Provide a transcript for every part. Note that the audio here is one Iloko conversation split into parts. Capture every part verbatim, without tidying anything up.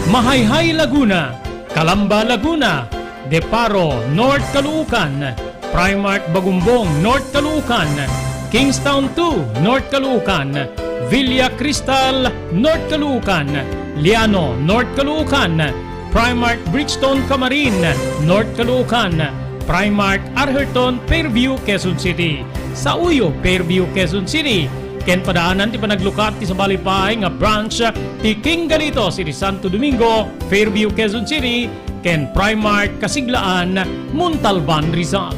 Mahayhay, Laguna, Calamba, Laguna, Deparo, North Caloocan, Primark Bagumbong, North Caloocan, Kingstown two, North Caloocan, Villa Cristal, North Caloocan, Liano, North Caloocan, Primark Bridgestone Camarin, North Caloocan, Primark Arherton, Fairview, Quezon City. Sauyo, Fairview, Quezon City. Ken padaanan ti panaglukat ti sabali pay nga branch ti King Galitos iti Santo Domingo, Fairview, Quezon City, ken Primark Kasiglaan, Montalban, Rizal.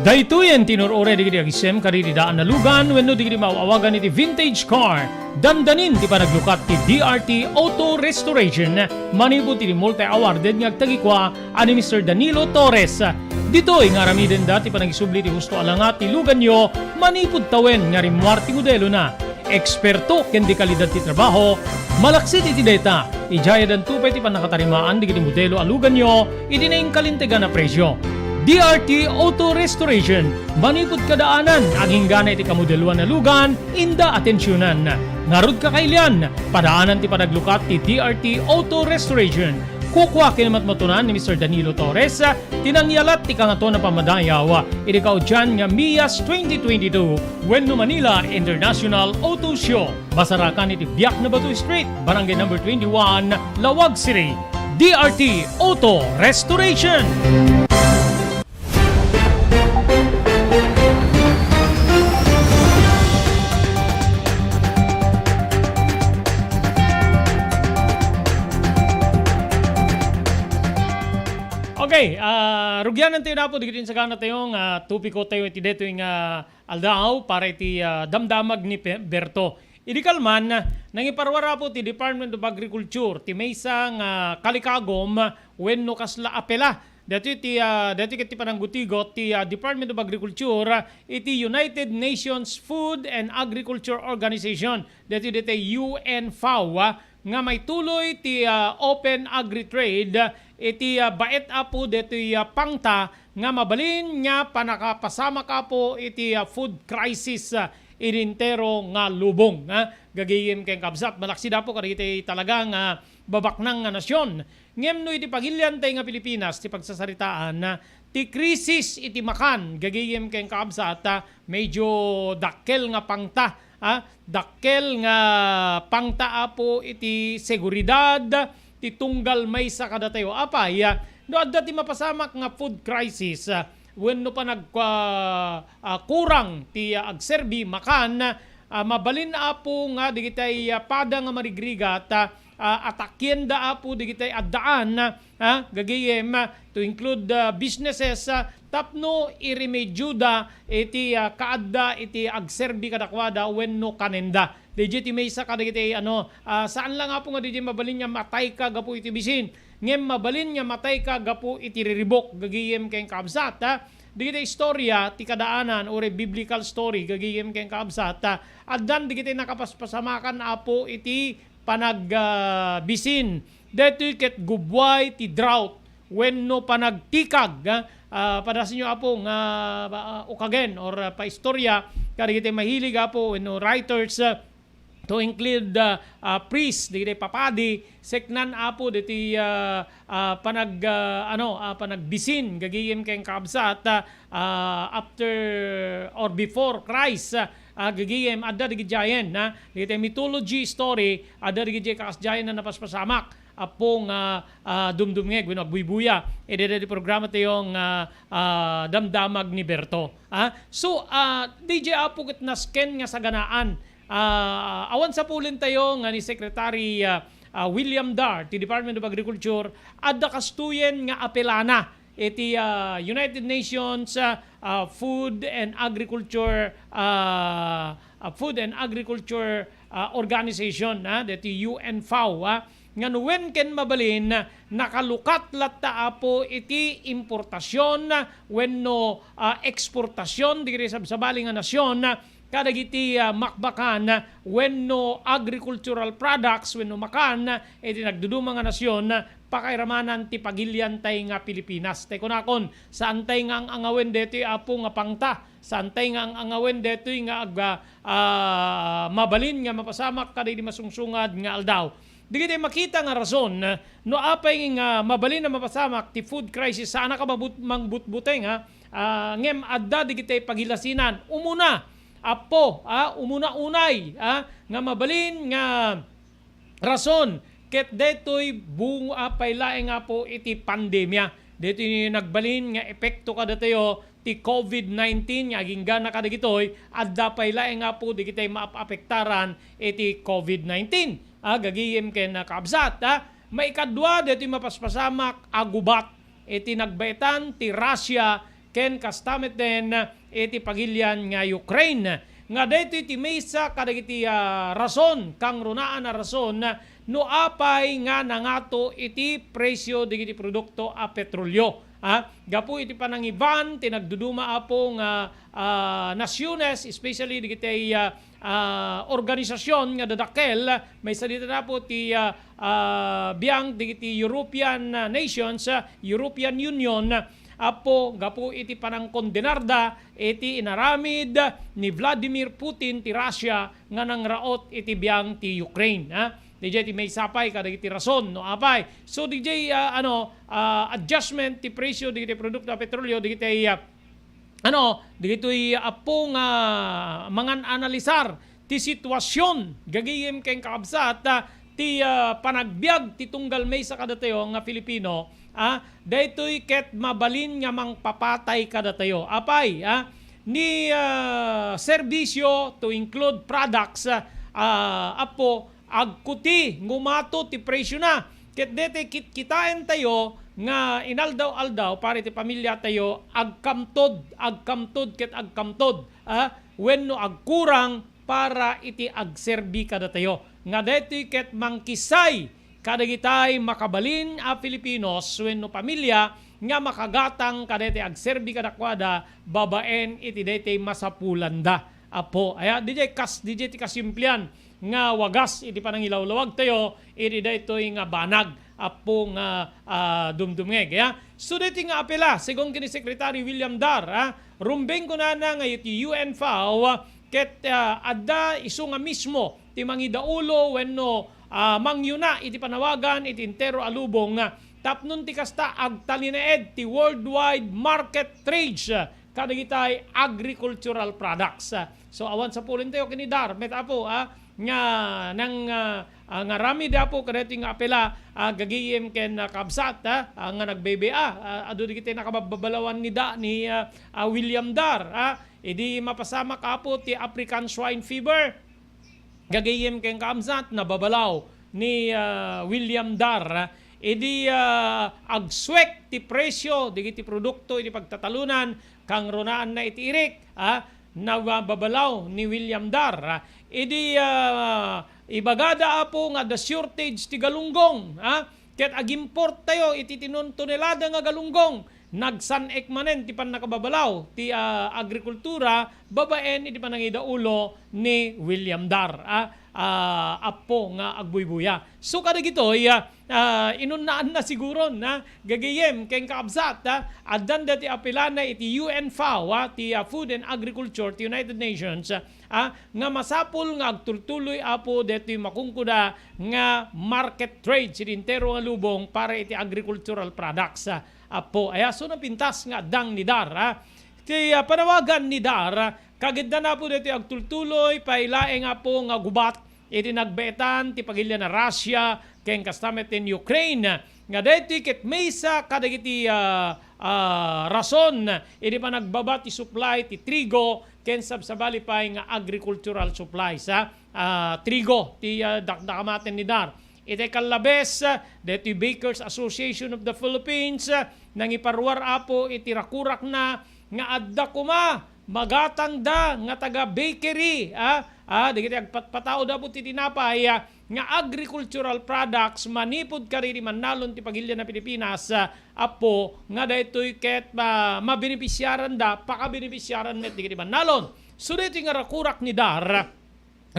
Daytoyen ti nur-uray dagiti agisem kadagiti daan a lugan wenno dagiti maaw-awagan iti vintage car. Dandanin ti panaglukat ti D R T Auto Restoration manipud iti multi-awarded nga agtagikua a ni Mister Danilo Torres. Ditoy nga aramidenda ti panangisubli ti husto a langa ti luganyo manipud tawen nga rimmuar ti modelona. Eksperto ken dekalidad ti trabaho, malaksid iti dayta, idiay addanto pay ti pannakatarimaan dagiti modelo a luganyo iti nainkalintegan a presio. D R T Auto Restoration, manipud kadaanan, aginggana iti kamodeloan a lugan, inda atensionan. Ngarud, kakailian, padaanan ti panaglukat ti D R T Auto Restoration. Kukua ken matmatunan ni Mister Danilo Torres ti nangyalat ti Kangatoan a Pammadayaw iti kaudian nga MIAS twenty twenty-two wenno Manila International Auto Show. Masarakan iti Biak na Bato Street, Barangay Number twenty-one, Laoag City. D R T Auto Restoration. Okay, ah, rugianan tayo na po, digiti insagana tayo nga topiko tayo iti detoy nga aldaw para iti, ah, damdamag ni Pe-, Berto. Idi kalman, nangiparwar apo ti Department of Agriculture ti maysa nga kalikagum wenno kasla apela. Daytoy ti, ah, daytoy ket ti pananggutigot ti, ah, Department of Agriculture, ah, iti United Nations Food and Agriculture Organization. Daytoy, daytoy U N FAO, ah, nga maituloy ti, ah, Open Agri-Trade, ah, iti, ah, baet apo daytoy, ah, pangta nga mabalin nga pannakapasamak apo iti, ah, food crisis, ah, iti entero nga lubong, ah. Gagayem ken kabsat, malaksid apo kadagiti talaga nga babaknang nga nasion. Ngem no iti pagiliantay nga Pilipinas ti pagsasaritaan, ah, ti krisis iti makan, gagayem ken kabsat, ah, medyo dakkel nga pangta, ah, dakkel nga pangta apo iti seguridad, ti tunggal maysa kadatayo. Apay, ah, no adda ti mapasamak nga food crisis, ah, wenno panag-, ah, ah, kurang ti, ah, agserbi, makan, ah, mabalin apo nga digitay, ah, pada nga marigrigat, ah, ah, atakienda apo digitay addaan, ah, gagayem, ah, to include, ah, businesses, ah, tapno iremedioda iti, ah, kaadda iti agserbi kadakuada wenno kanenda. Daydiay ti maysa kadagiti, ano, ah, saan lang apo nga daydiay mabalin nga matayka gapu iti bisin, ngem mabalin nga matayka gapu iti riribuk, gagayem ken kabsat, ah. Dagiti istorya ti kadaanan, uray biblical story, gagayem ken kabsat, ah, addan dagiti nakapaspasamakan apo iti panag-, ah, bisin. Daytoy ket gubbuay ti drought wenno panagtikag, ah, ah, padasenyo, apo, nga, ah, ukagen or, ah, paistorya kadagiti mahilig, apo, wenno writers, ah, to include, ah, ah, priest, dagiti papadi, seknan, apo, diti, ah, ah, panag-, ah, ano, ah, panagbisin, gagayem ken kabsat, ah, ah, after or before Christ, ah, ah, gagayem, adda dagiti giant, ah, dagiti mythology story, adda dagiti kaasdiayen a napaspasamak. Apo nga, ah, dumdumngeg wenno agbuybuya iti daydi programa tayo nga, ah, Damdamag ni Berto. Ah, so, ah, D J Apo ket nasken nga saganaan. Ah, awan sapulentayo nga ni Secretary, ah, ah, William Dar ti Department of Agriculture, adda kastoyen nga apelana iti, ah, United Nations, ah, ah, Food and Agriculture, ah, ah, Food and Agriculture, ah, Organization, ah, deti U N FAO, ah, nga no wen ken mabalin, nakalukat latta, apo, iti importasyon wenno, ah, eksportasyon dagiti sabsabali nga nasyon kadagiti, ah, makmakan wenno agricultural products wenno makan iti nagduduma nga nasyon, pakairamanan ti pagiliantay nga Pilipinas. Tay kunakon, saantay nga ang-angawen detoy, apo, nga pangta. Saantay nga ang-angawen detoy nga ag-, ah, mabalin nga mapasamak kadagiti masungsungad nga aldaw. Dagiti makita nga rason no apay nga mabalin a mapasamak ti food crisis, saanka mabut-, mangbutbuteng, ha? Ah, ngem adda dagiti pagilasinan. Umuna, Apo, ah, umuna unay, ah, nga mabalin nga rason ket daytoy bunga pay laeng, Apo, iti pandemia. Daytoy nagbalin nga epekto kadatayo ti covid nineteen nga aginggana kadagitoy, adda pay laeng, Apo, dagiti maapektaran iti covid nineteen. Ah, gagayem ken, ah, kaabsat, ah. Maikadua, daytoy mapaspasamak a gubat iti nagbaetan ti Russia ken kasta met den iti pagilian nga Ukraine. Nga daytoy ti maysa kadagiti, ah, rason, kangrunaan a rason no apay nga nangato iti presyo dagiti produkto a petrolio. Ah, gapu iti panangiban ti nagduduma, Apo, nga, ah, nasiones, especially dagiti, ah, ah, organisasyon nga dadakkel, maysa dita, Apo, ti, ah, ah, biang dagiti European, ah, nations, ah, European Union, Apo, gapu iti panangkondenarda iti inaramid ni Vladimir Putin ti Russia nga nangraot iti biang ti Ukraine, ha? Didiay ti maysa pay kadagiti rason no apay. So, didiay, ah, ano, ah, adjustment ti presyo dagiti produkto a petrolio, dagiti, ah, ano, dagitoy, Apo, nga mangan-analisar ti sitwasyon, gagayem ken kaabsat, ah, ti, ah, panagbiag ti tunggal maysa kadatayo nga Filipino, ah, daytoy ket mabalin nga mangpapatay kadatayo. Apay, ah, ni, ah, serbisyo to include products, ah, Apo, agkuti, ngumato ti presyona. Ket daytoy kitkitaentayo nga inaldaw-aldaw para iti pamiliatayo, agkamtod, agkamtod ket agkamtod, ah, wenno agkurang para iti agserbi kadatayo. Nga daytoy ket mangkisay kadagitay makabalin a Filipinos wenno pamilia nga makagatang kadaytoy agserbi kadakuada babaen iti daytoy masapulanda. Apo, aya, didiay kas-, didiay ti kasimplian nga wagas iti panangilawlawagtayo iti daytoy nga banag, Apo, nga, ah, dumdumngeg, aya. So, daytoy nga apela, segun ken ni Secretary William Dar, ah, rumbeng kunana nga iti U N FAO, ket, ah, adda isu nga mismo ti mangidaulo wenno, ah, mangyuna iti panawagan iti entero a lubong, ah, tapno ti kasta agtalinaed ti worldwide market trades, ah, kadagitay agricultural products. So, awan sapulentayo ken ni Dar met, Apo, ah, nga nang, ah, ah, nga aramid, Apo, kadaytoy nga apela, ah, gagayem ken, ah, kabsat, ah, ah, nga nagbebe-, ah, ah, adu dagiti nakababalawan ni da-, ni, ah, ah, William Dar, ah, idi mapasamak, Apo, ti African Swine Fever. Gagayem ken kaabsat, nababalaw ni, ah, William Dar, ah, idi, ah, agsuek ti presyo dagiti produkto iti pagtatalonan, kangrunaanna iti irik, ah, nababalaw ni William Dar, ah, idi, ah, ibagada, Apo, nga adda shortage ti galunggong, ah, ket agimport tayo iti tinun-, tonelada nga galunggong. Nagsan-ek manen ti pannakababalaw ti, ah, agrikultura babaen iti panangidaulo ni William Dar, ah, ah, Apo, nga agbuybuya. So, kadagitoy, ah, ah, inunnaanna siguron, ah, gagayem ken kaabsat, ah, addan dati apilana iti U N FAO, ah, ti, ah, Food and Agriculture ti United Nations, ah, nga masapul nga agtultuloy, Apo, detoy makunkuda nga market trade iti entero nga lubong para iti agricultural products, ah, Apo. Aya, so, napintas nga addang ni Dar, ah. Ti, ah, panawagan ni Dar, ah, kagiddan, Apo, detoy agtultuloy pay laeng, Apo, nga gubat iti nagbaetan ti pagilian a Russia ken kasta met ti Ukraine. Nga daytoy ket maysa kadagiti, ah, ah, rason idi panagbaba ti supply ti trigo ken sabsabali pay nga agricultural supplies, ah, ah, trigo ti, ah, dakdakamaten ni Dar. Iti kallabes, ah, daytoy Bakers Association of the Philippines, ah, nangiparuar, Apo, iti rakurakna nga adda koma magatangda nga taga-bakery, ah, ah, dagiti agpatpataoda, Apo, ti tinapay, ah, nga agricultural products manipud kadagiti mannalon ti pagilian a Pilipinas, ah, Apo, nga daytoy ket, ah, mabenepisiaranda, pakabenepisiaran met dagiti mannalon. So, daytoy nga rakurak ni Dar,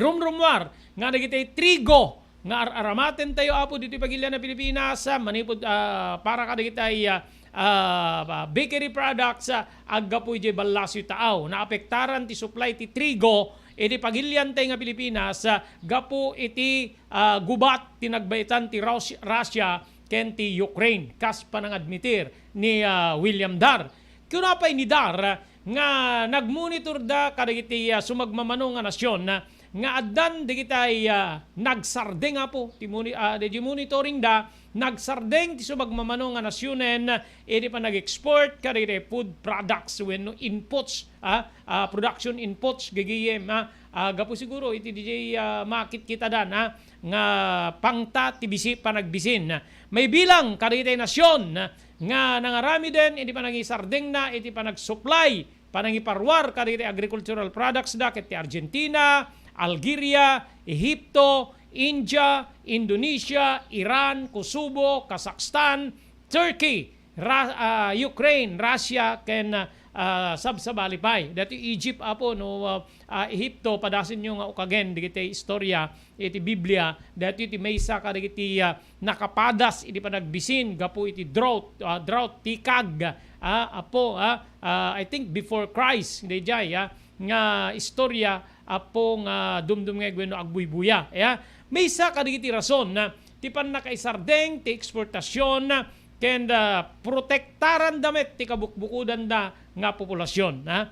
rumrummuar nga dagiti trigo nga ar-aramatentayo, Apo, ditoy pagilian a Pilipinas, ah, manipud, ah, para kadagiti, ah, ah, bakery products, ah, aggapu idiay Ballasiw Taaw. Naapektaran ti supply ti trigo iti pagiliantay nga Pilipinas, ah, gapu iti, ah, gubat ti nagbaitan ti Rus-, Russia ken ti Ukraine, kas panangadmitir ni, ah, William Dar. Kuna pay ni Dar nga nagmonitorda kadagiti, ah, sumagmamano nga nasion, ah, nga addan dagitay, ah, nagsardeng, apo, ti moni-, ah, daydi monitoringda, nagsardeng ti sumagmamano nga nasionen, ah, idi panag-export kadagiti food products wenno inputs, ah, ah, production inputs, gagayem, ah, ah, gapu siguro iti diay, ah, makitkitadan, ah, nga pangta ti bisi-, panagbisin. Maibilang kadagiti nasion nga nangaramiden iti panangisardengna iti panagsuplay, panangiparuar kadagiti agricultural products da ket ti Argentina, Algeria, Ehipto, India, Indonesia, Iran, Kosovo, Kazakhstan, Turkey, Ra-, ah, Ukraine, Russia, ken, ah, sabsabali pay. Dati Egypt, apo, no, ah, ah, Ehipto, padasenyo nga ukagen dagiti istorya iti Biblia, daytoy ti maysa kadagiti, ah, nakapadas iti panagbisin gapu iti drought, ah, drought, tikag, ah, apo, ah, ah, I think before Christ, daydiay, ah, nga istorya, apo, nga dumdumngeg wenno agbuybuya, ya. Maysa kadagiti rason, ah, ti pannakaisardeng ti eksportasion, ah, ken, ah, protektaranda met ti kabukbukudanda nga populasion, ah.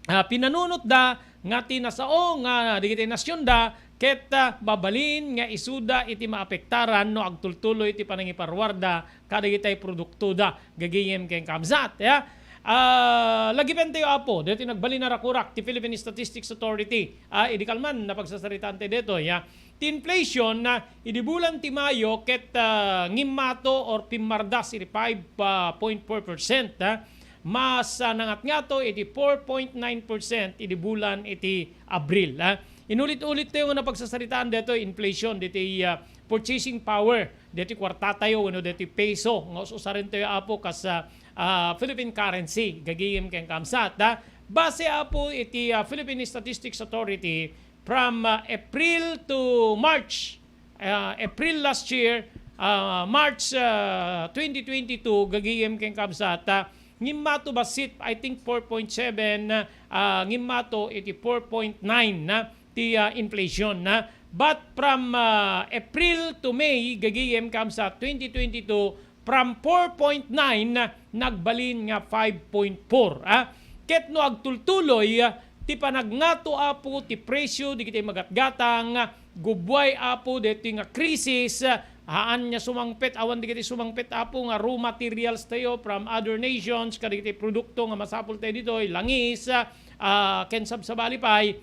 Ah, pinanunotda nga ti nasao nga dagiti nasionda ket, ah, mabalin nga isuda iti maapektaran no agtultuloy ti panangiparuarda kadagitay produktoda, gagayem ken kabsat, ya. Ah, lagipentayo, apo, daytoy nagbalin a rakurak ti Philippine Statistics Authority. Ah, idi kalman, napagsasaritanta daytoy, ya. Ti inflation, ah, idi bulan ti Mayo ket, ah, ngimmato or pimmardas iti five point four percent, ah. Mas, ah, nangatngato iti four point nine percent idi bulan iti Abril, ah. Inulit-ulittayo nga napagsasaritaan daytoy inflation, daytoy, ah, purchasing power, daytoy kuartatayo wenno daytoy peso nga us-usarentayo, apo, kas, ah, ah, Philippine currency, gagayem ken kabsat, ah. Base, apo, iti, ah, Philippine Statistics Authority, from, ah, April to March, ah, April last year, ah, March, ah, twenty twenty-two, gagayem ken kabsat, ah, ngimmato bassit, I think, four point seven, ah, ngimmato iti four point nine na ti, ah, inflation na. But from, ah, April to May, gagayem kabsat, twenty twenty-two, from four point nine, nagbalin nga five point four, ah. Ket no agtultuloy, ah, ti panagngato, apo, ti presyo dagiti magatgatang, ah, gubbuay, apo, daytoy nga krisis, ah, haan nga sumangpet, awan dagiti sumangpet, apo, nga raw materials tayo from other nations, kadagiti produkto nga masapul tayo ditoy, langis, ah, ah, ken sabsabali pay,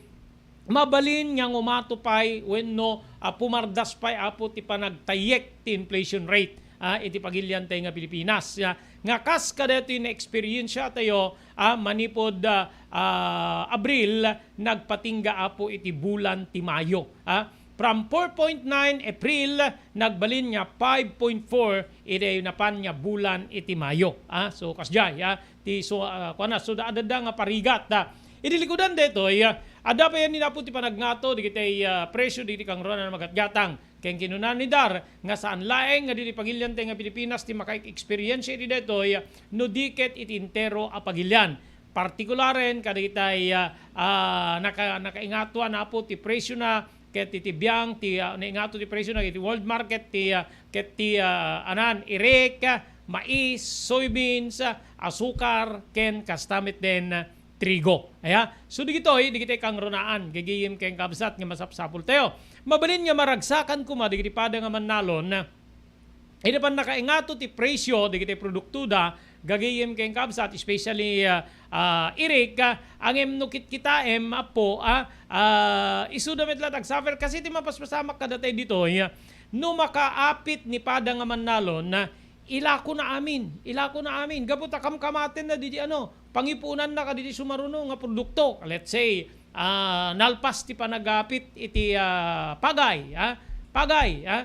mabalin nga ngumato pay wenno, ah, pumardas pay, apo, ti panagtayyek ti inflation rate, ah, iti pagiliantay nga Pilipinas. Ah, nga kas kadaytoy naeksperiensia tayo, ah, manipud, ah, ah, Abril, nagpatingga, apo, iti bulan ti Mayo. Ah, from four point nine April, nagbalin nga five point four iti napan nga bulan iti Mayo. Ah, so, kasdiay, ah, ti so, ah, kuana, so, da-, adda nga parigat, ah. Idi likudan daytoy, ah, adda pay ni napo ti panagngato dagiti, ah, presyo dagiti kangrunaan a magatgatang. Ken kinuna ni Dar nga saan laeng nga dagiti pagiliantay nga Pilipinas ti makaek-eksperiensia iti daytoy, ah, no di ket iti entero a pagilian. Partikularen kadagitay, ah, ah, naka-, nakaingatuan, apo, ti presyona ket iti biang ti, ah, naingato ti presyona iti world market ti, ah, ket ti, ah, anan, irik, ah, mais, soybeans, ah, asukar, ken kasta met den, ah, trigo. Aya, so dagitoy, dagitoy kangrunaan, gagayem ken kabsat nga masapsapul tayo. Mabalin nga maragsakan koma dagiti pada nga mannalon, ah, idi pannakaingato ti presyo dagiti produktoda, gagayem ken kabsat, especially, ah, ah, irik, ah, ngem no kitkitaem, apo, ah, ah, isuda met la ti agsuffer. Kasi ti mapaspasamak kadatayo ditoy, ah, no makaapit ni pada nga mannalon, ah, ilakona amin, ilakona amin. Gapu ta kamkamatenna didi ano, pangipuonanna kadidi sumaruno nga produkto. Let's say, ah, nalpas ti panagapit iti, ah, pagay, ah, pagay, ah.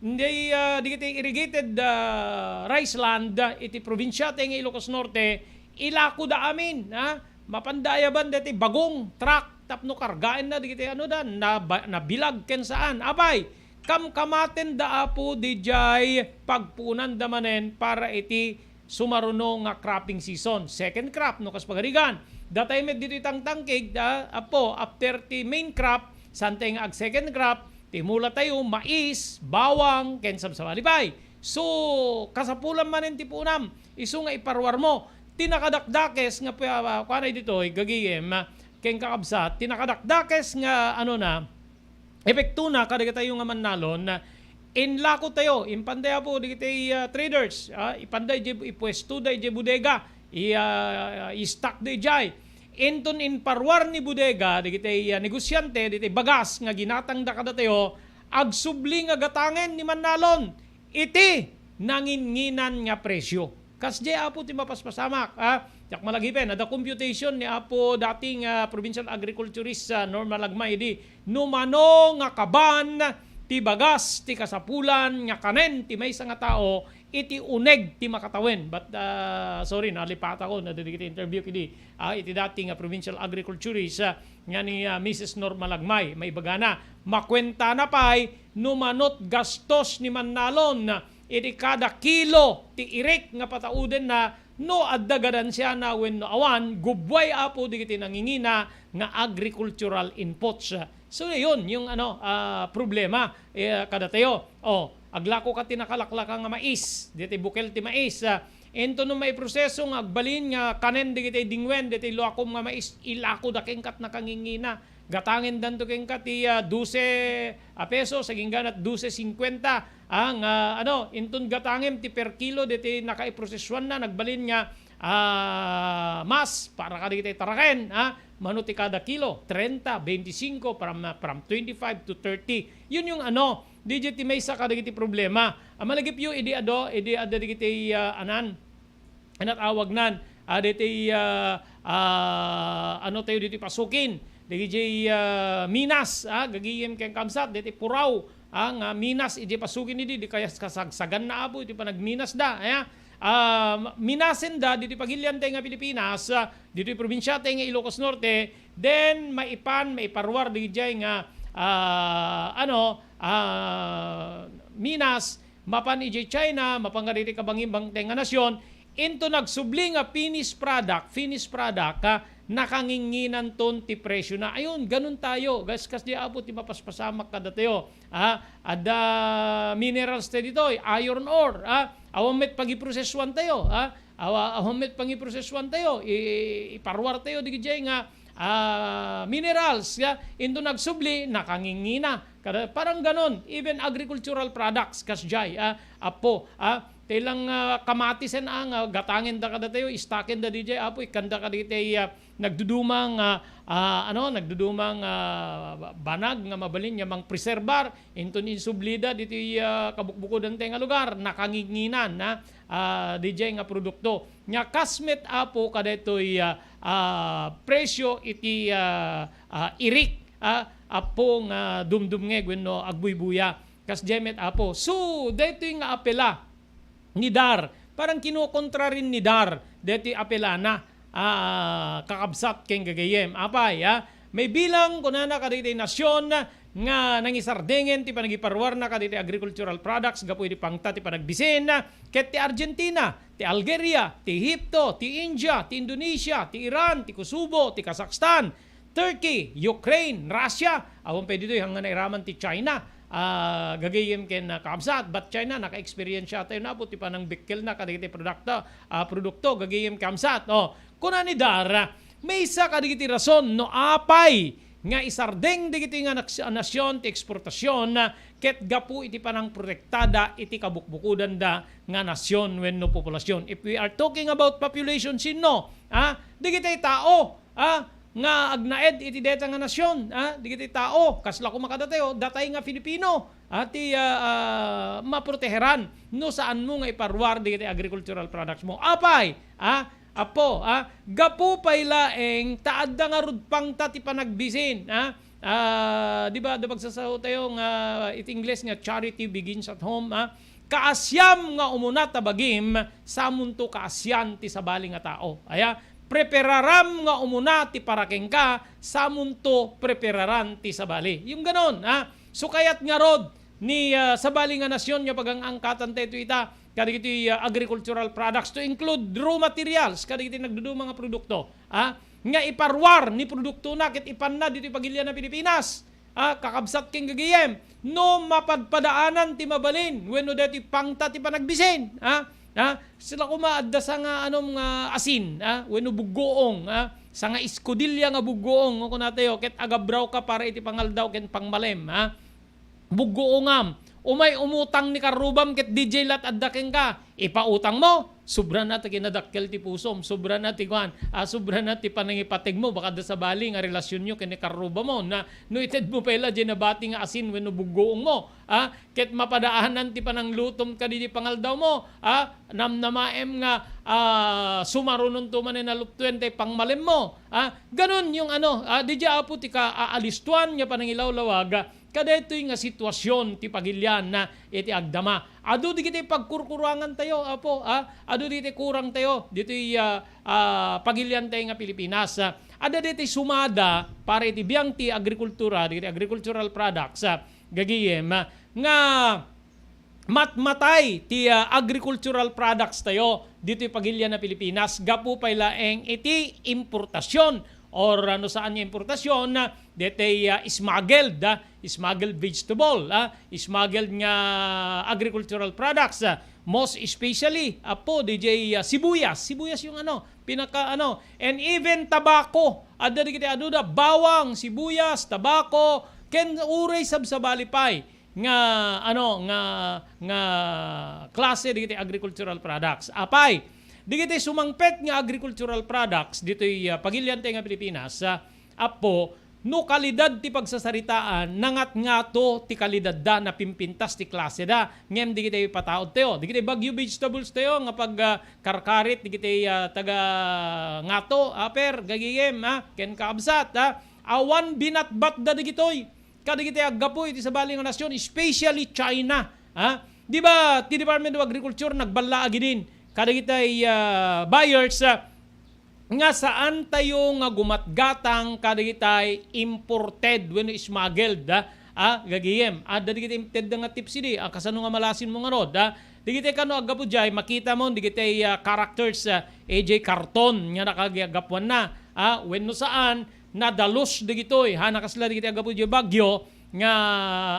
Indi, ah, dagiti irrigated, ah, rice land, ah, iti probinsia ti nga Ilocos Norte, ilakoda amin, ah. Mapanda ayaban daytoy bagong truck tapno kargaenna dagiti ano da, naba-, nabilag ken saan. Apay, kamkamatenda, apo, didiay pagpuonanda manen para iti sumaruno nga cropping season, second crop no kas pagarigan. Datay met ditoy tangtangkig, ah, apo, after ti main crop, saan tayo nga ag-second crop, ti mula tayo, mais, bawang, ken sabsabali pay. So, kasapulan manen ti punam, isu nga iparuar mo. Ti nakadakdakes nga pu-, ah, kuanay ditoy, gagayem, ah, ken kakabsat, ti nakadakdakes nga, ano na, epektona kadagitayo nga mannalon, inlako tayo, impanday apo dagiti, ah, traders, ah, ipanda idiay, ipuesto da idiay bodega, i-, ah, i-stock da idiay. Inton inparuar ni bodega, dagiti, ah, negosiante, dagiti bagas nga ginatangda kadatayo, agsubli nga gatangen ni mannalon iti nanginnginan nga presyo. Kasdiay, Apo, ti mapaspasamak, ah. Diak malagipen, adda computation ni Apo, dating, ah, provincial agriculturist, ah, Norma Lagmay, idi, no mano nga kaban ti bagas ti kasapulan nga kanen ti maysa nga tao iti uneg ti makatawen. But, ah, sorry, nalipatako, nadagiti interview idi, ah, iti dating, ah, provincial agriculturist, ah, nga ni, ah, Missus Norma Lagmay, maibagana, makuentana pay no mano ti gastos ni mannalon iti kada kilo ti irik nga pataudenna no adda ganansiana wenno awan, gubbuay, Apo, dagiti nangingina nga agricultural inputs. So, yun, yung ano, ah, problema, eh, kadatayo. Oh, aglako ka ti nakalaklaka nga mais, diti bukel ti mais, ah, Inton no maiproseso nga agbalin nga kanen dagiti dingwen, dagiti luakom nga mais, ilako da kenka ti nakangingina. Gatangen danto kenka ti, ah, dose a pesos, agingga dose singkuenta, ah, nga, ano, inton gatangem ti per kilo dagiti nakaiprosesuanna, nagbalin nga, ah, mas para kadagiti taraken, ah, mano ti kada kilo, trenta, beintisinko, from, from twenty-five to thirty. Yun yung, ano, Didiay ti maysa kadagiti problema. A malagipyo idi adu, idi adda dagiti, ah, anan, anat awagnan, ah, dagiti, ah, ah, ano tayo dagiti pasukin, dagiti, ah, minas, ah, gagayem ken kabsat, dagiti puraw, ah, nga minas idi pasukin idi, di kayat kasagsaganna, Apo, iti panagminasda, aya. Ah, minasenda dagiti pagilian tayo nga Pilipinas, ah, dagiti probinsia tayo nga Ilocos Norte, then maipan, maiparuar dagiti nga, ah, ano, ah, minas, mapan idiay China, mapan kadagiti kabangimbang tayo nga nasion, into nagsubli nga finished product, finished product, ah, nakanginginanton ti presyo na. Ayun, ganun tayo. Guys, kasdiay, Apo, ti mapaspasamak kadatayo. Ah, adda minerals tayo ditoy, iron ore, ah, awan met pagiprosesuan tayo, ah, awa-, awan met pangiprosesuan tayo, i-, iparuar tayo dagiti nga, ah, minerals, ya, into nagsubli, nakangingina. Kada, parang ganon, even agricultural products, kasdiay, ah, Apo, ah, tay lang, ah, kamatisen, ah, nga gatangen da kadatayo, istaken da didiay, Apo, ikkan da kadagiti, ah, nagduduma nga, ah, ano, nagduduma nga, ah, banag nga mabalin nga mangpreserbar, inton insubli da diti, ah, kabukbukodan tayo nga lugar, nakanginginan, ah, ah, didiay nga produkto. Nga kas met, Apo, kadaytoy, ah, ah, presyo iti, ah, ah, irik, ah, Apo, nga dumdumngeg wenno agbuybuya. Kasdiay met, Apo. So, daytoy nga apela ni Dar, parang kinokontra rin ni Dar daytoy apelana, ah, kakabsat ken gagayem. Apay, ah, maibilang, kunana, kadaytoy nasion nga nangisardengen ti panagiparuarna kadaytoy agricultural products gapu iti pangta ti panagbisin, ket ti Argentina, ti Algeria, ti Ehipto, ti India, ti Indonesia, ti Iran, ti Kosovo, ti Kazakhstan, Turkey, Ukraine, Russia, awan pay ditoy, hanggang nairaman ti China, ah, gagayem ken, ah, kabsat, but China, naka-experience tayo na po ti panangbikkel na kadagiti produkto, ah, produkto, gagayem kabsat. Oh, kuna ni Dar, maysa kadagiti rason no apay nga isardeng dagiti nga naks-, nasion ti eksportasion, ket gapu iti panangprotektada iti kabukbukudanda nga nasion wenno populasion. If we are talking about population, sino? Ah, dagiti tao, ah, nga agnaed iti deta nga nasion, ah, dagiti tao, kasla koma kadatayo, datay nga Filipino, ah, ti, ah, ah, maproteheran no saanmo nga iparuar dagiti agricultural products mo. Apay, ah, Apo, ah, gapu pay laeng ta adda nga rudpangta ti panagbisin, ah. Ah, di ba, adda pagsasaotayo nga iti Ingles nga charity begins at home, ah. Kaasiam nga umuna ta bagim, samunto kaasian ti sabali nga tao. Aya, prepararam nga umuna ti para kenka, samunto prepararan ti sabali. Yung ganon, ah. So, kayat ngarud ni, ah, sabali nga nasion nga pagang-angkatan tayo ita, kadagiti, ah, agricultural products to include raw materials, kadagiti nagduduma nga produkto, ah. nga iparuar ni produktona ket ipanna ditoy pagilian a Pilipinas. Ah, kakabsat ken gagayem, no mapadpadaanan ti mabalin wenno daytoy pangta ti panagbisin, ah, ah, sila koma adda sanga anom nga asin, ah, wenno buggoong, ah, sanga escudilla nga buggoong, no, kunatayo, ket agabrawka para iti pangaldaw ken pangmalem, ah. Buggoongam, umay umutang ni karrubam ket D J lat adda kenka. Ipautangmo, sobra na ti kinadakkel ti pusom, sobra na ti kuan, ah, sobra na ti panangipategmo, baka da sabali nga relasyonyo ken ni karrubamo, na no itedmo pay la diay nabati nga asin wenno buggoongmo, ah, ket mapadaanan ti pananglutom kadi di pangaldawmo, ah, namnamaem nga, ah, sumarunonto manen a luptoen tay pangmalemmo, ah, ganun yung ano, ah, di diay apo ti ka-, aalistuan nga panangilawlawag, kadaytoy nga sitwasyon ti pagilian na iti agdama. Adu digiti pagkurkurangan tayo, Apo, ah, adu digiti kurang tayo ditoy, ah, ah, pagilian tayo nga Pilipinas, ah. Adda ditoy sumada para iti biang ti agrikultura, dagiti agricultural products, ah, gagayem, ah, nga matmatay ti, ah, agricultural products tayo ditoy pagilian na Pilipinas gapu pay laeng iti importasyon or, ah, no saan nga importasyon, ah, detay, ah, smuggled, ah, smuggled vegetable, ah, smuggled nga agricultural products, ah, most especially, Apo, D J, ah, sibuyas. Sibuyas yung ano, pinaka ano, and even tabako. Adda digiti adu da, bawang, sibuyas, tabako, ken uray sabsabali pay nga, ano, nga, nga klase dagiti agricultural products. Apay, dagiti sumangpet nga agricultural products ditoy, ah, pagilian tayo nga Pilipinas, ah, Apo, no kalidad ti pagsasaritaan, nangatngato ti kalidad da, napimpintas ti klase da. Ngem dagiti pataod tayo, dagiti Baguio vegetables tayo nga pag, ah, karkarit, dagiti, ah, taga ngato, aper, gagigem, ah, ken kaabsat, ah, awan binatbat da dagitoy kadagiti aggapu iti sabali nga nasyon, especially China, ha? Di ba, ti Department of Agriculture nagballa agidin kadagitay, ah, buyers, ah, nga saan tayo nga gumatgatang kadagitay imported wenno smuggled, ah, ah, gagayem. Adda digiti imported nga tips idi, ah, kasano nga malasin mo ngarud, ah? Digitay kano aggapu diay, makita mo digitay, ah, characters, ah, A J carton nga nakagagapuan na, ah, wenno saan, nadalus dagitoy, ha, nakasla dagiti aggapu diay Baguio nga,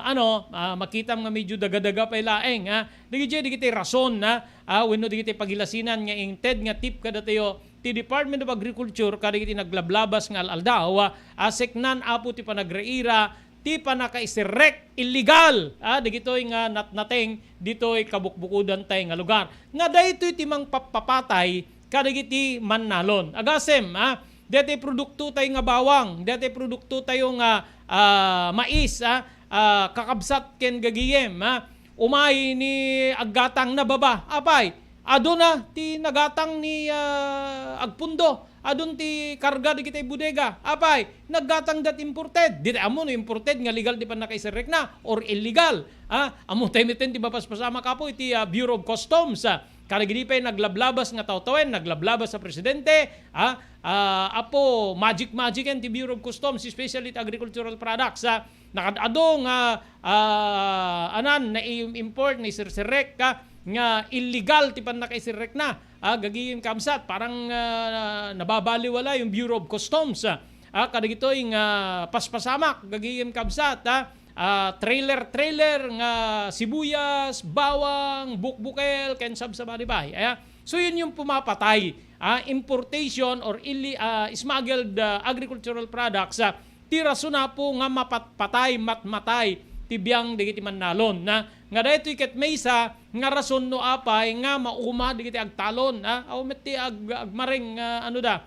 ano, ah, makitam nga medyo daga-daga pay laeng, ha. Dagiti, dagiti rason, ha, ah, wenno dagiti pagilasinan nga inted nga tip kadatayo ti Department of Agriculture kadagiti naglablabas nga al-aldaw, ah, aseknan, Apo, ti panagraira ti pannakaiserrek illegal, ah, dagitoy nga natnateng ditoy kabukbukodan tay nga lugar. Nga daytoy ti mangpappapatay kadagiti mannalon. Agasem, ah, daytoy produkto tayo nga bawang, daytoy produkto tayo nga, ah, mais, ah, ah, kakabsat ken gagiyem, ah, umay ni aggatang na baba. Apay, aduna ti nagatang ni, ah, agpundo. Adun ti karga dagiti bodega. Apay, naggatang dat imported. Dita ammo no imported nga legal ti pannakaiserrekna or illegal. Ah, ammo tayo miten ti mapaspasamak, Apo, iti, ah, Bureau of Customs, ah, kadagidi pay naglablabas nga tawtawen, naglablabas a presidente, ah, ah, Apo, magic-magic yan ti Bureau of Customs, especially ti agricultural products, ah, nakad-ado nga, ah, anan, na-import, naisirserrek, ah, nga illegal ti pannakaiserrekna. Ah, gagayem kabsat, parang, ah, nababaliwala yung Bureau of Customs, ah, ah, kadagitoy nga paspasamak, gagayem kabsat, ah, ah, trailer-trailer nga sibuyas, bawang, bukbukel, ken sabsabali pay. Aya. So, yun yung pumapatay, ah, importation or illi-, ah, smuggled, ah, agricultural products, ah, ti rason, Apo, nga mapatpatay, matmatay ti biang dagiti mannalon, na nga daytoy ket maysa nga rason no apay nga mauma dagiti agtalon, ah, aw met ti ag-, agmareng nga ano da,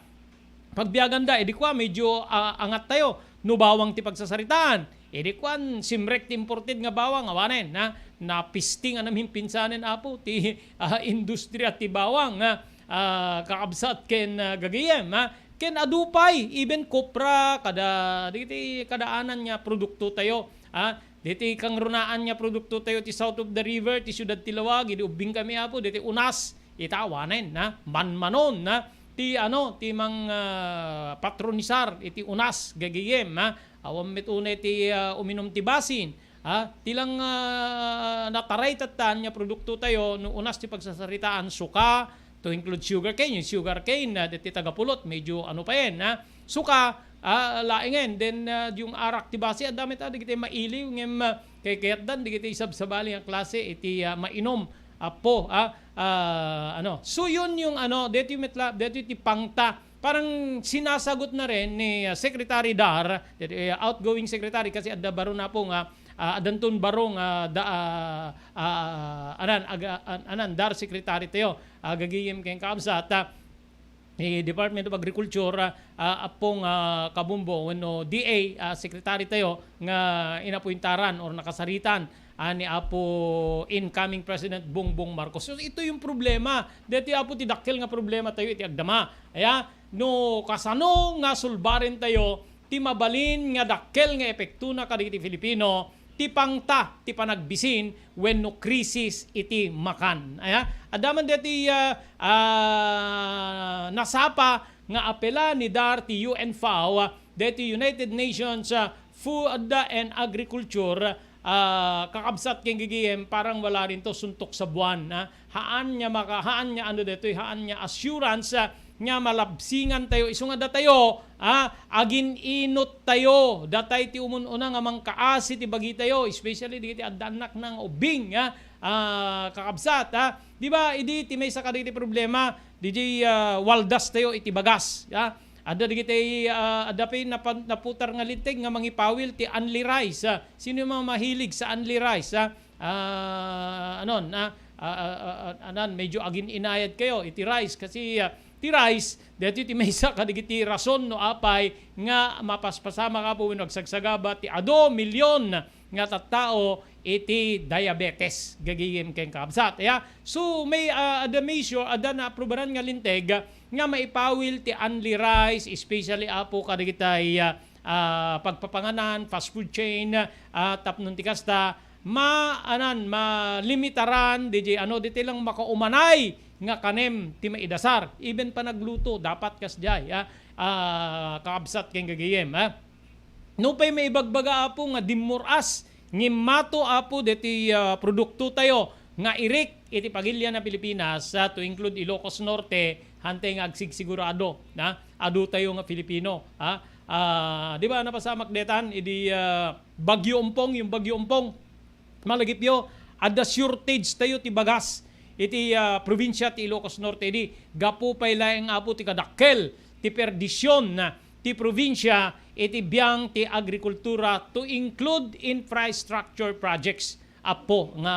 pagbiaganda, idi kua, medyo, ah, angat tayo no bawang ti pagsasaritaan. Idi kuan, simrek ti imported nga bawang, awanen, ha? Napisting a namimpinsanen, Apo, ti, ah, industriya ti bawang, ha? Ah, kakabsat ken, ah, gagayem, ha? Ken adu pay, even kopra, kada, dagiti kadaanan nga produkto tayo, ha? Diti kangrunaan nga produkto tayo ti South of the River, ti Siudad ti Laoag, idi ubbing kami, Apo, diti unas, ita awanen, ha? Manmanon, ha? Ti, ano, ti mang, ah, patronisar iti unas, gagayem, ha? Awan met unay ti, ah, uminum ti basin, ha? Ti lang, ah, nataray tattan nga produkto tayo, no unas ti pagsasaritaan, suka, to include sugarcane, yung sugarcane, ah, deti taga Pulot, medyo ano pa yan, ha? Suka, ah, laengen, then, ah, yung arak ti basi, adda met, ah, dagiti mailiw, ngem, ah, kay kayatdan, dagiti sabsabali nga klase, iti, ah, mainom, apo, ah, ah, ano. So, yun yung ano, deti met la, deti ti pangta, parang sinasagot na rin ni, ah, Secretary Dar, deti, ah, outgoing secretary, kasi adda baro na po nga, ah, adanton baro nga, da, ah, ah, anan, aga, an-, anan, Dar secretary tayo, ah, gagayem ken kaabsat, ah, ni Department of Agriculture, ah, ah, apong, ah, kabumbo wenno D A, ah, secretary tayo nga inapuentaran or nakasaritan, ah, ni Apo incoming President Bongbong Marcos. So, ito yung problema. Deti, Apo, ti dakkel nga problema tayo iti agdama. Aya, no kasano nga sulbaren tayo ti mabalin nga dakkel nga epektona kadagiti Filipino, ti pangta ti panagbisin wenno krisis iti makan. Aya, adda man deti, ah, ah, nasapa nga apela ni Dar ti U N FAO, ah, deti United Nations, ah, Food and Agriculture, ah, kakabsat ken gigiem, parang wala rin to suntok sa buwan, ah. Haan nga maka-, haan nga ano detoy, haan nga assurance, ah, nga malabsingan tayo. Isu nga datayo, ah, agin-inot tayo. Datay ti umun-una nga mangkaasi ti bagitayo, especially dagiti adda annakna nga ubbing, ah, ah, kakabsat, ah. Di ba, idi ti maysa kadagiti problema, didiay, ah, waldas tayo iti bagas, ah. Adda dagiti, ah, adda pay napa-, naputar nga linteg nga mangipawil ti unli rice, ah. Sino yung mga mahilig sa unli rice, ah? Ah, anon, ah, ah, ah, ah, ah, anan, medyo agin-inayad kayo iti rice kasi, ah, ti rice, dati ti maysa kadagiti rason no apay nga mapaspasamak, Apo, wenno agsagsagaba ti adu milyon nga tattao iti diabetes, gagayem ken kakabsat. Aya, so may, ah, adda measure, adda naaprubaran nga linteg nga maipawil ti unli rice, especially, Apo, kadagitay, ah, ah, pagpapanganan, fast food chain, ah, tapno ti kasta, ma-, anan, malimitaran, didiay ano, ditoy lang makaumanay nga kanem ti maidasar. Even panagluto, dapat kasdiay, ah, ah, kakabsat ken gagayem, ah. Nupay maibagbaga, Apo, nga dimmur-as ngem mato, Apo, deti, ah, produkto tayo nga irik iti pagilian a Pilipinas, ah, to include Ilocos Norte, hantay nga agsigsigurado, na adu tayo nga Filipino, ha? Ah, di ba, napasamak detan idi, ah, Bagyo Ompong, yung Bagyo Ompong, malagipyo, adda shortage tayo ti bagas iti, ah, probinsya ti Ilocos Norte idi, gapu pay laeng, Apo, ti kadakkel ti perdisyon na ti probinsya iti biang ti agrikultura, to include infrastructure projects, Apo, nga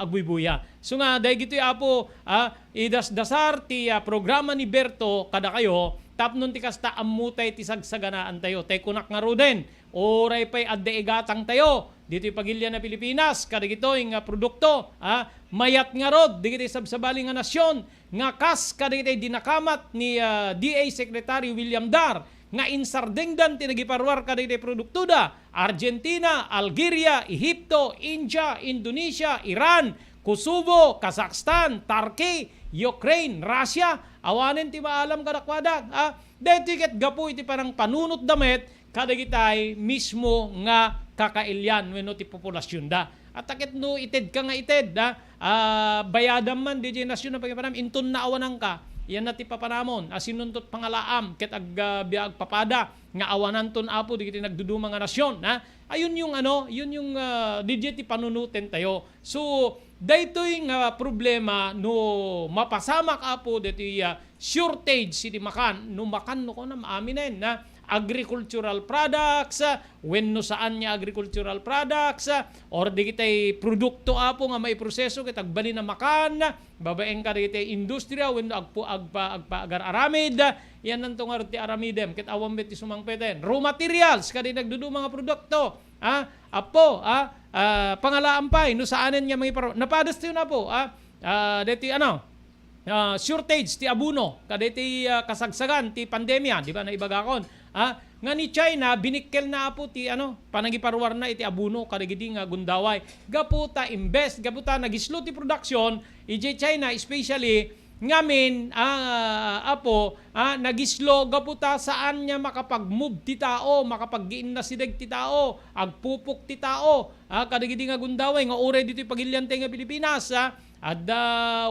agbuybuya. So nga, dagitoy, Apo, ah, idasdasar ti, ah, programa ni Berto kadakayo, tapno ti kasta, ammotay ti sagsaganaan tayo. Tay kunak ngaruden, uray pay adda igatang tayo ditoy pagilian a Pilipinas, kadagitoy nga produkto, ah, mayat ngarud dagiti sabsabali nga nasyon, nga kas kadagiti dinakamat ni, ah, D A Secretary William Dar nga insardengdan ti nagiparuar kadagiti produktoda, Argentina, Algeria, Ehipto, India, Indonesia, Iran, Kosovo, Kazakhstan, Turkey, Ukraine, Russia, awanen ti maalam kadakuada, ah, daytoy ket gapu iti panangpanunotda met kadagitay mismo nga kakailian wenno ti populasionda. At ket no ited ka nga ited, ah, ah, bayadam man didiay nasyon a pangipanam, inton naawananka, yan na ti papanamon a sinuntot pangalaam ket ag-, ah, biag papada nga awananton, Apo, dagiti nagduduma nga nasyon, ha? Ayun yung ano, yun yung, ah, didiay ti panunoten tayo. So, daytoy nga problema no mapasamak, Apo, daytoy, ah, shortage iti makan, no makan no kunam aminen, na agricultural products, ah, wenno saan nga agricultural products, ah, or dagitay produkto, Apo, nga maiproseso ket agbalin a makan, babaen kadagitay industriya wenno agpu-, agpa-, agpa-, agar-aramid, ah, yan nanto ngarud ti aramidem, ket awan met ti sumangpeten. Raw materials, kadi nagduduma nga produkto, ah, Apo, ah, ah, pangalaam pay, no saanen nga mangiparo-, napadas tayo na po, ah, ah, deti ano, ah, shortage ti abono, kadagiti, ah, kasagsagan ti pandemia, di ba, naibagakon? Ah, nga ni China, binikkel na, Apo, ti, ano, panangiparuar na iti abono kadagidi nga gundaway. Gapu ta imbes, gapu ta nagislo ti production, iti China especially, ngamin, ah, Apo, ah, nagislo, gapu ta saan nga makapag-move ti tao, makapaggiinnasideg ti tao, agpupok ti tao, ah, kadagidi nga gundaway nga uray ditoy pagiliante nga Pilipinas, ah, Adda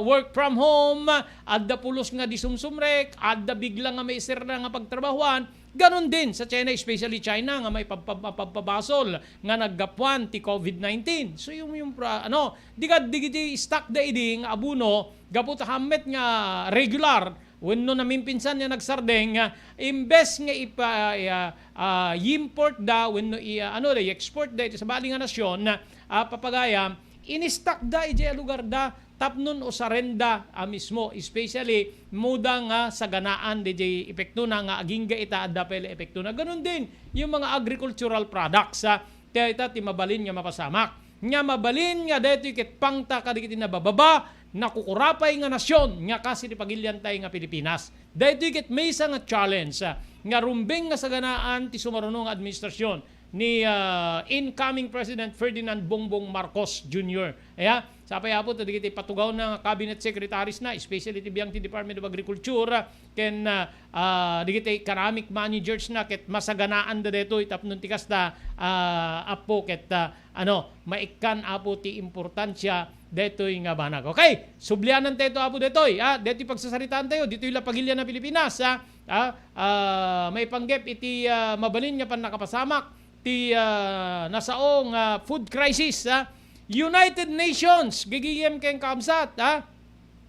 work from home, adda pulos nga di sumsumrek, adda bigla nga maiserra nga pagtrabahuan. Ganun din sa China, especially China nga may pagpa-, pagpabasol nga naggapuan ti covid nineteen. So, yung, yung pra-, ano, di ka, di, di stock da idi nga abuno, gapu ta hammet nga regular, wenno namimpinsan nga nagsardeng, ah, imbes nga ipa-, ah, ah, i-import da, wenno i-, ah, ano da, i-export da iti sabali nga nasyon, ah, papagayam, in-stock da idiay lugar da, tapno usaren da, ah, mismo, especially muda nga saganaan diay epektona nga agingga ita adda pay la epektona. Ganun din, yung mga agricultural products, ah, Dayta ti mabalin nga mapasamak. Nga mabalin nga daytoy ket pangta kadagiti nabababa, nakukurapay nga nasion nga kas iti pagiliantay nga Pilipinas. Daytoy ket maysa nga challenge, ah, nga rumbeng nga saganaan ti sumaruno nga administrasyon ni, ah, incoming President Ferdinand Bongbong Marcos Junior. Aya, sapay, Apo, ta dagiti patugawna nga cabinet secretaries na, especially ti biang ti Department of Agriculture, ken, ah, ah, dagiti economic managers na ket masaganaan da daytoy tapno ti kasta, ah, Apo, ket, ah, ano, maikkan, Apo, ti importansia daytoy nga banag. Okay, sublianan tayo, Apo, daytoy, ah, daytoy pagsasaritaan tayo, ditoy la pagilian a Pilipinas, ah, ah, ah, maipanggep iti, ah, mabalin nga pannakapasamak ti, ah, nasao nga food crisis, ah. United Nations, gigigem ken kaabsat, ah.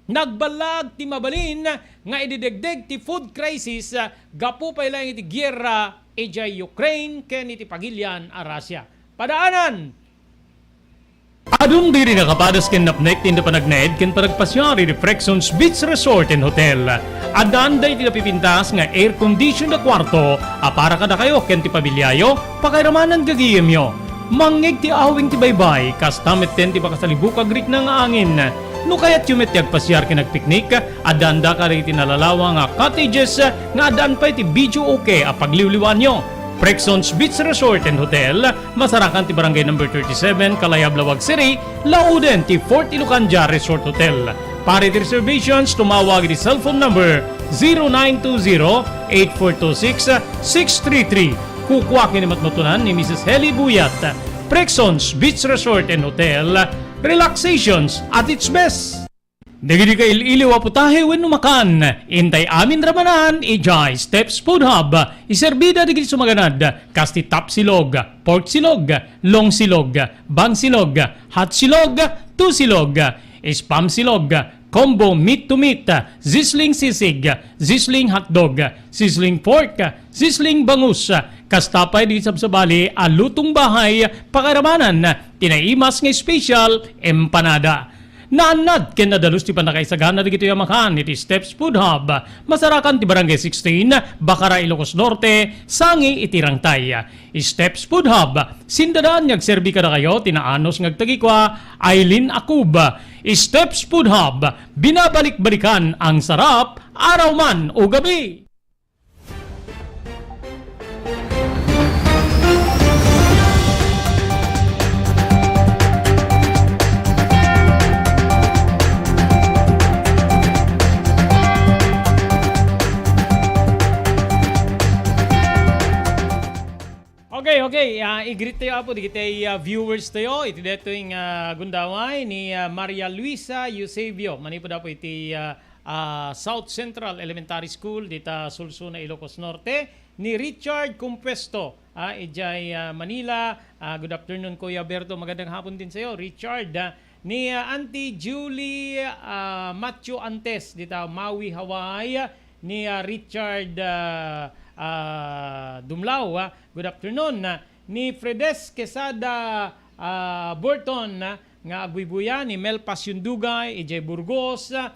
Nagballag ti mabalin nga ididegdeg ti food crisis, ah, gapu pay laeng iti giyerra idiay Ukraine ken iti pagilian a Russia. Padaanan! Adun diri nakapadas ken napnek ti inda panagnaed ken panagpasiar iti Prexons Beach Resort and Hotel. Addaanda iti napipintas nga air condition a kuarto a para kadakayo ken ti pamiliayo, pakairamanan gagiyemyo. Mangngeg ti awing ti baybay, kasta metten ti pakasalibuk a agrikna nga angin. No kayatyo met ti agpasiar ken agpiknik, addaanda kadagiti nalalawa nga cottages nga addaan pay ti videoke a pagliwliwaanyo. Prexons Beach Resort and Hotel, masarakan ti Barangay Number thirty-seven, Kalayab, Laoag City, lauden ti Fort Ilocandia Resort Hotel. Para iti reservations, tumawag iti cellphone number zero nine two zero, eight four two six, six three three. Kukua ken ni matmatunan ni Missus Heli Buyat. Prexons Beach Resort and Hotel, relaxations at its best. Dagiti kail-iliw a putahe wenno makan, intay amin ramanan idiay Steps Food Hub. Iserbida dagiti sumaganad, kas ti tapsilog, pork silog, long silog, bang silog, hot silog, two silog, spam silog, combo meat to meat, sizzling sisig, sizzling hotdog, sizzling pork, sizzling bangus, kasta pay di sabsabali a lutong bahay, pakairamanan ti naimas nga special empanada. Naannad ken nadalus ti pannakaisagana dagitoy a makan iti Steps Food Hub. Masarakan ti Barangay sixteen, Bacara, Ilocos Norte, sangi iti Rangtay. Steps Food Hub, sindadaan nga agserbi kadakayo ti naanus nga agtagikua, Aileen Akub. Steps Food Hub, binabalik-balikan ang sarap, araw man o gabi. Okay, okay. Ah, i-greet tayo, Apo, dagiti, ah, viewers tayo. Iti daytoy nga gundaway ni, ah, Maria Luisa Eusebio. Manipud, Apo, iti, ah, ah, South Central Elementary School, dita Solsona, Ilocos Norte. Ni Richard Compuesto, ah, idiay, ah, Manila. Ah, good afternoon, Kuya Berto. Magandang hapon din sa'yo, Richard. Ah, ni, ah, Auntie Julie, ah, Matthew Antes, dita Maui, Hawaii. Ni, ah, Richard, ah, ah, Dumlao, ah, good afternoon. Ah, ni Fredes Quesada, ah, Burton, ah, nga agbuybuya, ni Mel Pasyundugay, idiay Burgos, ah,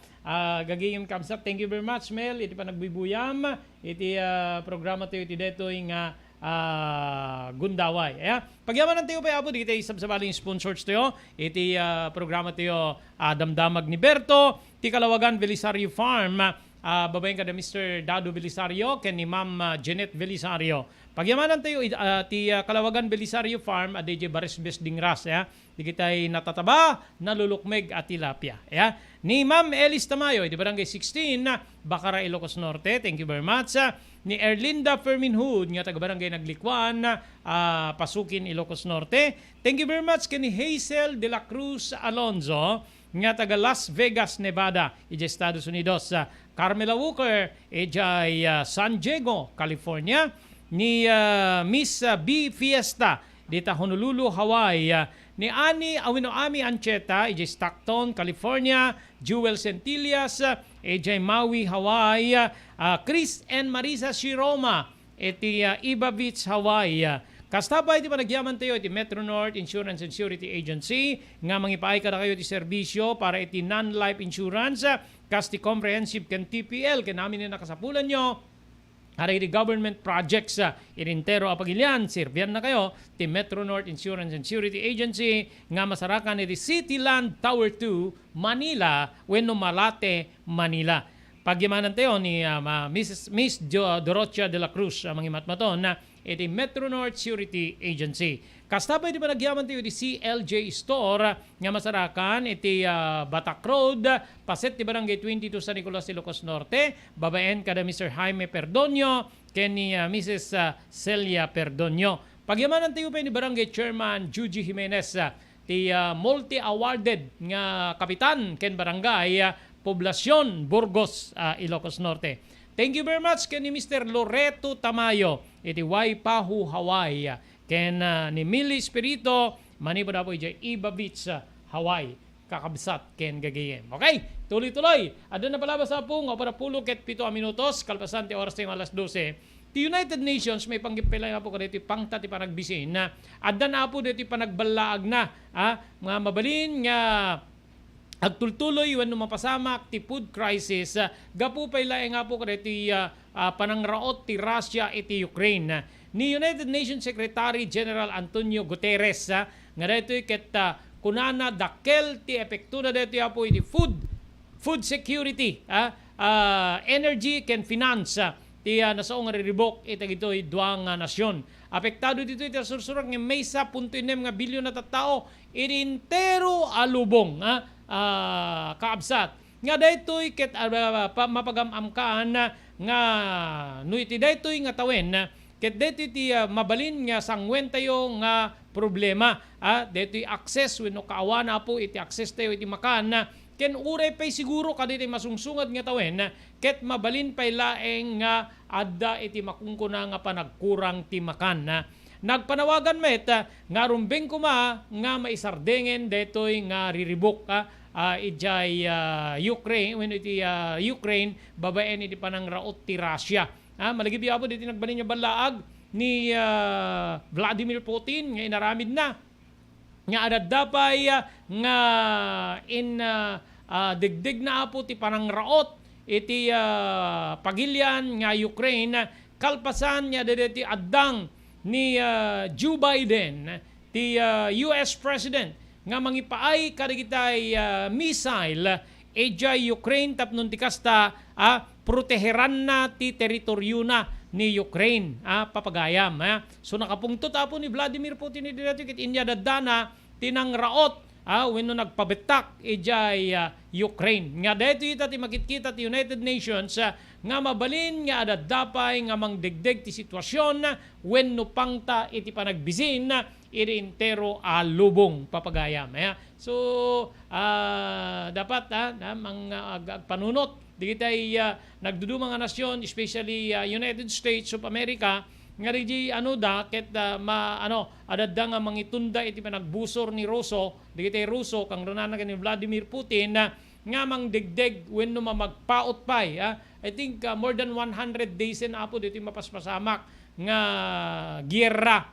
gagayem kaabsat. Thank you very much, Mel, iti panagbuybuyam iti, ah, programa tayo iti daytoy nga, ah, gundaway. Aya, pagyamanan tayo pay, Apo, dagiti sabsabaling sponsors tayo iti, ah, programa tayo, ah, damdamag ni Berto, ti Kalawagan Belisario Farm, ah, babaen kada Mister Dado Belisario ken ni Ma'am, ah, Jeanette Belisario. Pagyamanan tayo, ah, ti, ah, Kalawagan Belisario Farm, adda idiay Baresbes, Dingras, ya. Digitay natataba, nalulukmeg a tilapia, ya. Ni Ma'am Elis Tamayo, iti Barangay sixteen, Bacara, Ilocos Norte. Thank you very much. Ah, ni Erlinda Fermin Hood, nga taga Barangay Naglikuan, ah, Pasukin, Ilocos Norte. Thank you very much ken ni Hazel de la Cruz Alonzo, nga taga Las Vegas, Nevada, idiay Estados Unidos. Ah, Carmela Walker, idiay, ah, San Diego, California. Ni, ah, Miss, ah, B Fiesta, dita Honolulu, Hawaii. Ah, ni Ani Awinoami Ancheta, idiay Stockton, California. Jewel Centillas, ah, idiay Maui, Hawaii. Ah, Chris and Marisa Shiroma, iti, ah, Iba Beach, Hawaii. Ah, kasta pay iti panagyamantayo iti Metro North Insurance and Surety Agency nga mangipaay kadakayo iti serbisyo para iti non-life insurance, ah, kas ti comprehensive ken T P L ken amin a nakasapulanyo. Kadagiti government projects, ah, iti entero a pagilian, serbiannakayo ti Metro North Insurance and Surety Agency nga masarakan iti City Land Tower two, Manila wenno Malate, Manila. Pagyamanantayo ni, ah, ma-, Missus, Miss Jo-, Dorothea de la Cruz a mangimatmaton, ah, iti Metro North Surety Agency. Kasta pay iti panagyamantayo iti C L J Store, ah, nga masarakan iti, ah, Batak Road, ah, paset ti Barangay twenty-two San Nicolas, Ilocos Norte, babaen kada Mister Jaime Perdonio ken ni, ah, Missus, ah, Celia Perdonio. Pagyamanantayo pay ni Barangay Chairman Juji Jimenez, ah, ti, ah, multi-awarded nga kapitan ken barangay, ah, Poblacion, Burgos, ah, Ilocos Norte. Thank you very much ken ni Mister Loreto Tamayo iti Waipahu, Hawaii, ah, ken, ah, ni Millie Espirito manipud apo idiay Iba Beach, ah, Hawaii. Kakabsat ken gagayem. Okay, tuloy-tuloy. Adda napalabas, Apo, nga uppat a pulo ket pito a minutos kalpasan ti oras ti alas dose. Ti United Nations maipanggep pay laeng, Apo, kadaytoy pangta ti panagbisin. Addan, Apo, daytoy panagballaagna, ah, nga mabalin nga agtultuloy wenno mapasamak ti food crisis, ah, gapu pay laeng, Apo, kadaytoy, ah, ah, panangraot ti Russia iti Ukraine. Ni United Nations Secretary General Antonio Guterres, ah, nga daytoy ket, ah, kunana, dakkel ti epektona daytoy, Apo, iti food, food security, ah, ah, energy ken finance, ah, ti, ah, nasao nga riribuk iti dagitoy dua nga nasion. Apektado ditoy ti nasursurat nga maysa punto innem nga bilyon a tattao iti entero a lubong, ah, ah, kaabsat. Nga daytoy ket, ah, pa-, mapagam-amkaan nga no iti daytoy nga tawen, ket daytoy ti, ah, mabalin nga sanguentayo nga problema, ah, daytoy access wenno kaawana, Apo, iti access tayo iti makan, ken uray pay siguro kadaytoy masungsungad nga tawen, ket mabalin pay laeng nga adda iti makunkuna nga panagkurang ti makan. Nagpanawagan met, ah, nga rumbeng koma nga maisardengen daytoy nga riribuk, ah, ah, idiay, ah, Ukraine, wenno iti, ah, Ukraine, babaen iti panangraot ti Russia. Ah, malagipyo, Apo, daytoy nagbalin nga ballaag ni, ah, Vladimir Putin nga inaramidna nga adda pay, ah, nga in, ah, ah, degdegna, Apo, ti panangraot iti, ah, pagilian nga Ukraine, kalpasan nga adda daytoy addang ni, ah, Joe Biden, ti, ah, U S President, nga mangipaay kadagitay, ah, missile idiay Ukraine tapno ti kasta, ah, proteheranna ti teritoryona ni Ukraine, ah, papagayam, ah. So, nakapungtot, Apo, ni Vladimir Putin idi daytoy ket inyadaddana ti nangraot, ah, wenno nagpabettak idiay, ah, Ukraine. Nga daytoy ita ti makitkita ti United Nations, ah, nga mabalin nga adda pay nga mangdegdeg ti sitwasion, ah, wenno pangta iti panagbisin, ah, iti entero a lubong, papagayam, ah. So, ah, dapat, ah, na mang, ah, ag-, agpanunot dagitay, ah, nagduduma nga nasion, especially, ah, United States of America, nga dagiti ano da, ket, ah, ma-, ano, adda nga mangitunda iti panagbusor ni Ruso, dagitay Ruso, kangrunana ken ni Vladimir Putin, ah, nga mangdegdeg wenno mamagpaut pay, ah. I think, ah, more than one hundred days en, Apo, ditoy mapaspasamak nga giyerra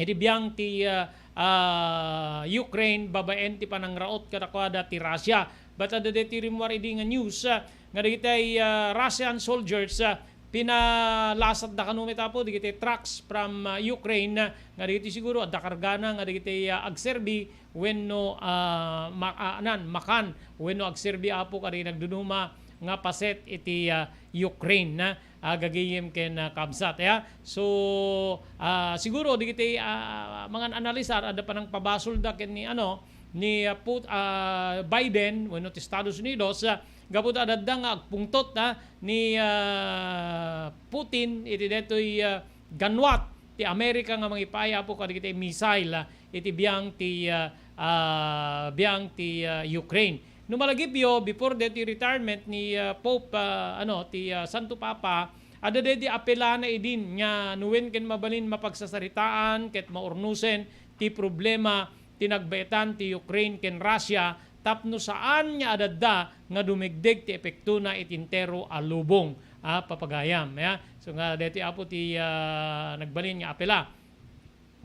iti biang ti, ah, ah, Ukraine babaen ti panangraot kadakuada ti Russia. But adda daytoy rimmuar idi nga news, ah, nga dagitay, ah, Russian soldiers, ah, pinalasatda kano met, Apo, dagitay trucks from, ah, Ukraine, ah, nga dagitoy siguro adda kargana nga dagitay, ah, agserbi wenno, ah, ma-, ah, anan, makan wenno agserbi, Apo, kadagiti nagduduma nga paset iti, ah, Ukraine, ah, gagayem ken, ah, kabsat, ya. So, ah, siguro dagiti, ah, mangan-analisar, adda panangpabasolda ken ni, ano, ni, ah, Put-, ah, Biden wenno ti Estados Unidos, ah, gapu ta adda nga agpungtot, ah, ni, ah, Putin iti daytoy, ah, ganwat ti Amerika nga mangipaay, Apo, kadagiti missile, ah, iti biang ti, ah, ah, biang ti, ah, Ukraine. No malagipyo, before deti retirement ni, ah, Pope, ah, ano, ti, ah, Santo Papa, adda deti apelana idin nga no wen ken mabalin mapagsasaritaan ket maurnosen ti problema ti nagbaetan ti Ukraine ken Russia tapno saan nga adda nga dumigdeg ti epektona iti entero a lubong, ah, papagayam, ya. So nga deti apo ti, ah, nagbalin nga apela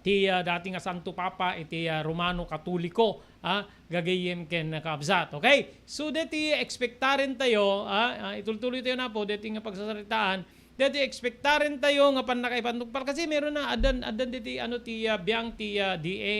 ti, ah, dati nga Santo Papa iti, ah, Romano Katoliko, ah, gagayem ken kabsat. Okay? So, deti expectaren tayo, ah, ah, itultuloy tayo na po, deti nga pagsasaritaan, deti expectaren tayo nga pannakaipantungpal. Kasi meron na, adan, adan deti, ano, ti, ah, biang ti, ah, D A,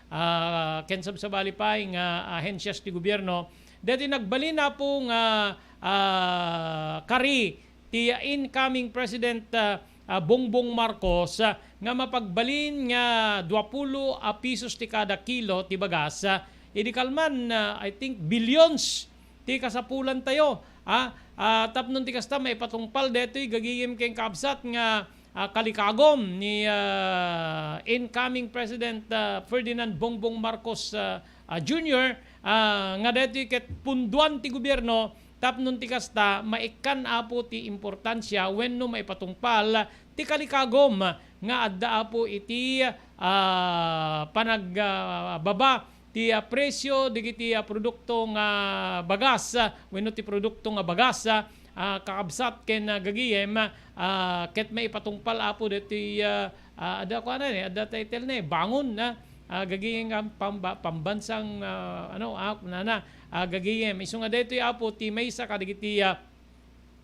ah, ken sabsabali pay nga ahensyas ti gobyerno. Deti nagbalin na po nga, ah, kari ti incoming President, ah, ah, Bongbong Marcos, ah, nga mapagbalin nga duapulo a pesos ti kada kilo ti bagas, ah, idi kalman, ah, I think, billions ti kasapulan tayo, ah, ah, tapno ti kasta, maipatungpal detoy gagayem ken kabsat nga, ah, kalikagom ni, ah, incoming President, ah, Ferdinand Bongbong Marcos, ah, ah, Junior, ah, nga detoy ket punduan ti gobyerno tapno ti kasta, maikkan apo ti importansia wenno maipatungpal ti kalikagom nga adda apo iti, ah, panag-, ah, baba ti, ah, presyo dagiti, ah, produkto nga bagas, ah, wenno ti produkto nga bagas, ah, ah, kakabsat ken, ah, gagayem, ah, ket maipatungpal apo deti, ah, ah, adda kuana ni, adda title na, eh, bangon na, ah, gagayem nga pamba-, pambansang, ah, ano, ah, kunana, ah, gagayem. Isu nga daytoy apo ti maysa kadagiti, ah,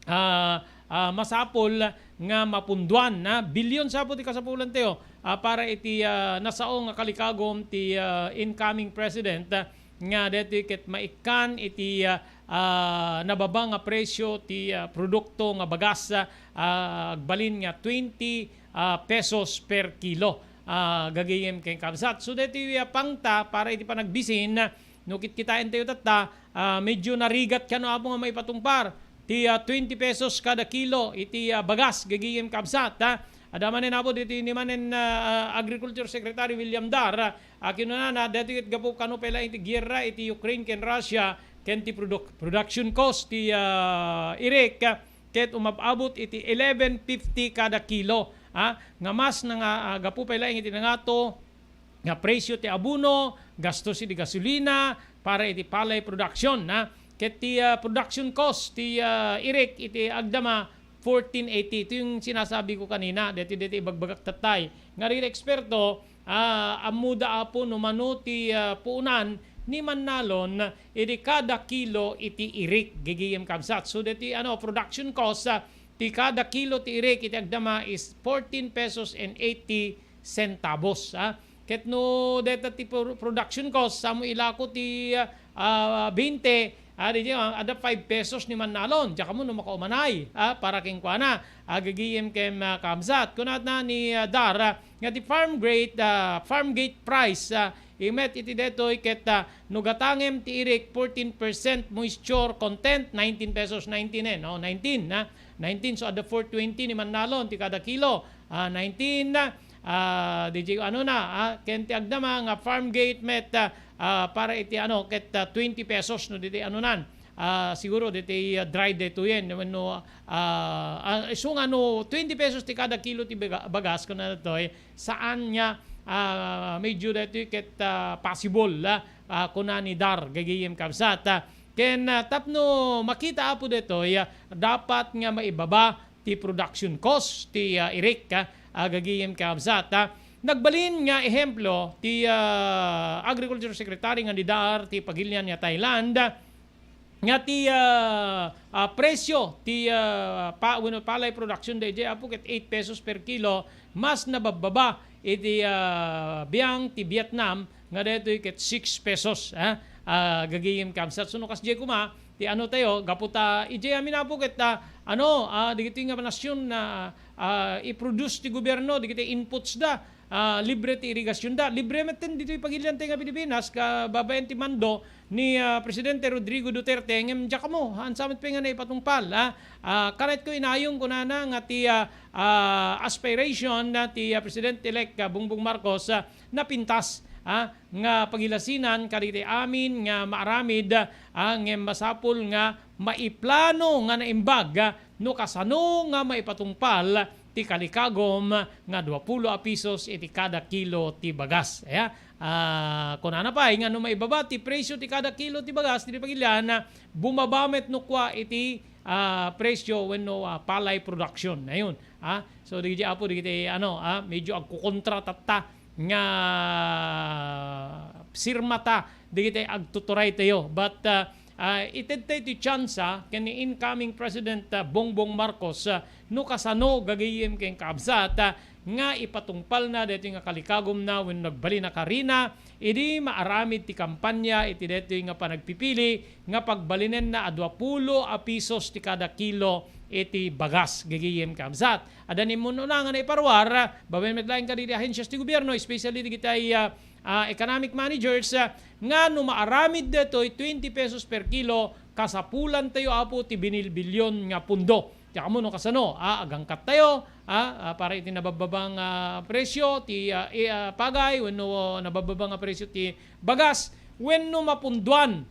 ah, ah, masapul nga mapunduan na billion sa apo ti kasapulan tayo, ah, para iti, ah, nasao nga kalikagom ti, ah, incoming president, ah, nga daytoy ket maikkan iti, ah, ah, nababa nga presyo ti, ah, produkto nga bagas, ah, agbalin nga twenty, ah, pesos per kilo, ah, gagayem ken kabsat. So, daytoy, ah, pangta para iti panagbisin, no kitkitaentayo tatta, ah, medyo narigat kano apo nga maipatungpar ti, ah, twenty pesos kada kilo iti, ah, bagas, gagayem kabsat, ha. Adda manen apo ditoy ni manen, ah, Agriculture Secretary William Dar, ah, kinunana, daytoy ket gapu kano pay laeng ti giyerra iti Ukraine ken Russia, ken ti produk-, production cost ti, ah, irik, ah, ket umab-abot iti eleven fifty kada kilo, ha, nga mas nanga-, ah, gapu pay laeng iti nangato nga presyo ti abono, gastos iti gasolina para iti palay production, ha. Ket ti, ah, production cost ti, ah, irik iti agdama, fourteen eighty. Ito yung sinasabi ko kanina, deti, deti ibagbagak tatay. Nga rin eksperto, ah, ammoda apo no mano ti, ah, puunan ni mannalon iti kada kilo iti irik, gagayem kabsat. So, deti, ano, production cost, ah, ti kada kilo ti irik iti agdama is fourteen pesos and eighty centavos, ah. Ket no deta ti pro-, production cost, samo ilako ti, ah, ah, twenty, ah, di, ah, adda five pesos ni mannalon. Diak ammo no makaumanay, ah, para kenkuana, ah, gagayem ken, ah, kabsat. Kunana ni, ah, Dar, ah, nga ti farm gate, ah, farm gate price, ah, imet iti detoy ket, ah, no gatangem ti irik fourteen percent moisture content, nineteen pesos, nineteen, eh, no? Nineteen, ah. Nineteen, so adda four twenty ni mannalon ti kada kilo. Ah, nineteen, ah, ah, di, ano na, ah, ken ti agdama nga farm gate met, ah, ah, para iti ano, ket, ah, twenty pesos no diti ano nan. Ah, siguro diti, ah, dry detoyen, wenno, ah, ah, isu nga no twenty pesos ti kada kilo ti baga-, bagas, kunana detoy, saan nga, ah, medyo detoy ket, ah, possible, ah, ah, kuna ni Dar, gagayem kabsat, ah. Ken, ah, tapno makita apo detoy, ah, dapat nga maibaba ti production cost ti, ah, irik, ah, ah, gagayem kabsat, ah. Nagbalin nga ehemplo ti, ah, Agriculture Secretary nga ni Dar ti pagilian nga Thailand, nga ti, ah, ah, presyo ti, ah, pa-, wenno palay production daydiay apo ket eight pesos per kilo, mas nababbaba iti, ah, biang ti Vietnam nga daytoy ket six pesos, ah, ah, gagayem kabsat. So, no kasdiay koma, ti ano tayo, gapu ta, idiay amin apo ket, ah, ano, ah, dagitoy nga nasyon na, ah, i-produce ti gobyerno, dagitoy inputs da, ah, libre ti irigasyon da. Libre met ten ditoy pagilian tayo nga Pilipinas, kababaen ti mando ni, ah, Presidente Rodrigo Duterte, ngem diak ammo, haan sa met pay nga naipatungpal, ah. Ah, kanayat ko inayong kunana nga ti, ah, ah, aspiration na ti, ah, President-elect, ah, Bongbong Marcos, ah, napintas. ah, nga pagilasinan kadagiti amin nga maaramid, ah, ngem masapul nga maiplano nga naimbag, ah, no kasano nga maipatungpal ti kalikagum nga duapulo a pisos iti kada kilo ti bagas. Aya, ah, kunana pay nga no maibaba ti presyo ti kada kilo ti bagas, ti pagilian, ah, bumaba met no kua iti, ah, presyo wenno, ah, palay production. Ayun, ah. So, dagiti apo, dagiti, ano, ah, medyo agkukontra tatta nga sirmata dagiti agtuturay tayo. But, ah, ah, ited tayo ti tsansa ken ni incoming President, ah, Bongbong Marcos, ah, no kasano gagayyem ken kaabsat, ah, nga ipatungpalna daytoy nga kalikagumna wenno nagbalin a karina idi maaramid ti kampanya iti daytoy nga panagpipili nga pagbalinenna a duapulo a pisos ti kada kilo iti bagas, gagayyem kaabsat. Adda ni immun-una nga naiparuar, babaen met laeng kadagiti ahensias ti gobierno, especially dagiti, ah, ah, economic managers, ah, nga no maaramid daytoy twenty pesos per kilo, kasapulantayo, apo, ti binilbilyon nga pundo. Diak ammo no kasano, ah, agangkat tayo, ah, ah, para iti nabababa nga presyo ti, ah, i-, ah, pagay wenno nabababa nga presyo ti bagas wenno mapunduan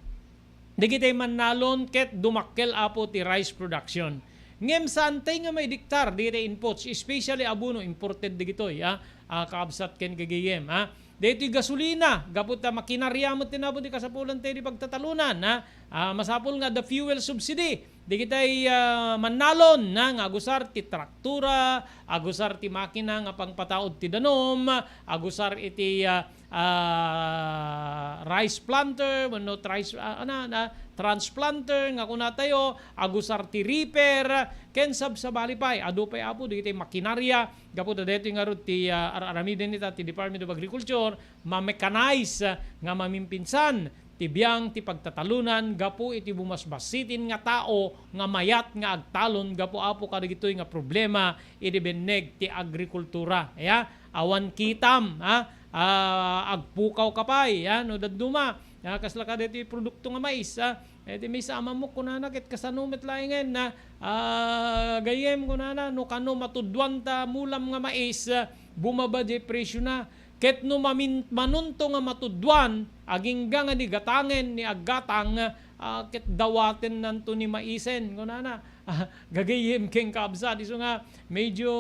dagiti mannalon ket dumakkel, apo, ti rice production. Ngem saantay nga maidiktar dagiti inputs, especially abono, imported dagitoy, ah, ah, kaabsat ken gagayyem, ah. Daytoy gasolina, gapu ta makinarya met ti nabon ti kasapulan tayo di pagtatalunan, ha? Ah, masapul nga adda fuel subsidy. Dagitay, ah, mannalon, ha, nga agusar ti traktura, agusar ti makina nga pangpataud ti danum, agusar iti, ah, ah, rice planter, wenno tris-, ah, ana, na, transplanter nga kuna tayo, agusar ti reaper, ken sabsabali pay, adu pay, apo, dagitay makinarya, gapu ta daytoy ngarud ti, ah, ar-aramiden ita ti Department of Agriculture, ma-mechanize, ah, nga mamimpinsan ti biang ti pagtatalunan gapu iti bumasbasitin nga tao nga mayat nga agtalon gapu, apo, kadagitoy nga problema iti benneg ti agrikultura. Aya, awan kitam, ha? Ah, agpukaw ka pay, ha? No dadduma, ha? Kasla kadagitoy produkto nga mais, ha? Eh, ti maysa a mamok, kunana, ket kasano met laengen na, ah, gayyem, kunana, no kano matudwan ta mulam nga mais, ah, bumaba diay presyo na. Ket no mamin-, manunto nga matudwan, agingga nga ni gatangen ni aggatang, ah, ket dawatennanto ni maisen, kunana. Ah, gagayyem ken kaabsat, isu nga medyo,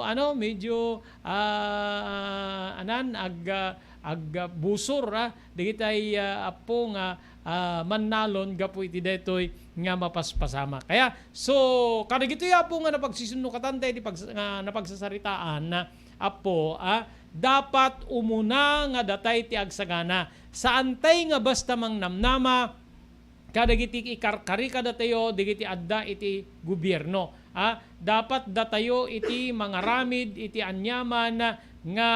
ano, medyo, ah, anan, ag-, ah, agbusor, ah, dagitay, ah, apo nga, ah, mannalon gapu iti daytoy nga mapaspasamak. Kaya, so, kadagitoy, apo, nga napagsisinnukatan tayo iti pags-, nga napagsasaritaan, ah, apo, ah, dapat umuna nga datay ti agsagana. Saantay nga basta mangnamnama kadagiti ikarkari kadatayo dagiti adda iti gobierno. Ah, dapat datayo iti mangaramid iti aniaman nga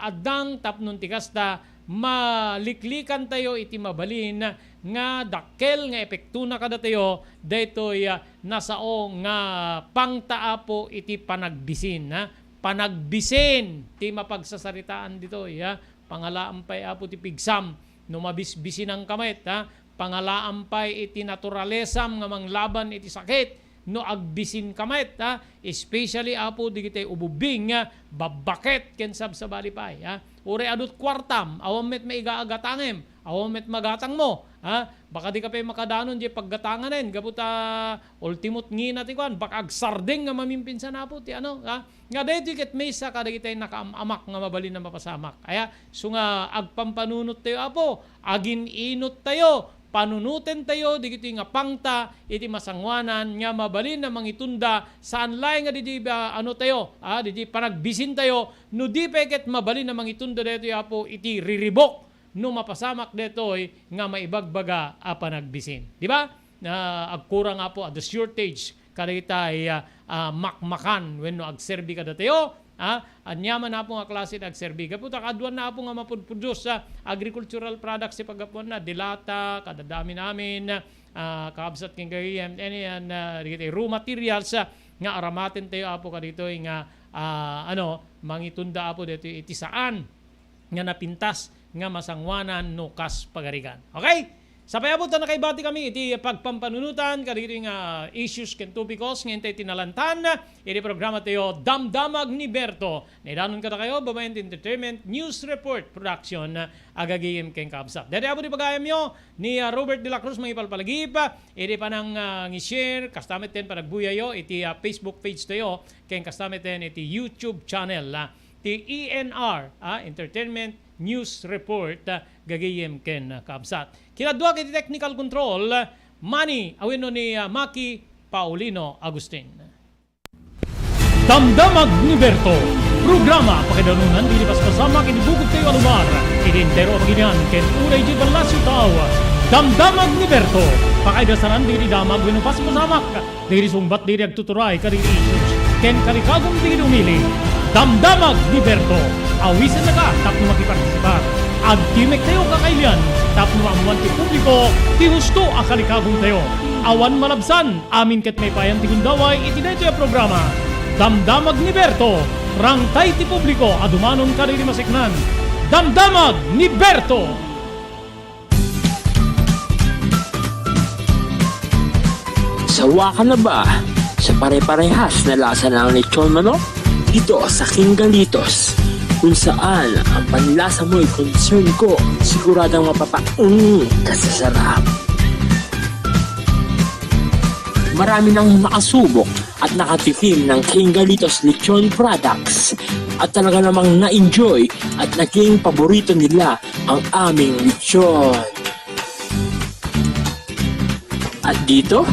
addang tapno ti kasta, maliklikantayo iti mabalin nga dakkel nga epektona kadatayo daytoy, ah, nasao nga pangta, apo, iti panagbisin, ha? Panagbisin ti mapagsasaritaan ditoy, ha? Pangalaam pay, apo, ti pigsam no mabisbisinanka met, ha? Pangalaam pay iti naturalesam nga manglaban iti sakit no agbisinka met, ha? Especially, apo, digitay ububbing nga babbaket ken sabsabali pay, ha? Uray adut kuartam, awan met maiga a gatangem, awan met magatangmo, ha? Baka di ka pay makadanon diay paggatanganen, gapu ta ultimot ngina ti kuan, baka agsardeng nga mamimpinsan, apo, ti ano, ha? Nga daytoy ket maysa kadagitay nakaam-amak nga mabalin a mapasamak. Aya, so nga agpampanunot tayo, apo, agin-inot tayo, panunoten tayo digitoy nga pangta iti masangoanan nga mabalin a mangitunda, saan laeng nga didiay, ah, ano tayo, ah, didiay panagbisin tayo, no di pay ket mabalin a mangitunda daytoy, apo, iti riribok no mapasamak daytoy nga maibagbaga a panagbisin. Di ba? Ah, agkurang, apo, adda shortage kadagitay, ah, ah, makmakan wenno agserbi kadatayo, ah, aniaman, apo, nga klase ti agserbi. Gapu ta kaaduanna, apo, nga mapudpudus, ah, agricultural products ti paggapuanna, dilata, kadadamin-amin, ah, kaabsat ken gagayyem, any, ah, dagiti raw materials, ah, nga aramaten tayo, apo, kaditoy nga, ah, ano, mangitunda, apo, ditoy iti saan nga napintas nga masangoanan no kas pagarigan. Okay? Sapay abot ta nakaibati kami iti pagpampanunotan kadagiti nga issues ken topikos nga intay tinalantan iti programa tayo, Damdamag ni Berto. Naidanon kadakayo babaen ti Entertainment News Report Production, agagayem ken kabsat. Daydi apo ti pagayamyo ni, ah, Robert de la Cruz mangipalpalagip, ah, iti panang, ah, ngi-share, kasta met ken panagbuyayo iti, ah, Facebook page tayo, ken kasta met ken iti YouTube channel, ah, ti E N R, ah, Entertainment News Report, ah, gagayem ken, ah, kabsat. Kinadua iti technical control, ah, Manny, a wenno ni, ah, Maki Paulino Agustin. Damdamag ni Berto, programa pakaidanunan dagiti paspasamak iti bukod tayo a lugar, iti entero a pagilian ken uray idiay ballasiw tao. Damdamag ni Berto, pakaidasanan dagiti damag wenno paspasamak dagiti sungbat dagiti agtuturay kadagiti issues ken kalikagum dagiti umili. Damdamag ni Berto, awisennaka tapno makipartisipar. Agtimek tayo kakailian tapno maammoan ti publiko ti husto a kalikagum tayo. Awan malabsan, amin ket maipayan ti gundaway iti daytoy a programa. Damdamag ni Berto, rangtay ti publiko a dumanon kadagiti maseknan. Damdamag ni Berto! Sawa ka na ba sa pare-parehas na lasa ng lechon manok? Dito sa King Galitos, kung saan ang panlasa mo'y concern ko, siguradong mapapaung ka sa sarap. Marami nang nakasubok at nakatikim ng King Galitos Lechon Products at talaga namang na-enjoy at naging paborito nila ang aming lechon. At dito,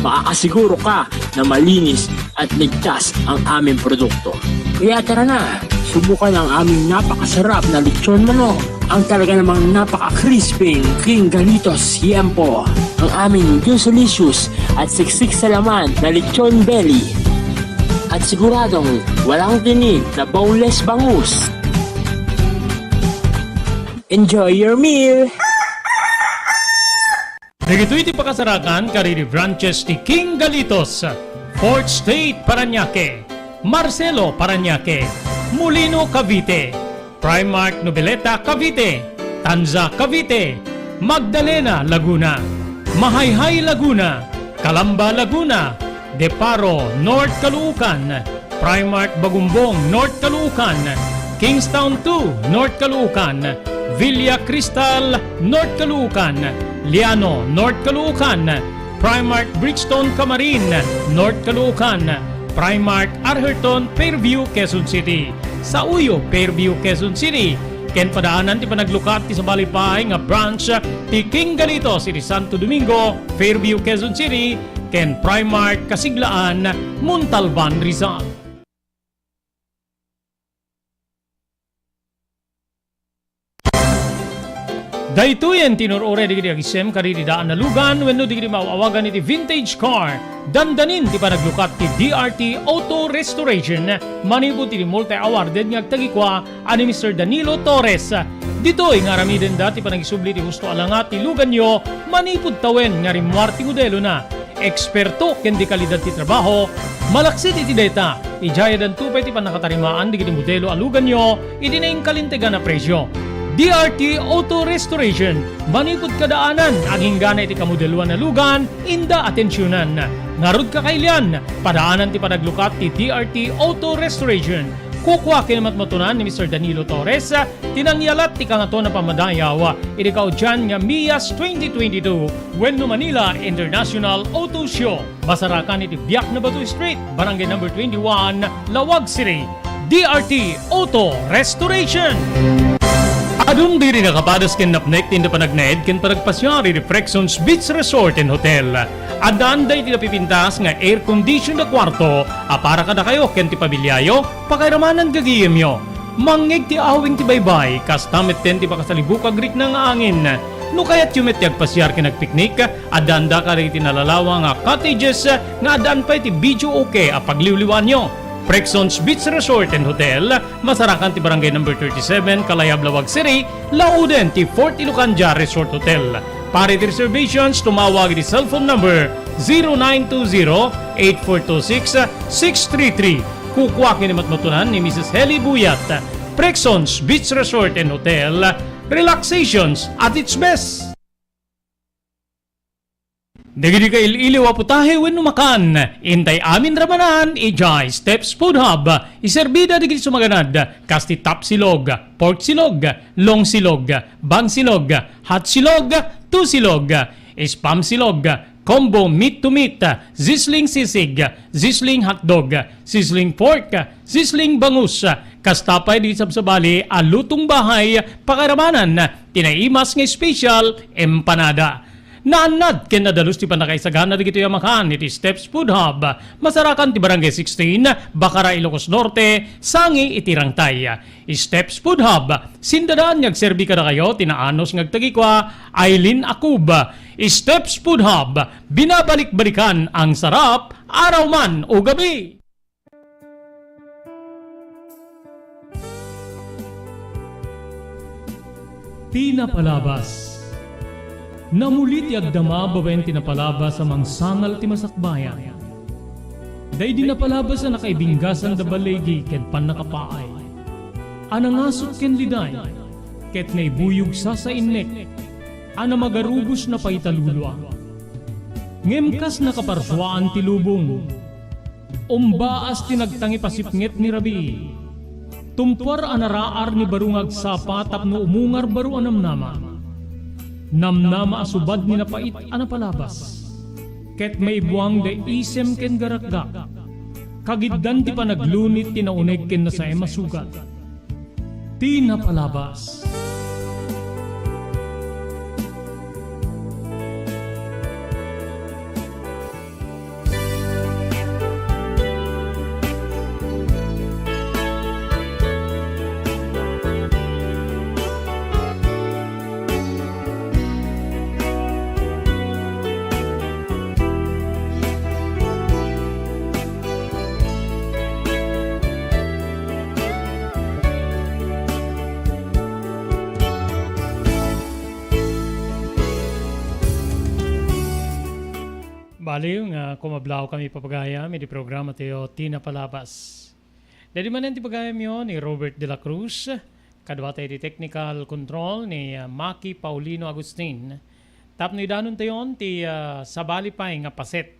makakasiguro ka na malinis at ligtas ang aming produkto. Kaya tara na, subukan ang aming napakasarap na lechon manok, ang talaga namang napaka-crispy King Galitos Yempo, ang aming juicy-licious at siksik sa laman na lechon belly. At siguradong walang tinik na boneless bangus. Enjoy your meal! Dagitoy ti pakasarakan kadagiti branches ti King Galitos, Fourth Street, Parañaque, Marcelo, Parañaque, Molino, Cavite, Primark, Noveleta, Cavite, Tanza, Cavite, Magdalena, Laguna, Mahayhay, Laguna, Calamba, Laguna, Deparo, North Caloocan, Primark Bagumbong, North Caloocan, Kingstown two, North Caloocan, Villa Cristal, North Caloocan, Liano, North Caloocan, Primark Bridgestone Camarin, North Caloocan, Primark Atherton, Fairview, Quezon City, Sauyo, Fairview, Quezon City, ken padaanan ti panaglukat ti sabali pay nga branch ti King Galitos iti Santo Domingo, Fairview, Quezon City, ken Primark Kasiglaan, Montalban, Rizal. Daytoyen ti inur-uray dagiti agisem kadagiti daan a lugan wenno dagiti maaw-awagan iti vintage car. Dandanin ti panaglukat ti D R T Auto Restoration manipud iti multi-awarded nga agtagikua a ni Mister Danilo Torres. Ditoy nga aramidenda ti panagisubli ti husto a langat ti luganyo manipud tawen nga rimmuar ti modelona. Eksperto ken dekalidad ti trabaho. Malaksid iti dayta, idiay addanto pay ti pannakatarimaan dagiti modelo a luganyo iti naingkalintegan a presio. D R T Auto Restoration, manipud kadaanan, aginggana iti kamodeloan a lugan, inda atensionan. Ngarud, kakailian, padaanan ti panaglukat ti D R T Auto Restoration. Kukua ken matmatunan ni Mister Danilo Torres ti nangyalat ti Kangatoan a Pammadayaw iti kaudian nga Mias twenty twenty-two wenno Manila International Auto Show. Masarakan iti Biak na Bato Street, Barangay Number twenty-one, Laoag City. D R T Auto Restoration. Adun diri nakapadas ken napnek ti inda panagnaed ken panagpasiar iti Prexons Beach Resort and Hotel. Addaanda iti napipintas nga air conditioned a kuarto a para kadakayo ken ti pamiliayo, pakairamanan gagayemyo. Mangngeg ti awing ti baybay, kasta metten ti pakasalibuk a agrikna nga angin. No kayatyo met ti agpasiar ken agpiknik, addaanda kadagiti nalalawa nga cottages nga addaan pay ti video okay a pagliwliwaanyo. Prexons Beach Resort and Hotel, masarakan ti Barangay Number thirty-seven, Kalayab, Laoag City, lauden ti Fort Ilocandia Resort Hotel. Para iti reservations, tumawag iti cellphone number zero nine two zero, eight four two six, six three three. Kukua ken ni matmatunan ni Missus Heli Buyat. Prexons Beach Resort and Hotel, relaxations at its best. Dagiti kail-iliw a putahe wenno makan, intay amin ramanan idiay Steps Food Hub. Iserbida dagiti sumaganad, kas ti top silog, pork silog, long silog, bang silog, hot silog, two silog, spam silog, combo meat to meat, sizzling sisig, sizzling hotdog, sizzling pork, sizzling bangus, kasta pay di sabsabali a lutong bahay, pakaramanan ti naimas nga special empanada. Naannad ken nadalus ti pannakaisagana dagitoy a makan iti Steps Food Hub, masarakan ti Barangay sixteen, Bacara, Ilocos Norte, sangi iti Rangtay. Steps Food Hub, sindadaan nga agserbi kadakayo ti naanus nga agtagikua, Aileen Akub. Steps Food Hub, binabalik-balikan ang sarap, araw man o gabi. Ti napalabas. Namuli ti agdama babaen ti napalabas a mangsangal ti masakbayan. Daydi napalabas a nakaibinggasan da baligi ken pannakapaay, a nangasut ken liday, ket naibuyog sasainnek, a namagarubos na paitalulua. Ngem kas nakaparsuaan ti lubong, umbaas ti nagtangipasipnget ni rabii. Tumpuar a naraar ni baro nga agsapa tapno umungar baro a namnama. Namnama a subad ni napait a napalabas. Ket maibuang da isem ken garakgak. Kagiddan ti panaglunit ti nauneg ken nasaem a sugat. Ti napalabas. Baliw nga kumablaw kami, papagayam, iti programa tayo, Ti Napalabas. Daydi manen ti pagayamyo ni Robert de la Cruz, kaduatay ti technical control ni, ah, Maki Paulino Agustin. Tapno idanontayon ti, ah, sabali pay nga paset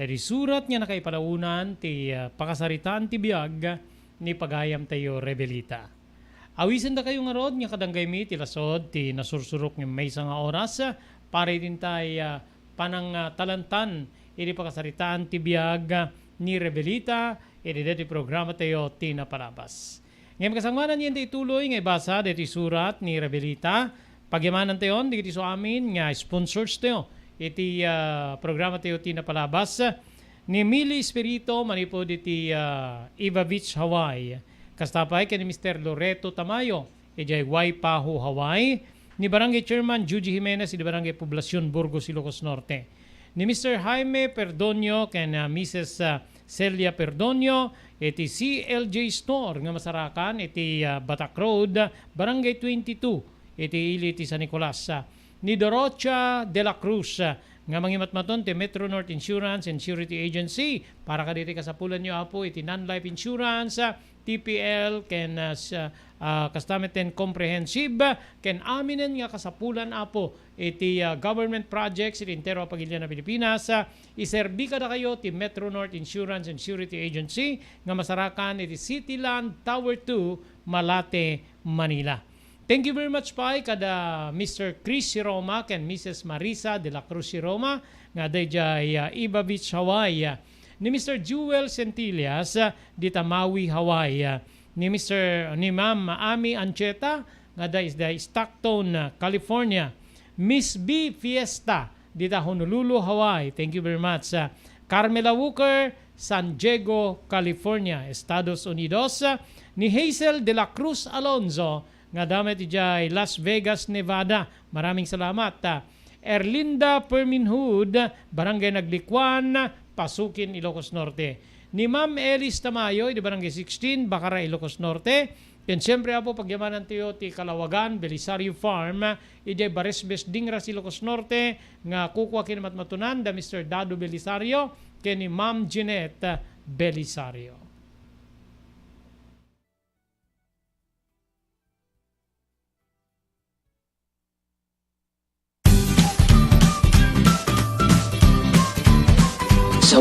daydi surat nga nakaipalaonan ti, ah, pakasaritaan ti biag ni pagayamtayo Rebelita. Awisendakayo ngarud nga kadanggaymi ti lasud ti nasursurok nga maysa nga oras, para iti intay, ah, panangtalantan iti pakasaritaan ti biag ni Rebelita iti daytoy programa tayo, Ti Napalabas. Ngem kasangoanan, yen ti ituloy nga ibasa daytoy surat ni Rebelita, pagyamanantayon dagiti isu amin nga sponsors tayo iti, ah, programa tayo, Ti Napalabas, ni Mili Espirito manipud iti, ah, Iva Beach, Hawaii. Kasta pay ken ni Mister Loreto Tamayo idiay Waipahu, Hawaii, ni Barangay Chairman Juji Jimenez idi Barangay Poblacion, Burgos, Ilocos Norte, ni Mister Jaime Perdonio ken, ah, Missus, ah, Celia Perdonio iti C L J Store nga masarakan iti, ah, Batak Road, Barangay twenty-two, iti ili ti San Nicolas, ah, ni Dorocha de la Cruz, ah, nga mangimatmaton ti Metro North Insurance and Surety Agency para kaditi kasapulanyo, Apo, iti non-life insurance, ah, T P L ken, ah, sa, ah, kasta met ten comprehensive, ah, ken aminen nga kasapulan, Apo, iti, ah, government projects iti entero a pagilian a Pilipinas, ah, iserbi kadakayo ti Metro North Insurance and Surety Agency nga masarakan iti City Land Tower two, Malate, Manila. Thank you very much pay kada Mister Chris Siroma ken Missus Marisa de la Cruz Siroma nga adda idiay, ah, Iba Beach, Hawaii. Ni Mister Jewel Centillas, ah, dita Maui, Hawaii. Ni Mister, ni Ma'am Ami Ancheta nga adda isda Stockton, ah, California. Miss B Fiesta dita Honolulu, Hawaii. Thank you very much. Ah, Carmela Walker, San Diego, California, Estados Unidos. Ah, ni Hazel de la Cruz Alonzo nga adda met idiay Las Vegas, Nevada. Maraming salamat. Ah, Erlinda Perminhud, Barangay Naglikuan, Pasukin, Ilocos Norte. Ni Ma'am Elis Tamayo, idi Barangay sixteen, Bacara, Ilocos Norte. Ken siempre, Apo, pagyamanantayo ti Kalawagan Belisario Farm, idiay Baresbes, Dingras, Ilocos Norte, nga kukua ken matmatunan da Mister Dado Belisario ken ni Ma'am Jeanette Belisario.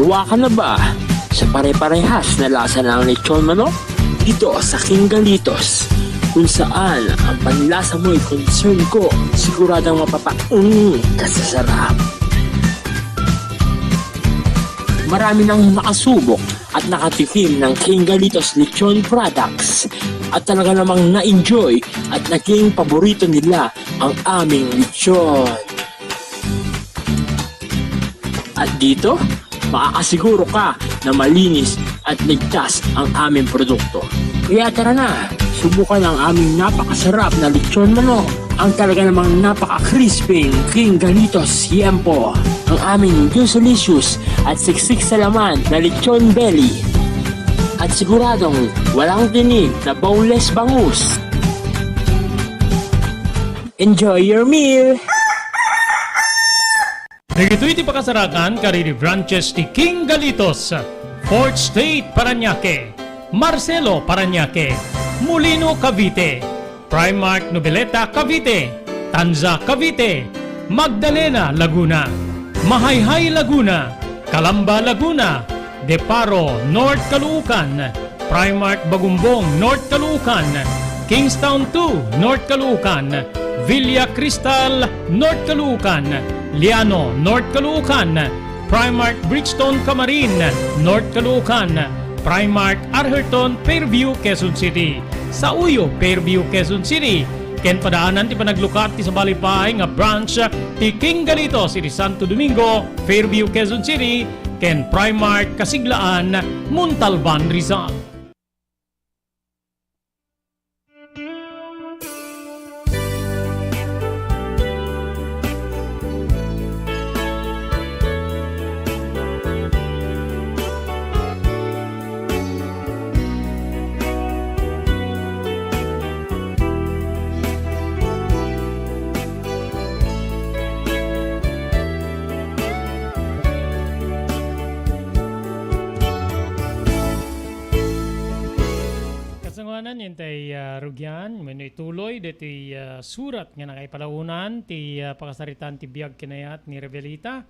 Wa ka na ba sa pare-parehas na lasa ng lechon manok? Dito sa King Galitos, kung saan ang panlasa mo'y concern ko, siguradong mapapaung ka sa sarap. Marami nang nakasubok at nakatikim ng King Galitos Lechon products at talaga namang na-enjoy at naging paborito nila ang aming lechon. At dito, makakasiguro ka na malinis at ligtas ang aming produkto. Kaya tara na, subukan ang aming napakasarap na lechon manok, ang talaga namang napaka-crispy King Galitos Yempo, ang aming juicy-licious at siksik sa laman na lechon belly. At siguradong walang tinik na boneless bangus. Enjoy your meal! Dagitoy ti pakasarakan kadagiti branches ti King Galitos, Fourth Street, Parañaque, Marcelo, Parañaque, Molino, Cavite, Primark Noveleta, Cavite, Tanza, Cavite, Magdalena, Laguna, Mahayhay, Laguna, Calamba, Laguna, Deparo, North Caloocan, Primark Bagumbong, North Caloocan, Kingstown two, North Caloocan, Villa Cristal, North Caloocan, Liano, North Caloocan, Primark Bridgestone Camarin, North Caloocan, Primark Arherton, Fairview, Quezon City, Sauyo, Fairview, Quezon City, ken padaanan ti panaglukat ti sabali pay nga branch ti King Galitos iti Santo Domingo, Fairview, Quezon City, ken Primark Kasiglaan, Montalban, Rizal. Kasangoanan, yantay, ah, rugian, wenno ituloy ditoy, ah, surat nga nakaipalaonan ti, ah, pakasaritaan ti biag ken ayat ni Revelita.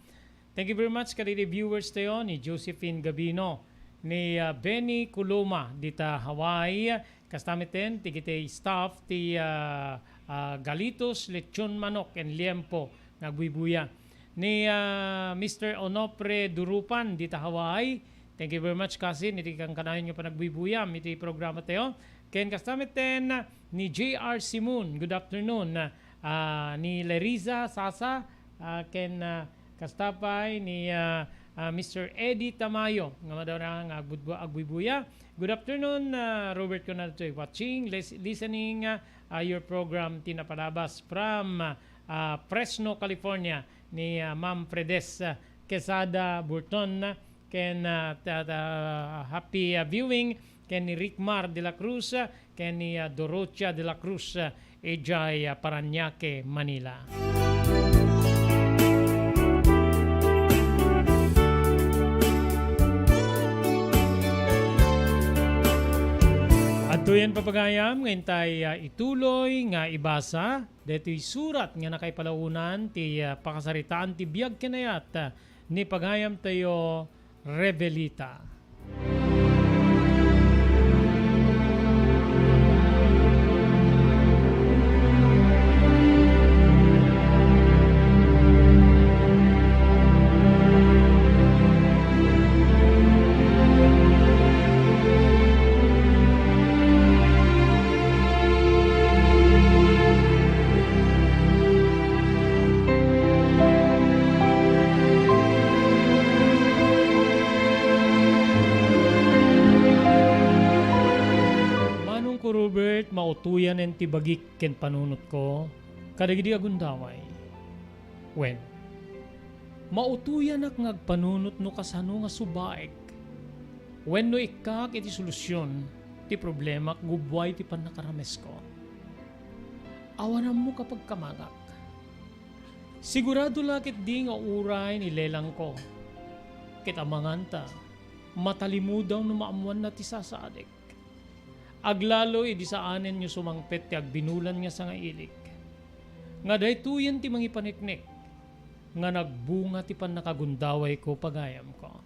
Thank you very much kadagiti viewers tayo, ni Josephine Gabino, ni, ah, Benny Coloma dita Hawaii, kasta metten ti kitay staff ti, ah, ah, Galitos, Lechon Manok, and Liempo nga agbuybuya. Ni, ah, Mister Onofre Durupan dita Hawaii, thank you very much, cousin, iti kankanayon nga panagbuybuya iti programa tayo. Ken kasta metten ni J R Simon, good afternoon. Ah, ni Leriza Sasa, ah, ken, ah, kasta pay ni, ah, ah, Mister Eddie Tamayo nga madara nga agbudbu-, agbuybuya. Good afternoon, ah, Robert Conaltoy, watching, lis-, listening, ah, ah, your program, ti napalabas from, ah, Fresno, California, ni, ah, Ma'am Fredes, ah, Quesada Burton, ken, ah, ta-, ta-, happy, ah, viewing ken ni Rickmar de la Cruz, ah, ken ni, ah, Dorotia de la Cruz, ah, idiay, ah, Parañaque, Manila. Adtoyen, papagayam, nga intay, ah, ituloy nga ibasa daytoy surat nga nakaipalaonan ti, ah, pakasaritaan ti biag ken ayat, ah, ni pagayamtayo, Revelita. Manongko Robert, mautoyanen ti bagik ken panunotko kadagidi a gundaway. Wen, mautoyanak nga agpanunot no kasano nga subaek wenno ikkak iti solusion ti problemak gubbuay ti pannakaramesko. Awan ammok a pagkamangak. Sigurado la ketdi nga uray ni lelangko ket amanganta, matalimudaw no maammoanna ti sasaadek. Aglalo idi saanenyo sumangpet ti agbinulan nga sangailik, nga daytoyen ti mangipaneknek nga nagbunga ti pannakagundawayko, pagayamko.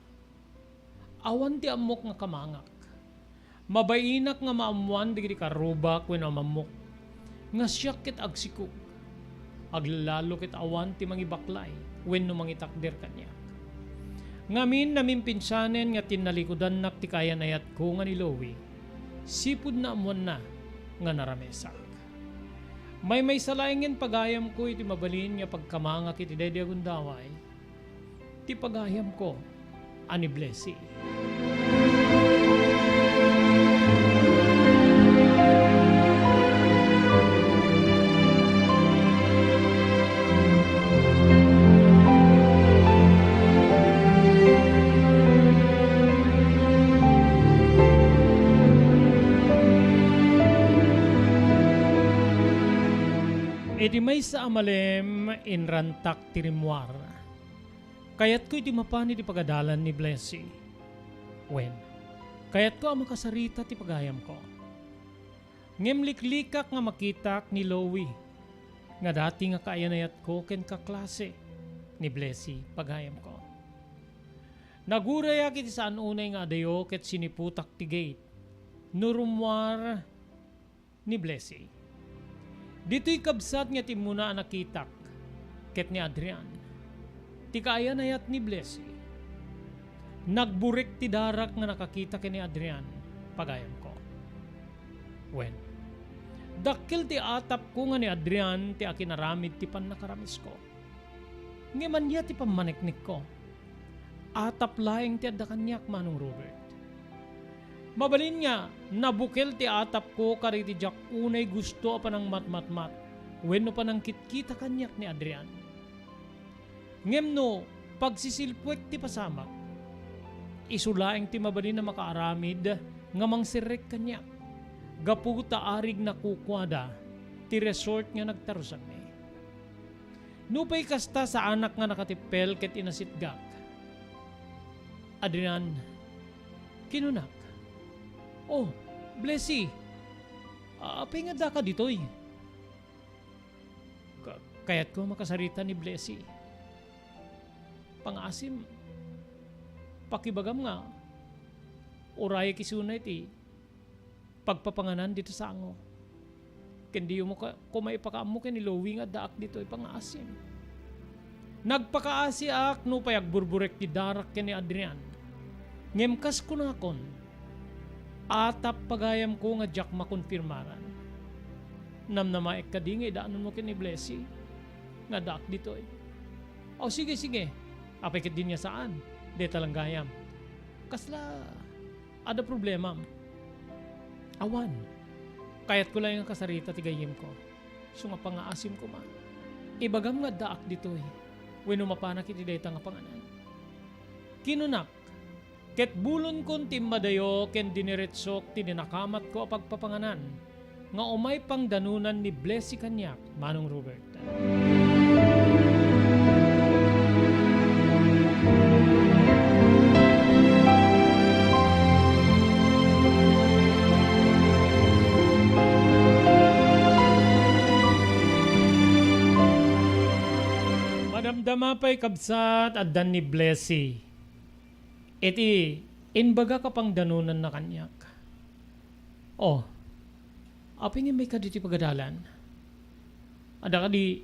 Awan ti ammok nga kamangak. Mabainak nga maammoan dagiti karrubak wenno amammok, nga siak ket agsikog. Aglalalo ket awan ti mangibaklay wenno mangitakder kaniak. Ngamin, namimpinsanen nga tinnalikudannak ti kaayan-ayatko nga ni Louie, sipud naammoanna nga naramesak. Maymaysa laengen pagayamko iti mabalin nga pagkamangak iti daydi a gundaway, ti pagayamko a ni Blessy. Iti maysa a malem, inrantak ti rimmuar. Kayatko iti mapan iti pagadalan ni Blessy. Wen, kayatko a makasarita ti pagayamko. Ngem liklikak nga makitak ni Louie, nga dati nga kaayan-ayatko ken kaklase ni Blessy, pagayamko. Nagurayak iti saan unay nga adayo ket siniputak ti gate. No rummuar ni Blessy. Ditoy kabsat nga timmuna a nakitak ket ni Adrian, ti kaayan-ayat ni Blessy. Nagburek ti darak nga nakakita ken ni Adrian, pagayamko. Wen, dakkel ti atapko nga ni Adrian ti akinaramid ti pannakaramesko. Ngem ania ti pammaneknekko? Atap laeng ti adda kaniak, Manong Robert. Mabalin nga, nabukel ti atapko kadagiti diak unay gusto a panangmatmatmat wenno panangkitkita kaniak ni Adrian. Ngem no pagsisilpuek ti pasamak, isu laeng ti mabalin a makaaramid nga mangserrek kaniak, gapu ta arigna kukuada ti resort nga nagtarusanmi. Nupay kasta, saanak nga nakatippel ket inasitgak. "Adrian," kinunak. "Oh, Blessy, apay nga addaka ditoy?" Ka-, kayatko makasarita ni Blessy. Pangaasim, pakibagam nga urayek isuna iti pagpapanganan dita sango. Ken diyo koma ipakaammo ken ni Louie nga addaak ditoy, pangaasim. Nagpakaasiak nupay agburburek ti darak ken ni Adrian. Ngem kas kunakon, atap pagayamko nga diak makonfirmaran. Namnamaek kadi nga idaanonmo ken ni Blessy nga addaak ditoy? O, sige, sige. Apay ketdi nga saan? Deta lang gayam. Kasla adda problemam? Awan. Kayatko laeng a kasarita ti gayyemko. Isu nga pangaasim koma, ibagam nga addaak ditoy wenno mapanak iti dayta nga panganan. Kinunak, ket bulonkon ti immadayo ken diniretsok ti dinakamatko a pagpapanganan nga umay pangdanunan ni Blessy kaniak, Manong Robert. Madamdama pay, kabsat, addan ni Blessy iti imbagak a pangdanonanna kaniak. Oh, apay nga immay kaditoy pagadalan? Adda kadi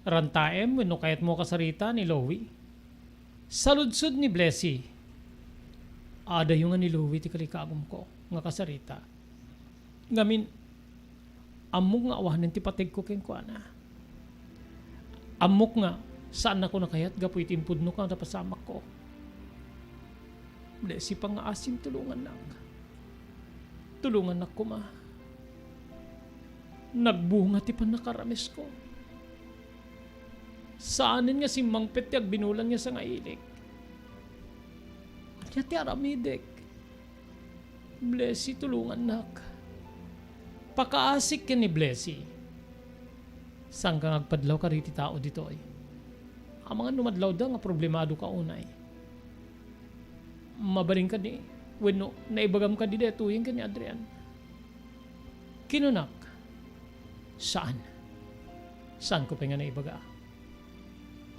rantaem wenno kayatmo a kasarita ni Louie? Saludsod ni Blessy, adayo nga ni Louie ti kalikagumko nga kasarita. Ngamin, ammok nga awanen ti pategko kenkuana. Ammok nga saannako nakayat gapu iti impudno nga napasamakko. Blessy, pangaasim, tulongannak. Tulongannak koma. Nagbunga ti pannakaramesko. Saanen nga simmangpet ti agbinulan nga sangailik. Ania ti aramidek? Blessy, tulongannak. Pakaasik ken ni Blessy. Saanka nga agpadlaw kadagiti tao ditoy. Amangan no madlawda nga problemadoka unay. Mabalin kadi wenno naibagam kadi daytoyen ken ni Adrian? Kinunak, saan. Saanko pay nga naibaga.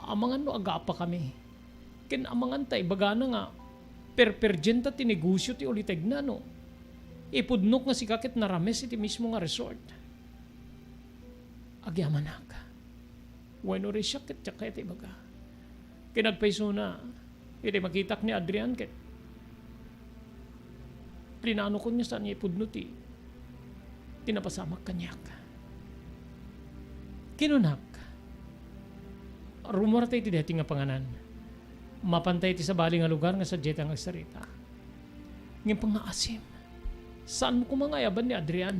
Amangan no agapakami. Ken amangan ta ibagana nga Perperdienta ti negosio ti ulitegna, no? Ipudnok nga sika ket narames iti mismo nga resort. Agyamanak. Wenno, risiak ket diak kayat ibaga. Ket agpaysona, idi makitak ni Adrian ket linanokon nga saan nga ipudno ti, ti napasamak kaniak. Kinunak, "Rummuarta iti daytoy nga panganan. Mapanta iti sabali nga lugar nga sadiayta nga agsarita." Ngem pangngaasim, saanmo koma nga ayaban ni Adrian.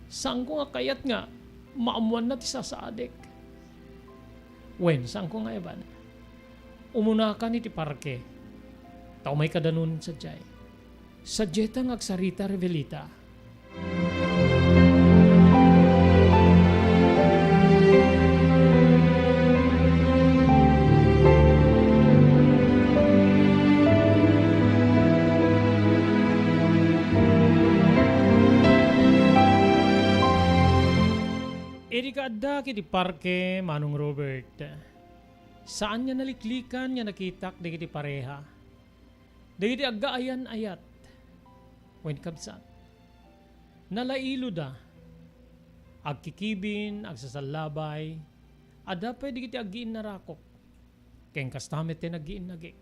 Saanko nga kayat nga maammoanna ti sasaadik. Wen, saanko nga ayaban. Umunakan iti parke. Ta umayka danon sadiay. Sadiayta nga agsarita, Revelita. Idi kaaddak iti parke, Manong Robert, saan nga naliklikan nga nakitak dagiti pareha, dagiti aggaayan-ayat wen kabsat. Nalailoda, agkikibin, agsasallabay, adda pay dagiti aggiinnarakok, ken kasta met ti naggiinnagik.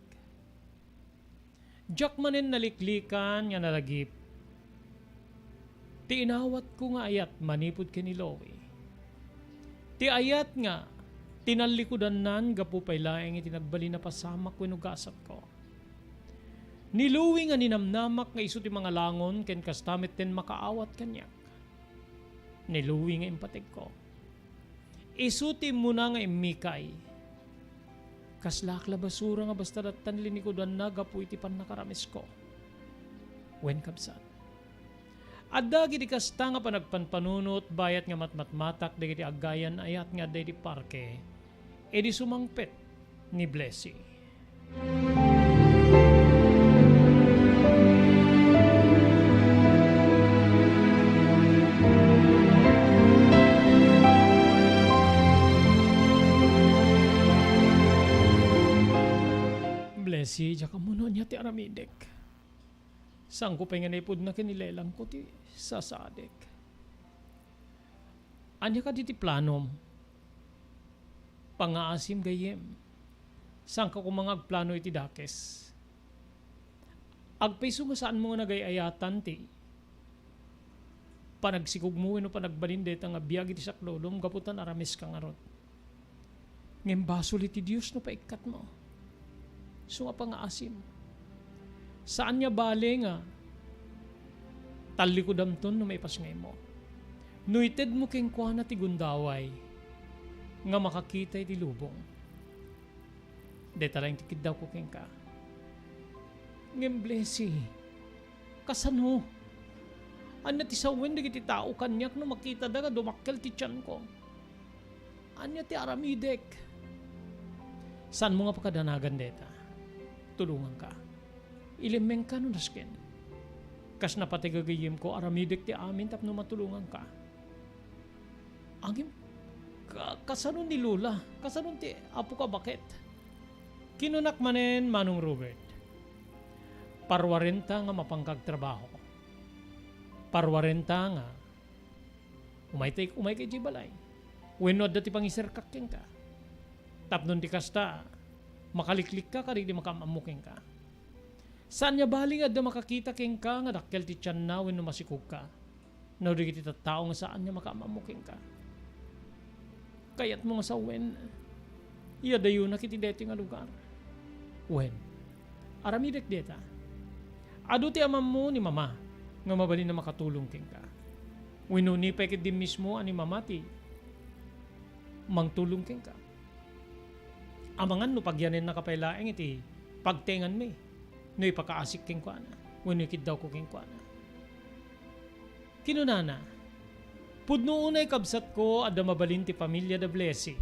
Diak manen naliklikan nga nalagip ti inawatko nga ayat manipud ken ni Louie. Ti ayat nga tinallikudannan gapu pay laeng iti nagbalin a pasamak wenno gasatko. Ni Louie nga ninamnamak nga isu ti mangalangon ken kasta met ti makaawat kaniak. Ni Louie nga impategko. Isu ti immuna nga immikay. Kaslaak la basura nga basta dattan linikudanna gapu iti pannakaramesko. Wen, kabsat. Adda gidi kasta nga panagpanpanunot bayat nga matmatmatak dagiti aggaayan-ayat nga adda iti parke idi sumangpet ni Blessy. Blessy, diak ammo no ania ti aramidek. Saanko pay nga naipudna ken ilelangko ti sasaadik. Ania kadi ti planom? Pangngaasim, gayyem. Saanka koma nga agplano iti dakes. Agpayso nga saanmo nga nagay-ayatan ti panagsikogmo wenno panagbalin dayta nga biag iti saklulom gapu ta narameska ngarud. Ngem basol iti Dios no paikkatmo. Isu nga pangngaasim. Saan nga bale nga tallikodamton no maipasngaymo. No itedmo kenkuana ti gundaway nga makakita iti lubong. Dayta laeng ti kiddawko kenka. Ngem Blessy, kasano? Ania ti sawen dagiti tao kaniak no makitada nga dumakkel ti tianko? Ania ti aramidek? Saanmo nga pakadanagan dayta. Tulonganka. Ilimmengka no nasken. Kas napatay gagayyemko, aramidek ti amin tapno matulonganka. Ngem, ka-, kasano ni Lola? Kasano ti apoka baket? Kinunak manen, Manong Robert, parwarenta nga mapanka agtrabaho. Parwarenta nga umayta, umayka idiay balay. Wenno adda ti pangiserkak kenka. Tapno ti kasta, makaliklikka kadagiti makaam-ammo kenka. Saan nga bali nga adda makakita kenka nga dakkel ti tianna wenno masikogka? No dagiti tattao nga saan nga makaam-ammo kenka. Kayatmo nga sawen, iyadayonak iti daytoy nga lugar. Wen, aramidek dayta. Adu ti amammo ni Mama nga mabalin a makatulong kenka. Wenno ni pay ketdi mismo a ni Mama ti mangtulong kenka. Amangan no pagyanennaka pay laeng iti pagtenganmi no ipakaasik kenkuana wenno ikiddawko kenkuana. Kinunana, "Pudno unay, kabsatko, adda mabalin ti pamiliada Blessy.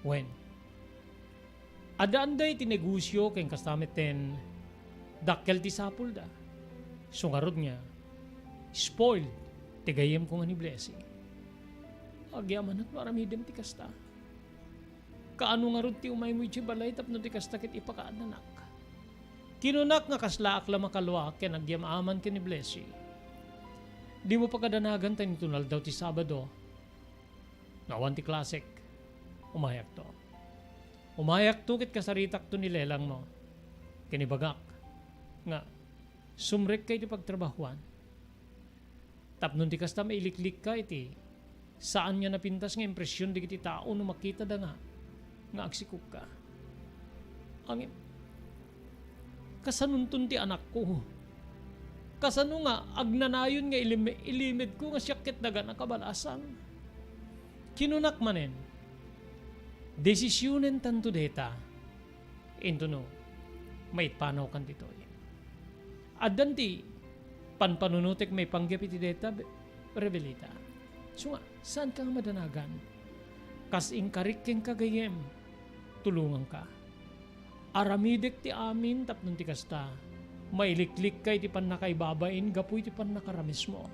Wen, addaanda iti negosio ken kasta metten dakkel ti sapulda. Isu ngarud nga, spoiled ti gayyemko nga ni Blessy. Agyamanak no aramidem ti kasta. Kaano ngarud ti umaymo idiay balay tapno ti kasta ket ipakaadanak?" Kinunak nga kaslaak la makalua ken agyam-aman ken ni Blessy. Dimo pakadanagan ta inton aldaw ti Sabado, no awan ti klasek, umayakto. Umayakto ket kasaritakto ni Lelangmo. Ken ibagak nga sumrekka iti pagtrabahoan. Tapno ti kasta, mailiklikka iti saan nga napintas nga impresion dagiti tao no makitada nga, nga agsikogka. Ngem, kasanonton ti anakko? Kasano nga agnanayon nga ilim-, ilimedko nga siak ket daga nakabalasan? Kinunak manen, "Desisionentanto dayta, intono maipanaw kan ditoy. Addan ti panpanunotek maipanggep iti dayta, Be-, Rebelita. Isu nga, saanka nga madanagan. Kas inkarik kenka gayyem, tulonganka. Aramidek ti amin tapno ti kasta, mailiklikka iti pannakaibabain gapu iti pannakaramesmo."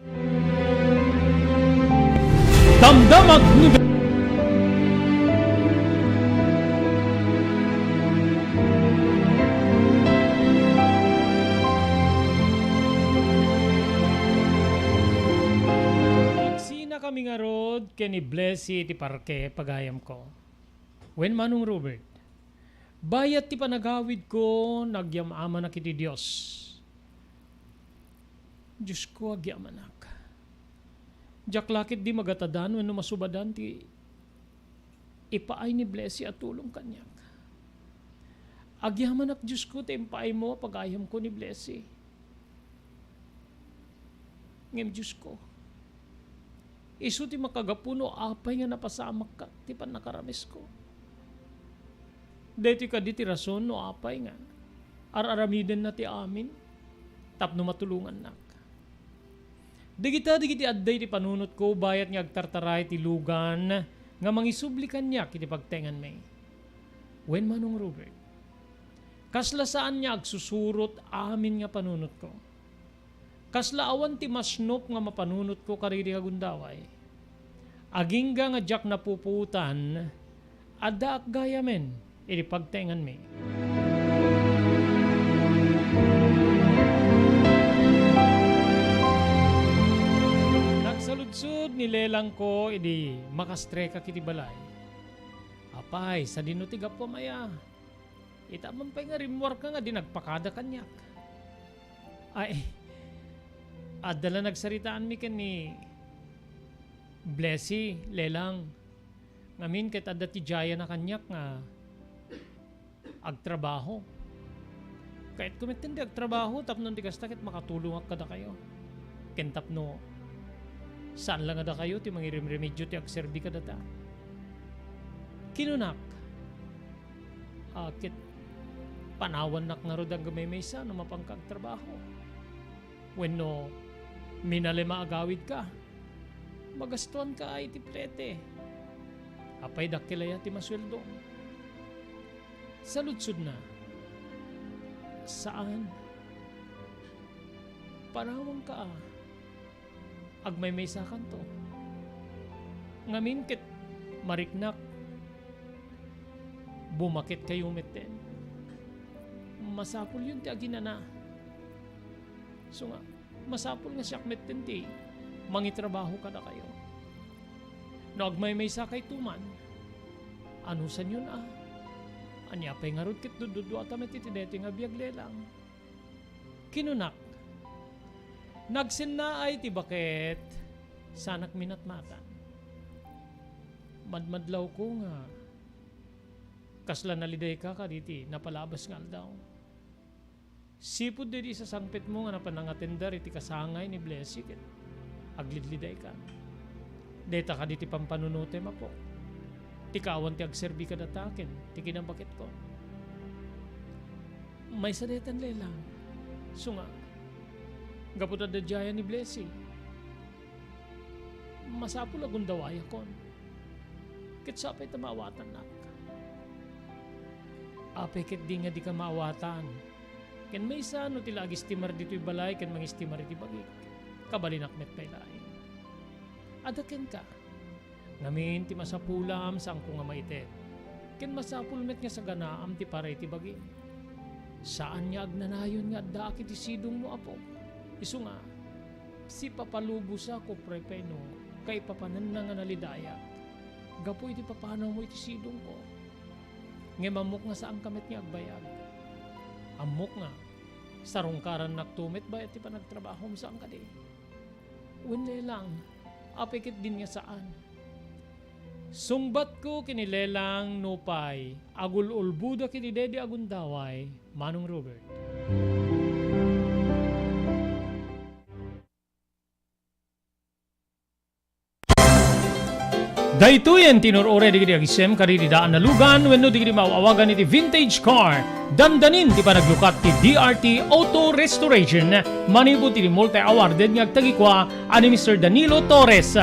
Damdamak ni Agsinakami ngarud ken ni Blessy iti parke, pagayamko. Wen, Manong Robert, bayat ti panagawidko, nagyam-amanak iti Dios. Diosko, agyamanak. Diak la ketdi magatadan wenno masubadan ti ipaay ni Blessy a tulong kaniak. Agyamanak, Diosko, ta impaaymo a pagayamko ni Blessy. Ngem, Diosko, isu ti makagapu no apay nga napasamakka ti pannakaramesko. Daytoy kadi ti rason no apay nga ar-aramidenna ti amin tapno matulongannak. Dagita dagiti adda iti panunotko bayat nga agtartaray ti lugan nga mangisubli kaniak iti pagtenganmi. Wen, Manong Robert, kasla saan nga agsusurot amin nga panunotko. Kasla awan ti masnop nga mapanunotko kadagiti agundaway. Agingga nga diak napupuotan, addaak gayamen iti pagtenganmi. Nagsaludsod ni Lelangko idi makastreka iti balay. Apay, sadino ti gapuam aya? Ita man pay nga rimmuarka nga di nagpakada kaniak. Ay, adda la nagsaritaanmi ken ni Blessy, Lelang. Ngamin ket adda ti diayana kaniak nga agtrabaho. Kayatko metten ti agtrabaho tapno ti kasta ket makatulongak kadakayo. Ken tapno saan la nga dakayo ti mangirimremedio ti agserbi kadata. Kinunak, a, ket panawannak ngarud a agmaymaysa no mapanka agtrabaho. Wenno, minalem a agawidka, magastuanka iti plete. Apay, dakkel aya ti masueldom? Saludsodna, saan. Panawanka a agmaymaysakanto. Ngamin ket mariknak, bumaketkayo metten. Masapulyon ti aginana. Isu nga, masapul nga siak metten ti mangitrabaho kadakayo. No agmaymaysakayto man, anusanyon a. Ania pay ngarud ket dudduduata met iti daytoy nga biag, Lelang. Kinunak, nagsennaay ti baket, saanak minatmatan. Madmadlawko nga kasla nalidayka kaditi napalabas nga aldaw. Sipud daydi sasangpetmo nga napan nangatender iti kasangay ni Blessy ket aglidlidayka. Dayta kadi ti pampanunotem, Apo. Ti kaawan ti agserbi kadata ken ti kinabaketko. Maysa daytan, Lelang. Isu nga, gapu ta adda diayan ni Blessy, masapul a gundawayakon. Ket sapay ta maawatannak. Apay ketdi nga dika maawatan? Ken maysa no ti la agistimar ditoy balay ken mangistimar iti bagik, kabalinak met pay laeng. Adda kenka. Ngamin ti masapulam, saanko nga maited. Ken masapul met nga saganaam ti para iti bagim. Saan nga agnanayon nga addaak iti sidongmo, Apo. Isu nga, sipapalubosak, O Prepeno, kaipapananna nga nalidayak gapu iti papanawmo iti sidongko. Ngem ammok nga saanka met nga agbayag. Ammok nga, sarungkarannakto met bayat ti panagtrabahom, saan kadi? Wen lelang, apay ketdin nga saan? Sungbatko ken ni lelang nupay agul-ulboda ken ni dede a gundaway, Manong Robert. Daytoyen ti inur-uray dagiti agisem kadagiti daan a lugan wenno dagiti maaw-awagan iti vintage car. Dandanin ti panaglukat ti D R T Auto Restoration manipud iti multi-awarded nga agtagikua a ni Mister Danilo Torres.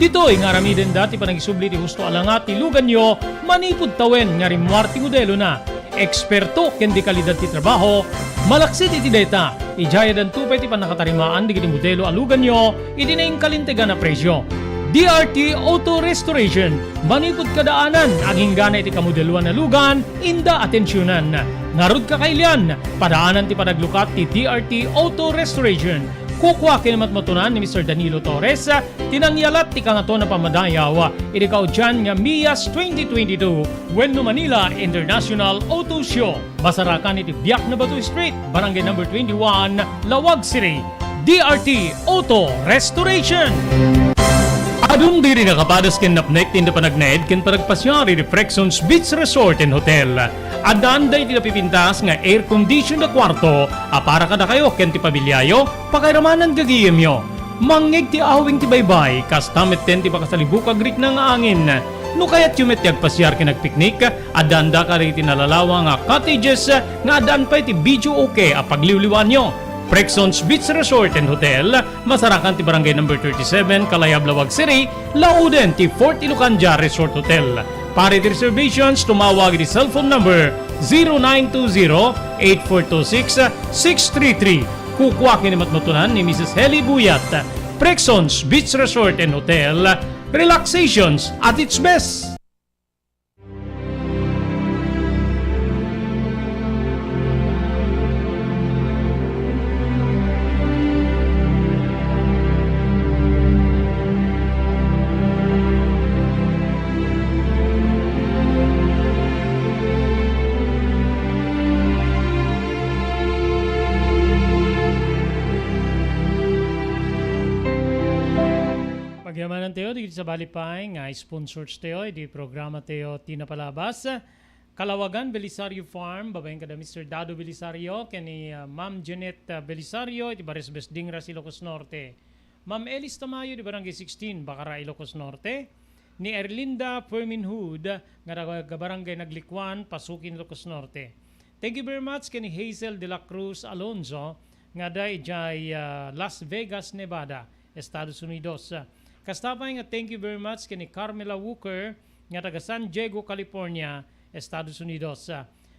Ditoy nga aramidenda ti panagisubli ti husto a langa ti luganyo manipud tawen nga rimmuar ti modelona. Eksperto ken di kalidad ti trabaho, malaksid iti dayta, idiay addanto pay ti pannakatarimaan dagiti modelo a luganyo iti nainkalintegan a presio. D R T Auto Restoration, manipud kadaanan, aginggana iti kamodeloan a lugan, inda atensionan. Ngarud, kakailian, padaanan ti panaglukat ti D R T Auto Restoration. Kukua ken matmatunan ni Mister Danilo Torres ti nangyalat ti Kangatoan a Pammadayaw iti kaudian nga MIAS twenty twenty-two wenno Manila International Auto Show. Masarakan iti Biak na Bato Street, Barangay Number twenty-one, Laoag City. D R T Auto Restoration. Adun diri nakapadas ken napnek ti inda panagnaed ken panagpasiar iti Prexons Beach Resort and Hotel. Addaan daydi napipintas nga air condition a kuarto a para kadakayo ken ti pamiliayo, pakairamanan gagayemyo. Mangngeg ti awing ti baybay, kasta metten ti makasalibuk a agrikna nga angin. No kayatyo met ti agpasiar ken agpiknik, addaanda kadagiti nalalawa nga cottages nga addaan pay ti videoke a pagliwliwaanyo. Prexons Beach Resort and Hotel, masarakan ti Barangay Number thirty-seven, Kalayab, Laoag City, lauden ti Fort Ilocandia Resort Hotel. Para iti reservations, tumawag iti cellphone number zero nine two zero, eight four two six, six three three. Kukua ken ni matmatunan ni Missus Heli Buyat. Prexons Beach Resort and Hotel, relaxations at its best. Pagyamanan tayo, di sabali pay nga sponsors tayo, di programa tayo, Tina Palabas. Kalawagan Belisario Farm, babaen kada Mister Dado Belisario, ken ni, ah, Ma'am Jeanette, ah, Belisario, iti Bares Besdingra, Ilocos Norte. Ma'am Elis Tamayo, di Barangay sixteen, Bacara, Ilocos Norte. Ni Erlinda Fermin Hood, nga taga Barangay Naglikuan, Pasukin, Ilocos Norte. Thank you very much ken ni Hazel de la Cruz Alonzo, nga adda idiay, ah, Las Vegas, Nevada, Estados Unidos. Kasta pay nga thank you very much ken ni Carmela Walker, nga taga San Diego, California, Estados Unidos.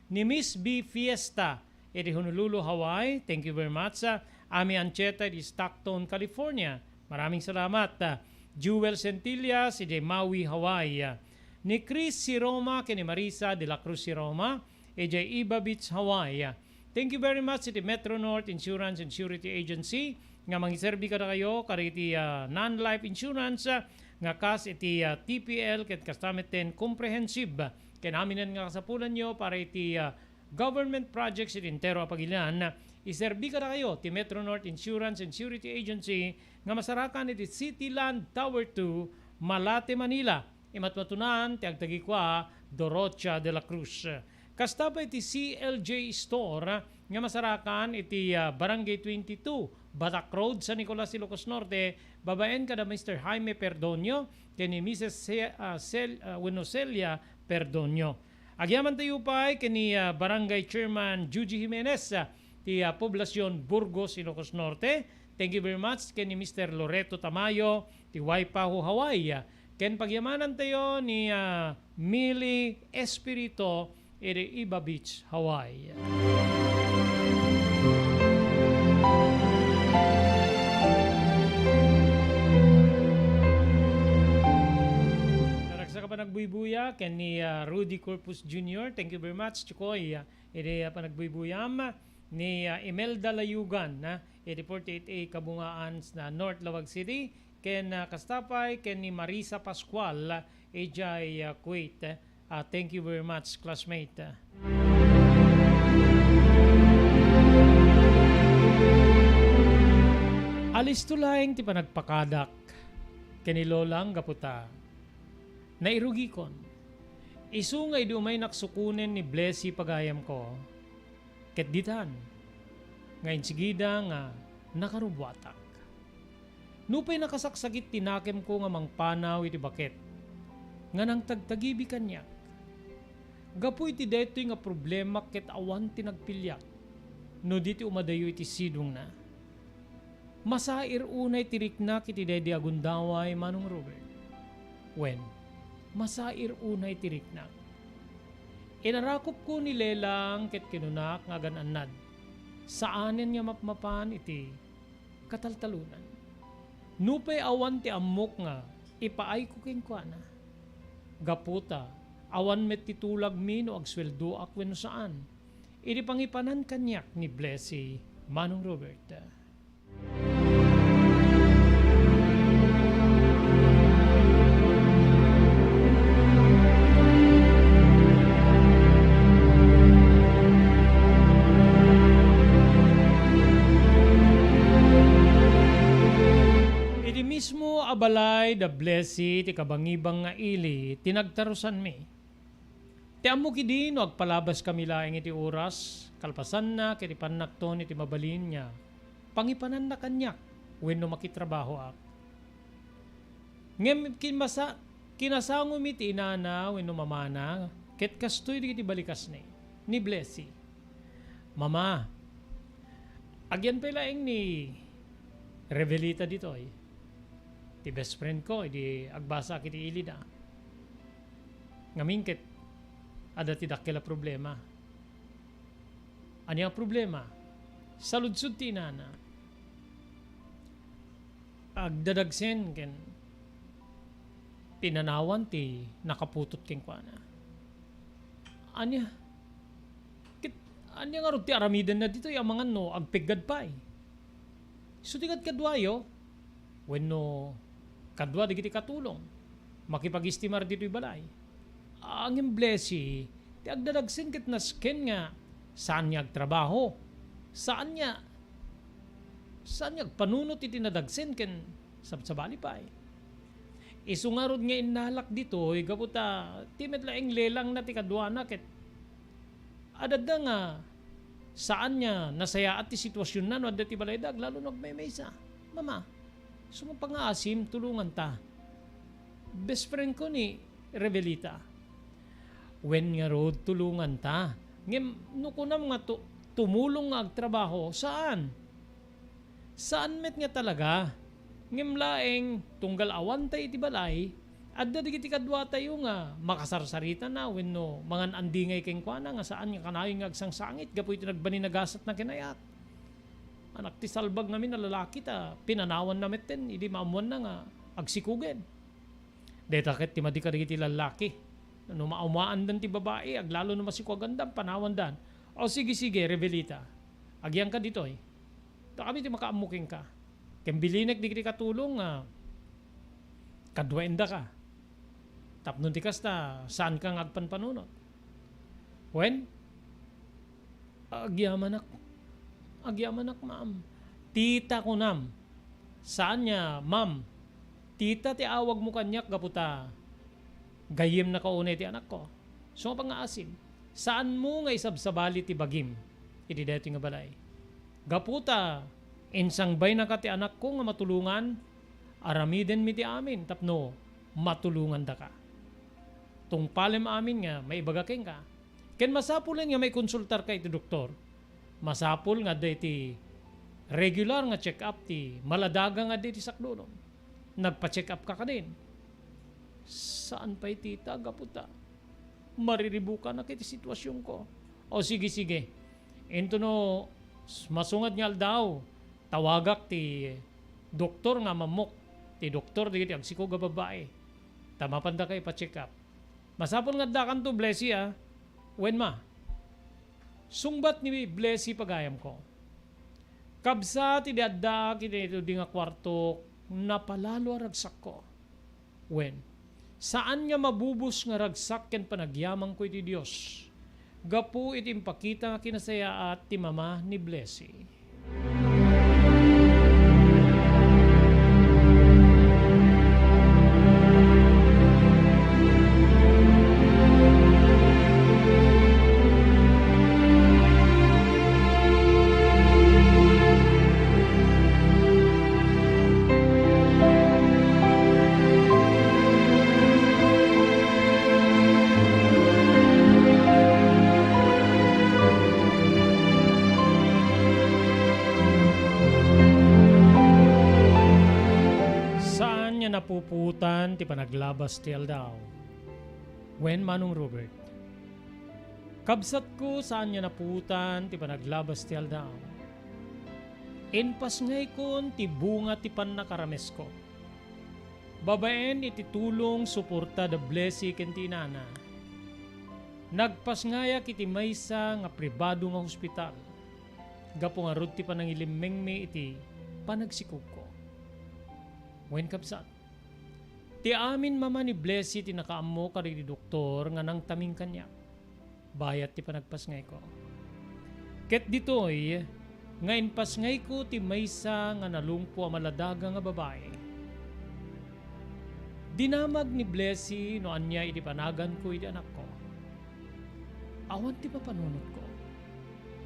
Ni Miss B Fiesta, iti Honolulu, Hawaii, thank you very much. Ami Ancheta, iti Stockton, California, maraming salamat. Jewel Centillas, iti Maui, Hawaii. Ni Chris Siroma ken ni Marisa de la Cruz Siroma, idiay Iba Beach, Hawaii. Thank you very much iti Metro North Insurance and Surety Agency nga mangiserbi kadakayo kadagiti, ah, non-life insurance, ah, nga kas iti, ah, T P L ket kasta metten comprehensive ken amin nga kasapulanyo para iti, ah, government projects iti entero a pagilian. Iserbi kadakayo ti Metro North Insurance and Surety Agency nga masarakan iti City Land Tower two, Malate, Manila. Imatmatunan ti agtagikua, Dorocha de la Cruz. Kasta pay ti C L J Store nga masarakan iti, ah, Barangay twenty-two, Batak Road, San Nicolas, Ilocos Norte, babaen kada Mister Jaime Perdonio ken ni Missus Ce-, ah, Cel-, ah, wenno Celia Perdonio. Agyaman tayo pay ken ni, ah, Barangay Chairman Juji Jimenez, ah, ti, ah, Poblacion, Burgos, Ilocos Norte. Thank you very much ken ni Mister Loreto Tamayo, ti Waipahu, Hawaii. Ken pagyamanan tayo ni, ah, Mili Espirito iti Iba Beach, Hawaii. Naragsak a panagbuybuya ken ni, ah, Rudy Corpus Junior. Thank you very much, Chukoy. Idi, ah, panagbuybuyam ni, ah, Imelda Layugan, ah, iti forty-eight A Kabungaan sa North Laoag City, ken, ah, kasta pay ken ni Marisa Pascual, ah, idiay, ah, Kuwait. Ah, thank you very much, classmate. Alisto laeng ti panagpakadak ken ni Lolang gapu ta nairugikon. Isu nga idi umaynak sukonen ni Blessy pagayamko, ket ditan nga insigida nga nakarubbuatak. Nupay nakasaksakit ti nakemko nga mangpanaw iti baket nga nangtagtagibi kaniak. Gapu iti daytoy nga problemak ket awan ti nagpiliak no di ti umadayo iti sidongna. Masair unay ti riknak iti daydi a gundaway, Manong Robert. Wen, masair unay ti riknak. Inarakopko ni Lelang ket kinunak nga agan-annad. Saanen nga mapmapan iti kataltalonan. Nupay awan ti ammok nga ipaayko kenkuana. Gapu ta awan met ti tulagmi no agsueldoak wenno saan. Idi pangipanan kaniak ni Blessy, Manong Robert. Iti mismo a balay da Blessy ti kabangibang nga ili ti nagtarusanmi. Ti ammok idi no agpalabaskami laeng iti oras, kalpasanna ket ipannakton iti mabalin nga pangipananna kaniak wenno makitrabahoak. Ngem kinmasa-, kinasangomi ti inana wenno mamana, ket kastoy dagiti balikasna ni Blessy. Mama, agyan pay laeng ni Revelita ditoy. Ti best friend ko, idi agbasaak iti ilida. Ngamin ket, adda ti dakkel a problema. Ania a problema? Saludsod ti inana. Agdadagsen ken pinanawan ti nakaputot kenkuana. Ania? Ket ania ngarud ti aramidenna ditoy amangan no agpeggad pay? Isu ti kadkaduayo wenno kadua dagiti katulong, makipagistimar ditoy balay. Ngem Blessy, ti agdadagsen ket nasken nga saan nga agtrabaho, saan nga, saan nga agpanunot iti nadagsen ken sabsabali pay. Isu ngarud nga innalak ditoy gapu ta ti met laeng lelangna ti kaduana ket adda nga saan nga nasayaat ti situasionna no adda ti balayda, aglalo no agmaymaysa. Mama, sumapangaasim, tulonganta. Best friend ko ni Revelita. Wen ngarud, tulonganta. Ngem no kunam nga tu-, tumulong nga agtrabaho, saan? Saan met nga talaga. Ngem laeng, tunggal awantay iti balay, adda dagiti kaduatayo nga makasarsaritana wenno mangan-andingay kenkuana nga saan nga kanayon nga agsangsangit gapu iti nagbaninagasatna ken ayat. Anak ti salbag ngamin a lalaki ta pinanawanna metten idi maammoanna nga agsikugen. Dayta ket ti madi kadagiti lallaki. No maamaandan ti babai, aglalo no masikuagandan, panawandan. O sige, sige, Revelita, agiyanka ditoy. Ta kami ti makaammo kenka. Ken bilinek dagiti katulong nga kaduaendaka. Tapno di kasta, saanka nga agpanpanunot. Wen, agyamanak, agyamanak, ma'am. Tita kunam. Saan nga, ma'am? Tita ti awagmo kaniak gapu ta gayyemnaka unay ti anakko. Sumapangaasim, saanmo nga isabsabali ti bagim iti daytoy nga balay. Gapu ta insangbaynaka ti anakko nga matulongan, aramidenmi ti amin tapno matulongandaka. Tungpalem amin nga maibaga kenka. Ken masapul nga maikonsultarka iti doktor. Masapul nga adda iti regular nga check-up ti maladaga nga adda iti saklulom. Nagpa-check-up ka kadin? Saan pay, tita, gapu ta mariribukanak iti situasionko. O, sige, sige. Intono s-, masungad nga aldaw, tawagak ti doktor nga mammok, ti doktor dagiti agsikog a babbai, ta mapandaka ipa-check-up. Masapul nga addakanto, Blessy, a. Wen, ma. Sungbat ni Blessy, pagayamko. Kabsat idi addaak iti daytoy nga kuarto, napalalo a ragsakko. Wen, saan nga mabubos nga ragsak ken panagyamanko iti Dios, gapu iti impakita nga kinasayaat ti mama ni Blessy. Saan nga napupuotan ti panaglabas ti aldaw. Wen, Manong Robert. Kabsatko, saan nga napuotan ti panaglabas ti aldaw. Impasngaykon ti bunga ti pannakaramesko. Babaen iti tulong, suporta da Blessy ken ti inana, nagpasngayak iti maysa nga pribado nga hospital gapu ngarud ti panangilimmingmi iti panagsikogko. Wen, kabsat, ti amin mama ni Blessy ti nakaammo kadagiti doktor nga nangtaming kaniak. Bayat ti panagpasngayko. Ket ditoy nga impasngayko ti maysa nga nalungpo a maladaga nga babai. Dinamag ni Blessy no ania idi panaganko iti anakko. Awan ti mapanunotko.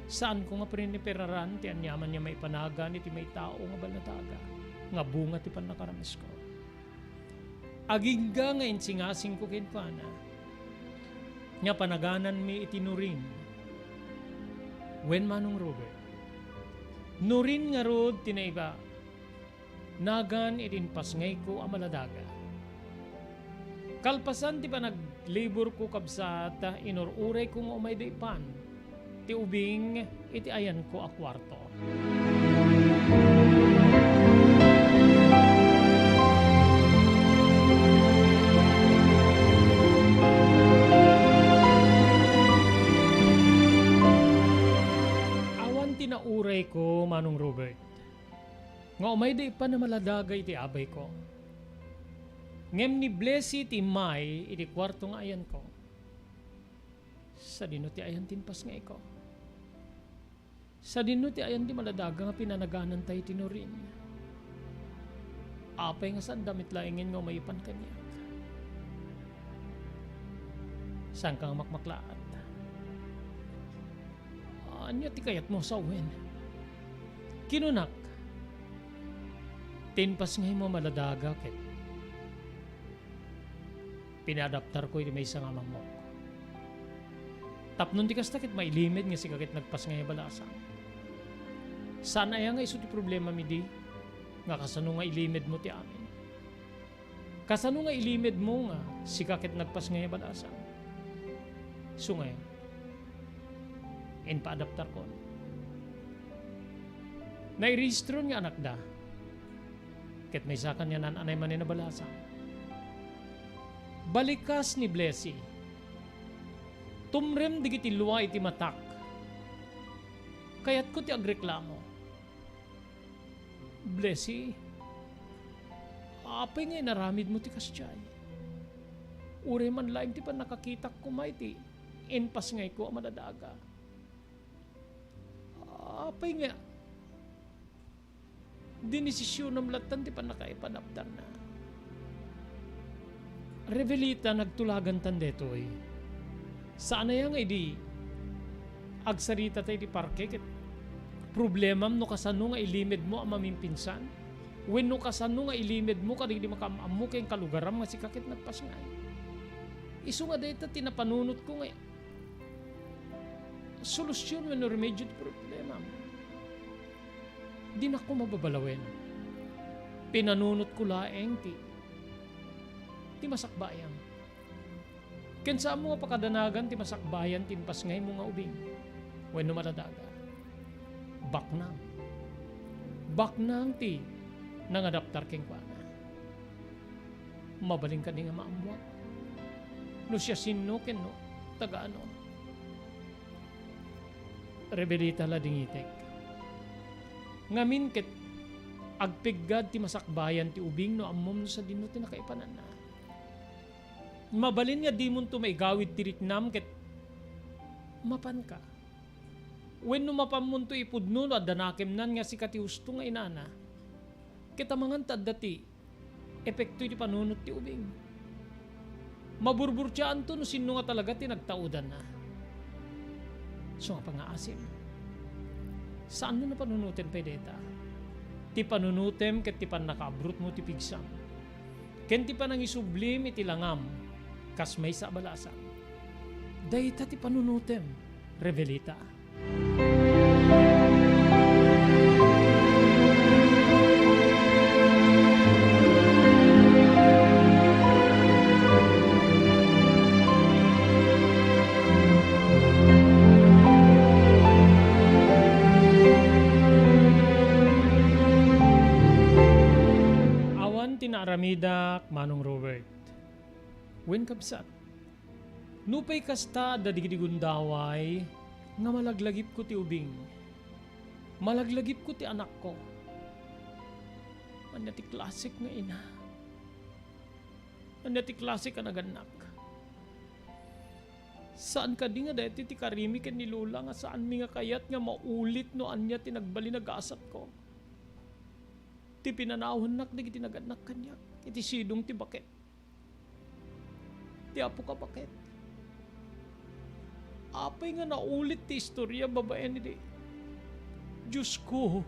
Saanko nga priniperaran ti aniaman nga maipanagan iti maitao nga maladaga nga bunga ti pannakaramesko. Agingga nga insingasingko kenkuana nga panagananmi iti Norin. Wen, Manong Robert. Norin ngarud ti naiba-, nagan iti impasngayko a maladaga. Kalpasan ti panagliburko, kabsat, inur-urayko nga umayda ipan ti ubing iti ayanko a kuarto. Awan ti naurayko, Manong Robert, nga umayda ipan a maladaga iti abayko. Ngem ni Blessy ti immay iti kuarto nga ayanko. Sadino ti ayan ti impasngayko? Sadino ti ayan ti maladaga nga pinanagananta iti Norin? Apay nga saanda met laengen nga umayipan kaniak? Saanka nga makmaklaat? Ania ti kayatmo sawen? Kinunak, ti impasngaymo a maladaga ket pinaadaptarko iti maysa nga amammok. Tapno ti kasta ket mailimed nga sika ket nagpasngay a balasang. Saan aya nga isu ti problemam idi nga kasano nga ilimedmo ti amin? Kasano nga ilimedmo nga sika ket nagpasngay a balasang? Isu ngay, impaadaptarkon. Nairehistron nga anakda. Ket maysa kanianan a naimmanen a balasang. Balikas ni Blessy. Tumrem dagiti lua iti matak. Kayatko ti agreklamo. Blessy, apay nga inaramidmo ti kasdiay? Uray man laeng ti pannakakitak koma iti impasngayko a maladaga. Apay nga dinesisionam lattan ti pannakaipadaptarna? Revelita, nagtulagantan daytoy. Saan aya nga idi agsarita tayo iti parke ket problemam no kasano nga ilimedmo a mamimpinsan? Wenno kasano nga ilimedmo kadagiti makaam-ammo ken kalugaram nga sika ket nagpasngay? Isu nga dayta ti napanunotko nga solusyon wenno remedyo ti problemam. Dinakko mababalawen. Pinanunotko laeng ti, ti masakbayan. Ken saanmo nga pakadanagan ti masakbayan ti impasngaymo nga ubing wenno maladaga. Baknang. Baknang ti nangadaptar kenkuana. Mabalin kadi nga maammuak no siasino ken no taga-ano. Rebelita la dingitek. Ngamin ket agpeggad ti masakbayan ti ubing no ammom no sadino ti nakaipananna. Mabalin nga dimonto maigawid ti riknam ket mapanka. Wenno mapanmonto ipudno no adda nakemnan nga sika ti husto nga inana. Ket amangan ta adda ti epekto iti panunot ti ubing. Maburburtiaanto no sinno nga talaga ti nagtaudanna. Isu nga pangngaasim, saanmo a panunoten pay dayta. Ti panunotem ket ti pannakaabrotmo ti pigsam, ken ti panangisublim iti langam kas maysa a balasang. Dayta ti panunotem, Rebelita. Awan ti naaramidak, Manong Robert. Wen, kabsat, nupay kasta, adda dagiti gundaway nga malaglagipko ti ubing. Malaglagipko ti anakko. Ania ti klasek nga ina? Ania ti klasek a nagannak? Saan kadi nga daytoy ti karimi ken ni Lola nga saanmi nga kayat nga maulit no ania ti nagbalin a gasatko? Ti pinanawannak dagiti nagannak kaniak iti sidong ti baket. Ti apoka baket. Apay nga naulit ti istoria babaen idi? Diosko,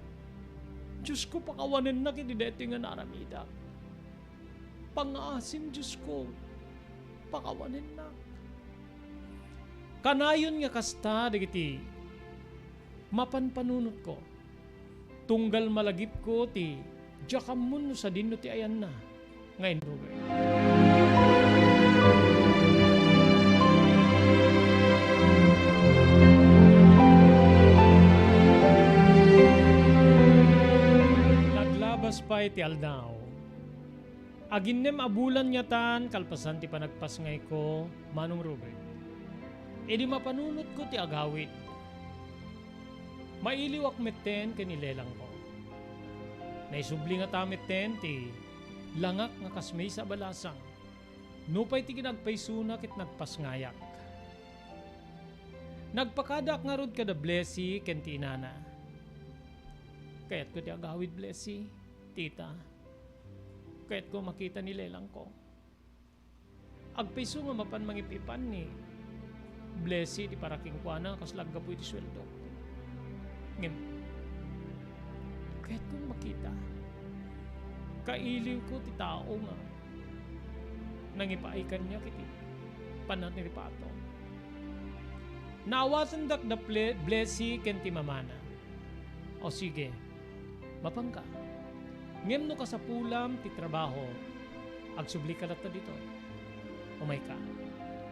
Diosko, pakawanennak iti daytoy nga naaramidak. Pangngaasim, Diosko, pakawanennak. Kanayon nga kasta dagiti mapanpanunotko. Tunggal malagipko ti diak ammon no sadino ti ayanna nga inruger. Naglabas pay ti aldaw. Aginnem a bulan ngatan kalpasan ti panagpasngayko, Manong Robert. Idi mapanunotko ti agawid, mailiwak metten ken ni lelangko. Naisubli ngata metten ti langak nga kas maysa a balasang, nupay ti kinagpaysona ket nagpasngayak. Nagpakadaak ngarud kada Blessy ken ti inana. Kayatko ti agawid, Blessy, tita. Kayatko makita ni lelangko. Agpayso nga mapan mangip-ipan ni Blessy iti para kenkuana, kasla aggapu iti sueldo. Ngem, kayatko makita. Kailiwko ti tao nga nangipaay kaniak iti panangripato. Naawatendak da Ple-, Blessy ken ti mamana. O sige, mapanka. Ngem no kasapulam ti trabaho, agsublika latta ditoy. Umayka.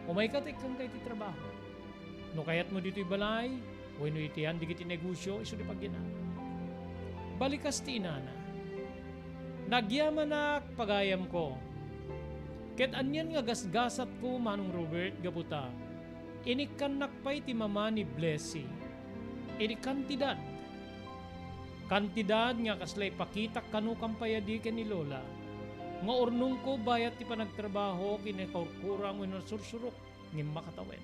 Umayka ta ikkanka iti trabaho. No kayatmo ditoy balay, wenno iti yan dagiti negosio, isu ti pagyanan. Balikas ti inana. Nagyamanak, pagayamko. Ket anian nga gasgasatko, Manong Robert, gapu ta inikkannak pay ti mama ni Blessy iti kantidad. Kantidad nga kasla ipakitak kano kampayadi ken ni Lola nga urnongko bayat ti panagtrabaho, kinakaurkurang wenno nasursurok ngem makatawen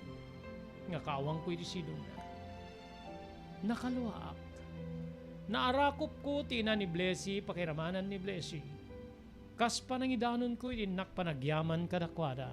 nga kaawangko iti sidongna. Nakaluaak. Naarakopko ti ina ni Blessy, pakiramanan ni Blessy. Kas panangidanonko iti innak panagyaman kadakuada.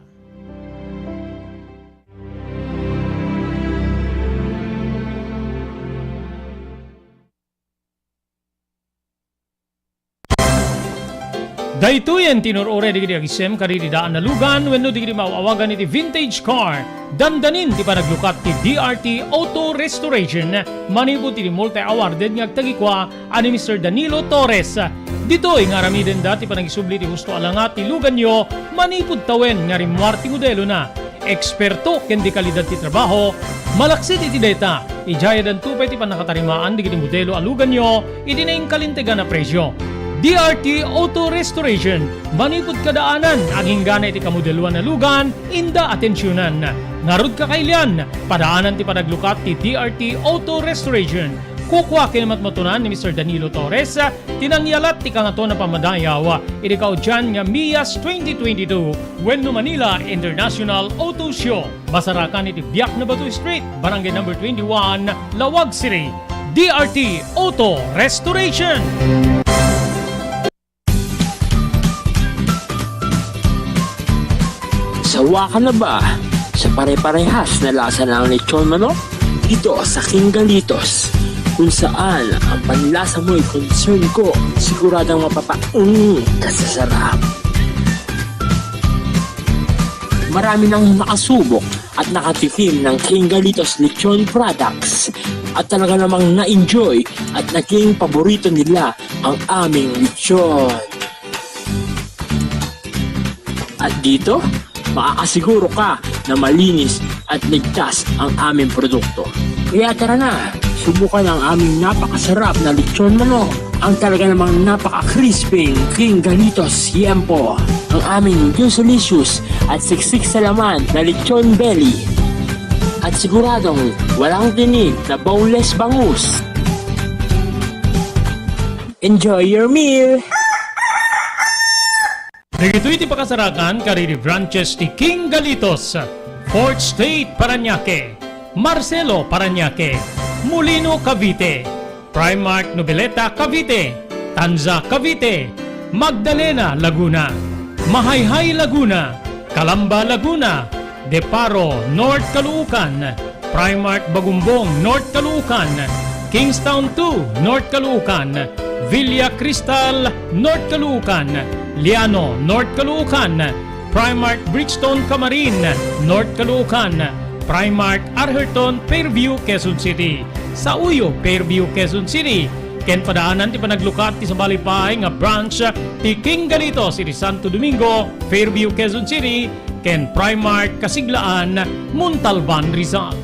Daytoyen ti inur-uray dagiti agisem kadagiti daan a lugan wenno dagiti maaw-awagan iti vintage car. Dandanin ti panaglukat ti D R T Auto Restoration manipud iti multi-awarded nga agtagikua a ni Mister Danilo Torres. Ditoy nga aramidenda ti panangisubli ti husto a langat ti luganyo manipud tawen nga rimmuar ti modelona. Eksperto ken dekalidad ti trabaho, malaksid iti dayta, idiayadanto pay ti pannakatarimaan dagiti modelo a luganyo iti nainkalintegan a presio. D R T Auto Restoration, manipud kadaanan, agingga iti kamodeloan a lugan, inda atensionan. Ngarud, kakailian, padaanan ti panaglukat ti D R T Auto Restoration. Kukua ken matmatunan ni Mister Danilo Torres, ti nangyalat ti Kangatoan a Pammadayaw iti kaudian nga Mias twenty twenty-two wenno Manila International Auto Show. Masarakan iti Biak na Batu Street, Barangay Number twenty-one, Laoag City. D R T Auto Restoration. Sawa ka na ba sa pare-parehas na lasa ng lechon manok? Dito sa King Galitos, kung saan ang panlasa mo'y concern ko, siguradong mapapaung ka sa sarap. Marami nang nakasubok at nakatikim ng King Galitos Lechon Products at talaga namang na-enjoy at naging paborito nila ang aming lechon. At dito, makakasiguro ka na malinis at ligtas ang aming produkto. Kaya tara na, subukan ang aming napakasarap na lechon manok, ang talaga namang napaka-crispy King Galitos Yempo, ang aming Juicelicious at siksik sa laman na lechon belly. At siguradong walang tinik na boneless bangus. Enjoy your meal! Dagitoy ti pakasarakan kadagiti branches ti King Galitos, Fourth Street, Parañaque, Marcelo, Parañaque, Molino, Cavite, Primark Noveleta, Cavite, Tanza, Cavite, Magdalena, Laguna, Mahayhay, Laguna, Calamba, Laguna, Deparo, North Caloocan, Primark Bagumbong, North Caloocan, Kingstown two, North Caloocan, Villa Cristal, North Caloocan, Liano, North Caloocan, Primark Bridgestone Camarin, North Caloocan, Primark Arherton, Fairview, Quezon City. Sauyo, Fairview, Quezon City. Ken padaanan ti panaglukat ti sabali pay nga branch ti King Galitos iti Santo Domingo, Fairview, Quezon City, ken Primark Kasiglaan, Montalban, Rizal.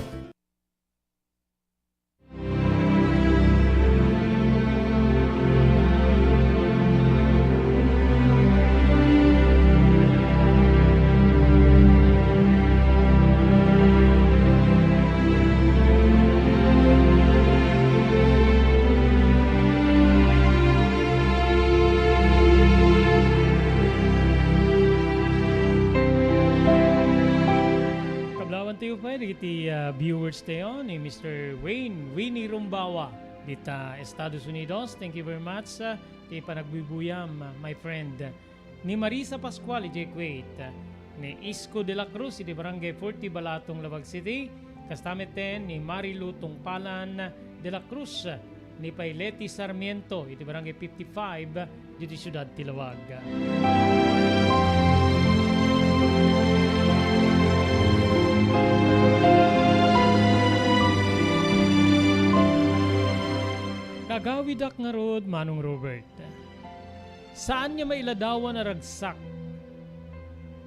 Kablawan tayo pa, dagiti, ah, viewers tayo ni Mister Wayne, Winnie Rumbawa, dita Estados Unidos. Thank you very much, ah, ti panagbuybuyam, ah, my friend. Ni Marisa Pascual idiay Kuwait, ni Isko de la Cruz iti Barangay forty, Balatong, Laoag City, kasta met ni Marilu Tungpalan de la Cruz, ni pay Leti Sarmiento iti Barangay fifty-five, ditoy siudad ti Laoag. Nagawidak ngarud, Manong Robert. Saan nga mailadawan a ragsak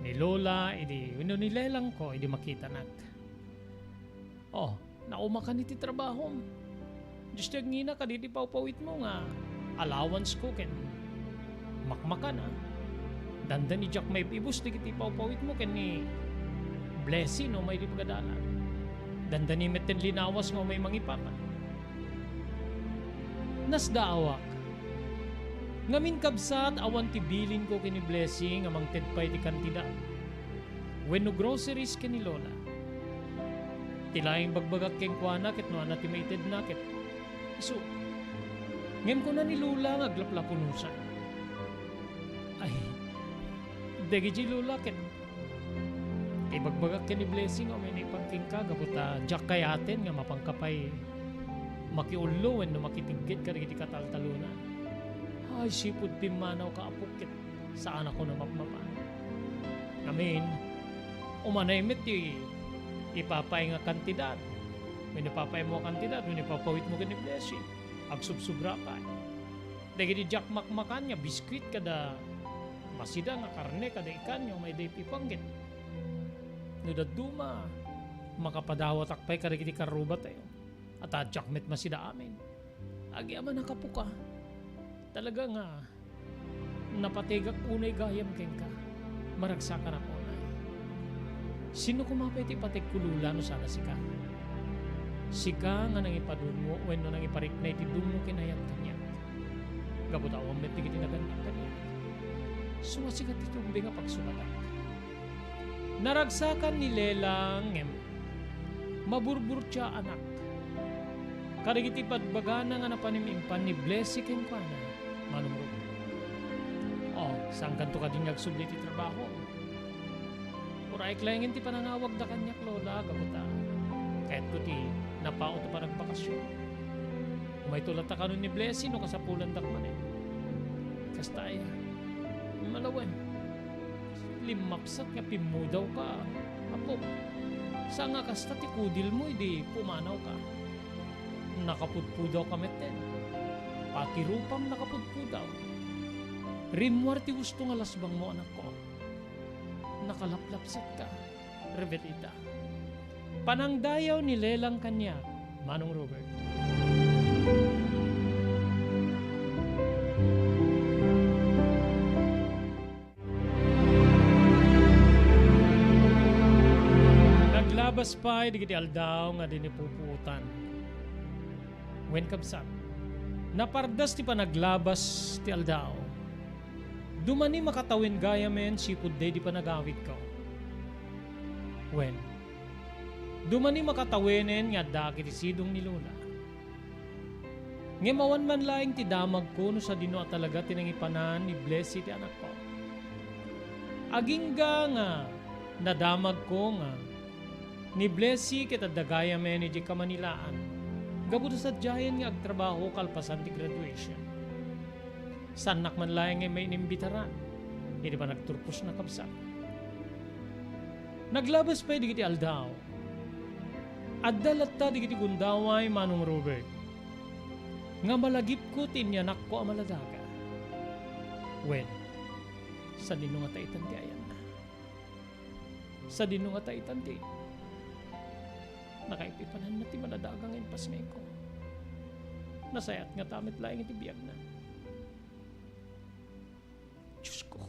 ni Lola idi wenno ni Lelangko idi makitanak. Oh, naumakan iti trabahom. Diyos ti agngina kaditi pawpawitmo nga allowance ko ken makmakan, a. Dandani diak maib-ibus dagiti pawpawitmo ken ni Blessing no umay di pagadalan. Dandani metten linawas nga umay mangipatan. Nasdaawak. Ngamin, kabsat, awan ti bilinko ken ni Blessing a mangted pay ti kantidad wenno groceries ken ni Lola. Ti laeng bagbagak kenkuana ket no ania ti maitedna ket isu. Ngem kuna ni Lola nga aglaplapunosan, "Ay, dagiti Lola ket ibagbagak ken ni Blessing a umay naipan kenka gapu ta diak kayaten nga mapanka pay makiullo wenno makitedget kadagiti kataltalona. Ay, sipud pimmanawka, apok, ket saanakon a mapmapan. Ngamin, umanay met ti ipapay nga kantidad wenno ipapaymo a kantidad wenno ipapawitmo ken ni Blessing. Agsubsobra pay. Dagiti diak makmakan nga biskuit kada masida nga karne kada ikan nga umay daytoy ipanggit. No dadduma, makapadawatak pay kadagiti karrubatayo. A ta diak met masida amin. Agyamanak, apok, a. Talaga nga Napategak unay gayam kenka. Maragsakanak unay. Sino koma pay ti ipategko, Lola, no saan a sika? Sika nga nangipadungngo wenno nangiparikna iti dungngo ken ayat kaniak. Gapu ta awan met dagiti nagannak kaniak. Sua sika ti tumbeng a pagsubatak. Naragsakan ni Lela ngem maburburtiaanak. Kadagiti bagbagana nga napanim-impan ni Blessy kenkuana, Manong Robert. Oh, saankanto kadi nga agsubli ti trabaho? Uray laengen ti panangawagda kaniak, Lola, gapu ta kayatko ti napaut a panagbakasyon. Umayto latta kanon ni Blessy no kasapulandak manen. Kasta aya. Malawen. Limmapsat nga pimmudawka, Apo. Saan nga kasta ti kudilmo idi pumanawka. Nakapudpudawka metten. Pati rupam nakapudpudaw. Rimmuar ti husto nga lasbangmo, anakko. Nakalaplapsetka, Rebelita. Panangdayaw ni Lelang kaniak, Manong Robert. Naglabas pay dagiti aldaw nga dinipupuotan. Wen, kabsat, napardas ti panaglabas ti aldaw. Dumani makatawen gayamen sipud daydi panagawidko. Wen, dumani makatawenen nga addaak iti sidong ni Lola. Ngem awan man laeng ti damagko no sadino a talaga ti nangipanan ni Blessy ti anakko. Agingga nga nadamagko nga ni Blessy ket adda gayamen idiay Kamanilaan, gapu ta sadiayen nga agtrabaho kalpasan ti graduation. Saannak man laeng nga mainimbitaran iti panagturposna, kabsat. Naglabas pay dagiti aldaw. Adda latta dagiti gundaway, Manong Robert, nga malagipko ti inyanakko a maladaga. Wen, sadino ngata itan ti ayanna? Sadino ngata itan ti nakaipipananna ti maladaga nga impasngayko? Nasayaat ngata met laeng iti biagna. Diosko,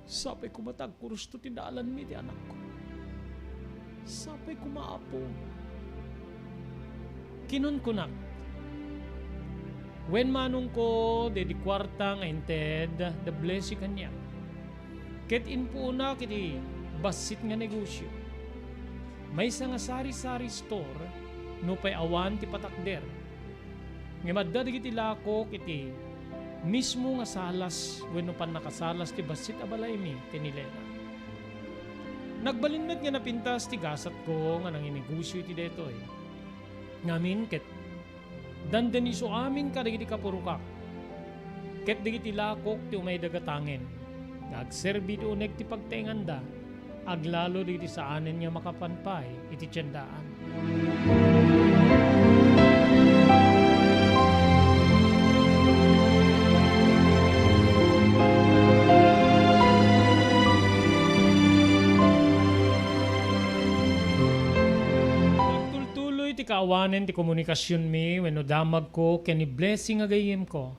sapay koma ta agkurusto ti dalanmi iti anakko. Sapay koma, Apo. Kinunkunak, wen manongko, daydi kuarta nga inted da Blessy kaniak. Ket impuonak iti bassit nga negosio. Maysa nga sari-sari store, nupay awan ti patakder. Ngem adda dagiti lakok iti mismo nga salas wenno pannakasalas ti bassit a balaymi ti ni Lela. Nagbalin met nga napintas ti gasatko nga nanginegosio iti daytoy. Ngamin ket dandaniso amin kadagiti kapurokak, ket dagiti lakok ti umayda gatangen nga agserbi iti uneg ti pagtaenganda, aglalo dagiti saanen nga makapan pay iti tiendaan. Nagtultuloy ti kaawanen ti komunikasionmi wenno damagko ken ni Blessy nga gayyemko.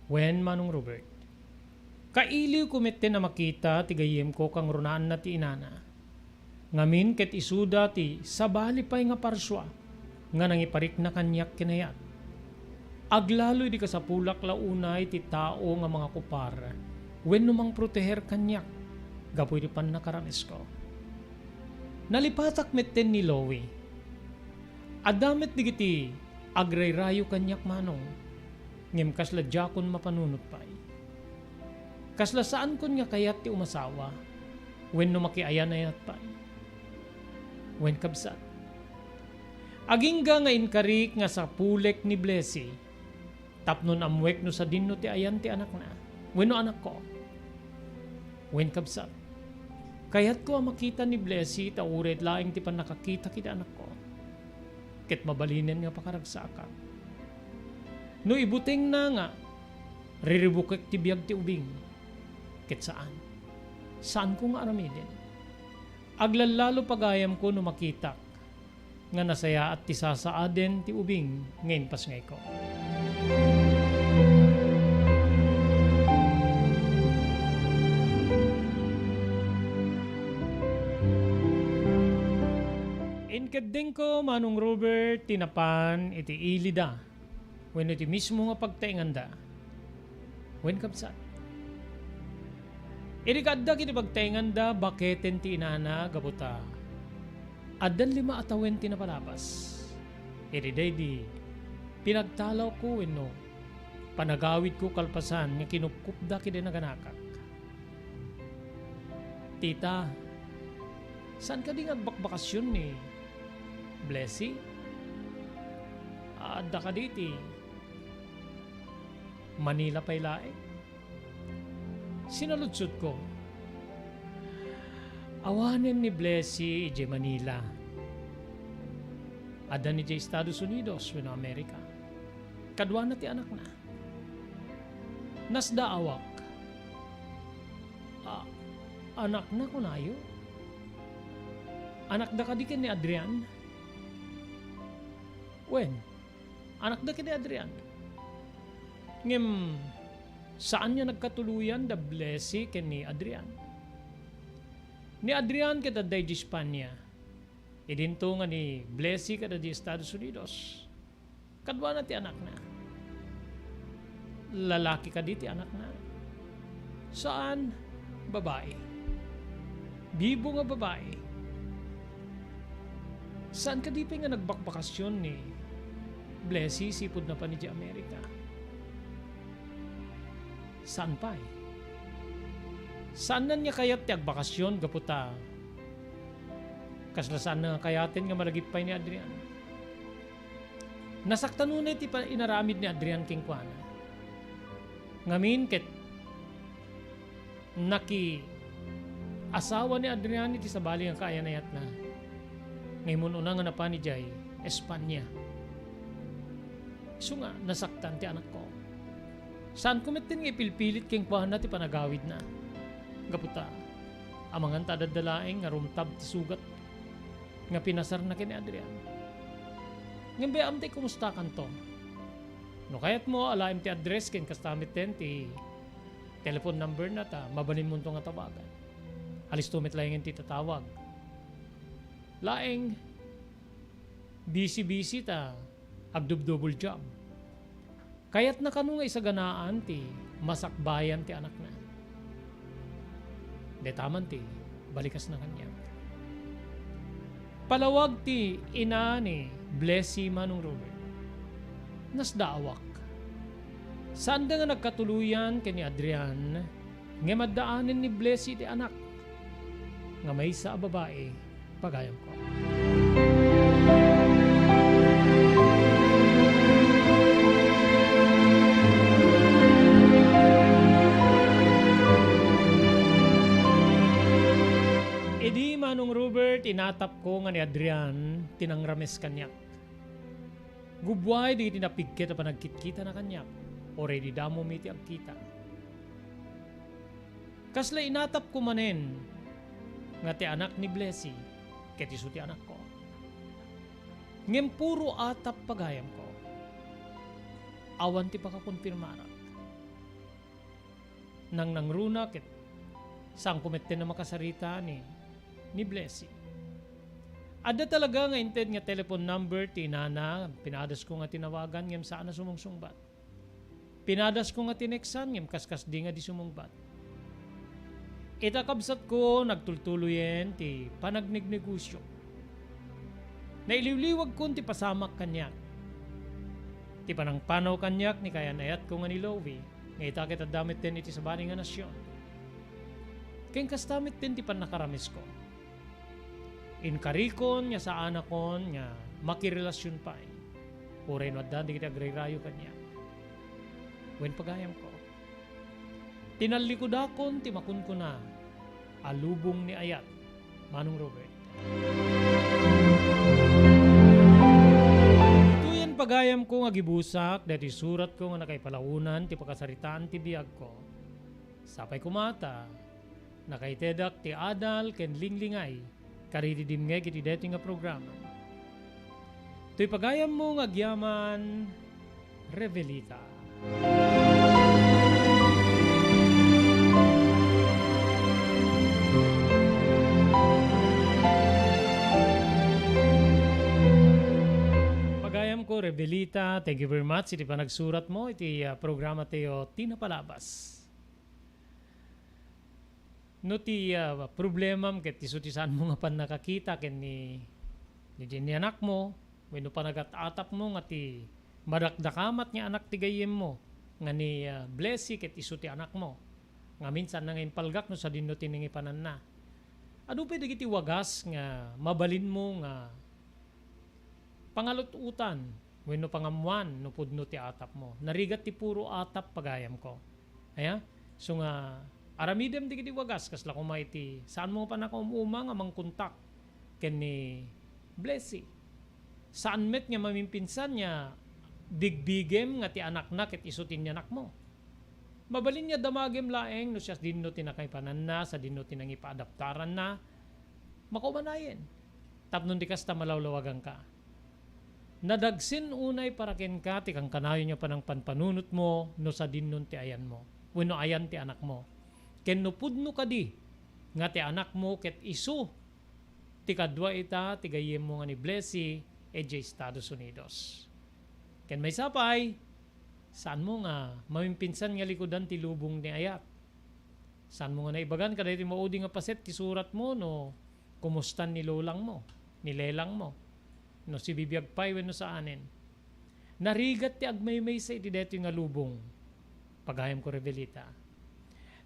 Wen, Manong Robert, kailiwko metten a makita ti gayyemko kangrunaanna ti inana. Ngamin ket isuda ti sabali pay nga parsua nga nangiparikna kaniak ken ayat. Aglalo idi kasapulak la unay ti tao nga mangakupar wenno mangproteher kaniak gapu iti pannakaranesko. Nalipatak metten ni Loie. Adda met dagiti agrayrayo kaniak, Manong, ngem kasla diakon mapanunot pay. Kasla saankon nga kayat ti umasawa wenno makiayan-ayat pay. Wen, kabsat, agingga nga inkarik nga sapulek ni Blessy tapno ammoek no sadino ti ayan ti anakna wenno anakko. Wen, kabsat, kayatko a makita ni Blessy ta uray laeng ti pannakakitak iti anakko. Ket mabalinen nga pakaragsakak. No ibutengna nga riribukek ti biag ti ubing, ket saan. Saanko nga aramiden. Aglallalo pagayamko no makitak nga nasayaat ti sasaaden ti ubing nga impasngayko. Keddengko, Manong Robert, ti napan iti ilida wenno iti mismo nga pagtaenganda. Wen, kabsat, idi kaadda iti pagtaenganda, baketen ti inana gapu ta addan lima a tawen ti napalabas. Iti daydi, pinagtalawko wenno panagawidko kalpasan nga kinupkupda ken naganakak. Tita, saan kadi nga agbakbakasyon ni Blessy? Adda kadi iti Manila pay laeng? Sinaludsodko. Awanen ni Blessy idiay Manila. Adda idiay Estados Unidos wenno Amerika. Kaduana ti anakna. Nasdaawak. A-, anakna, kunayo? Anakda kadi ken ni Adrian? Wen, anakda ken ni Adrian. Ngem saan nga nagkatuloyan da Blessy ken ni Adrian. Ni Adrian ket adda idiay Espanya. Idinto nga ni Blessy ket adda Estados Unidos. Kaduana ti anakna. Lalaki kadi ti anakna? Saan, babai. Bibo nga babai. Saan kadi pay nga nagbakbakasyon ni Blessy sipud napan idiay Amerika? Saan pay? Saanna nga kayat ti agbakasyon gapu ta kasla saanna nga kayaten nga malagip pay ni Adrian. Nasaktan unay ti pa-, inaramid ni Adrian kenkuana. Ngamin ket nakiasawa ni Adrian iti sabali nga kaayan-ayatna. Nga immun-una nga napan idiay Espanya. Isu nga nasaktan ti anakko. Saanko metten nga ipilpilit kenkuana ti panagawidna. Gapu ta, amangan ta adda laeng nga rumtab ti sugat nga pinasarna ken ni Adrian. Ngem bay-am ta ikumustakanto. No kayatmo, alaem ti address ken kasta metten ti telephone number na ta mabalinmonto nga tawagan. Alisto met laengen ti tatawag. Laeng, busy-busy ta agdubdubol job. Kayatna kano nga isaganaan ti masakbayan ti anakna. Dayta man ti balikasna kaniak. Palawag ti ina ni Blessy, Manong Robert. Nasdaawak. Saanda nga nagkatuloyan ken ni Adrian, ngem addaanen ni Blessy ti anak nga maysa a babai, pagayamko. Idi, Manong Robert, inatapko nga ni Adrian ti nangrames kaniak. Gubbuay dagiti napigket a panagkitkitana kaniak, uray di damo mi ti agkita. Kasla inatapko manen nga ti anak ni Blessy ket isu ti anakko. Ngem puro atap, pagayamko. Awan ti pakakonfirmarak. Nangnangruna ket saanko metten a makasarita ni, ni Blessy. Adda talaga nga inted nga telephone number ti inana, pinadasko nga tinawagan ngem saan a sumungsungbat. Pinadasko nga tineksan ngem kaskasdi nga di sumungbat. Ita, kabsatko, nagtultuloyen ti panagnegnegosio. Nailiwliwagkon ti pasamak kaniak. Ti panangpanaw kaniak ni kayan-ayatko nga ni Louie, nga ita ket adda metten iti sabali nga nasion. Ken kasta metten ti pannakaramesko. Inkarikon nga saanakon nga makirelasion pay, uray no adda dagiti agrayrayo kaniak. Wen, pagayamko, tinallikudakon ti makunkuna a lubong ni ayat, Manong Robert. Ituyen, pagayamko, nga gibusak daytoy suratko nga nakaipalaonan ti pakasaritaan ti biagko. Sapay koma ta nakaitedak ti adal ken linglingay kadagiti dimngeg iti daytoy nga programa. Toy pagayammo nga agyaman, Revelita. Ko, Rebelita, thank you very much iti panagsurat mo iti, ah, programa tayo, Ti Napalabas. No ti, ah, problemam ket isu ti saan mo nga pannakakita ken ni, ni, ni anak mo, wenno panagat-atap mo nga ti madakdakamat nga anak ti gayyem mo, nga ni, ah, Blessy ket isu ti anak mo. Ngamin, saan nga impalgak no sadinno ti nangipananna. Adu pay dagiti wagas nga mabalin mo nga pangalut-utan wenno pangammuan no pudno ti atap mo. Narigat ti puro atap, pagayam ko. Aya? So nga, aramidem dagiti wagas, kasla koma iti saan mo nga pannakaum-uma nga mangkontak ken ni Blessy. Saan met nga mamimpinsan nga bigbigem nga ti anakna ket isu ti inyanak mo. Mabalin nga damagem laeng no siya dinno ti nakaipananna, sadinno ti nangipaadaptaranna, makaumanayen. Tapno di kasta, malawlawaganka. Nadagsen unay para kenka ti kankanayon nga panangpanpanunotmo no sadinnon ti ayanmo, wenno ayan ti anakmo. Ken no pudno kadi nga ti anakmo ket isu ti kadua ita ti gayyemmo nga ni Blessy idiay Estados Unidos. Ken maysa pay, saan mo nga mamimpinsan nga likudan ti lubong ni ayat. Saan mo nga naibagan kadaytoy maudi nga paset ti surat mo no kumustan ni lolang mo, ni lelang mo, no sibibiag pay wenno saanen. Narigat ti agmaymaysa iti daytoy nga lubong, pagayam ko, Rebelita.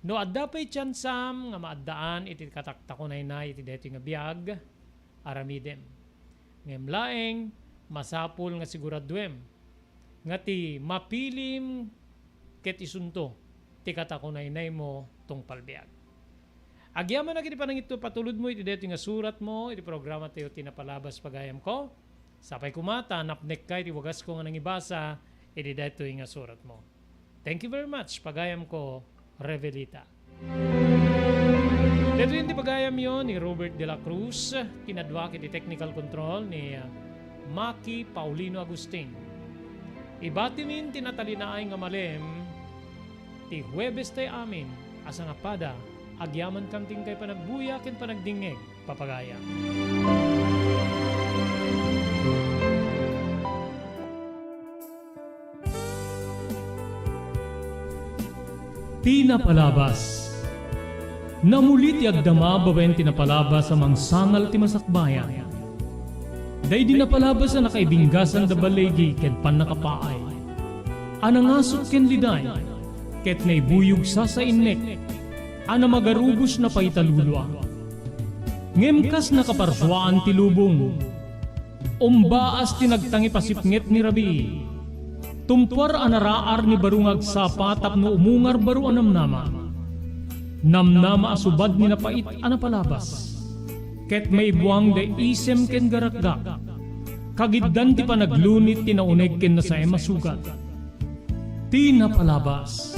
No adda pay tiansam nga maaddaan iti kataktakunaynay iti daytoy nga biag, aramidem. Ngem laeng, masapul nga siguraduem nga ti mapilim ket isunto ti katakunaynaymo tungpal biag. Agyamanak iti panangitupatulodmo iti daytoy nga suratmo iti programa tayo, Ti Napalabas, pagayam ko. Sapay koma ta napnekka iti wagas ko nga nangibasa iti daytoy nga suratmo. Thank you very much, pagayam ko, Revelita. Daytoy ti pagayamyo ni Robert de la Cruz, kinaduak iti technical control ni, uh, Maki Paulino Agustin. Ibatimin ti natalinaay nga malem ti Huwebes tay amin a sangapada, agyamankam ti inkay panagbuya ken panagdingngeg, papagayam. Ti napalabas. Namuli ti agdama babaen ti napalabas a mangsangal ti masakbayan. Daydi napalabas a nakaibinggasan da baligi ken pannakapaay, a nangasut ken liday, ket naibuyog sasainnek, a namagarubos na paitalulua. Ngem kas nakaparsuaan ti lubong, umbaas ti nagtangipasipnget ni rabii. Tumpuar a naraar ni baro nga agsapa tapno umungar baro a namnama. Namnama a subad ni napait a napalabas. Ket maibuang da isem ken garakgak. Kagiddan ti panaglunit ti nauneg ken nasaem a sugat. Ti napalabas.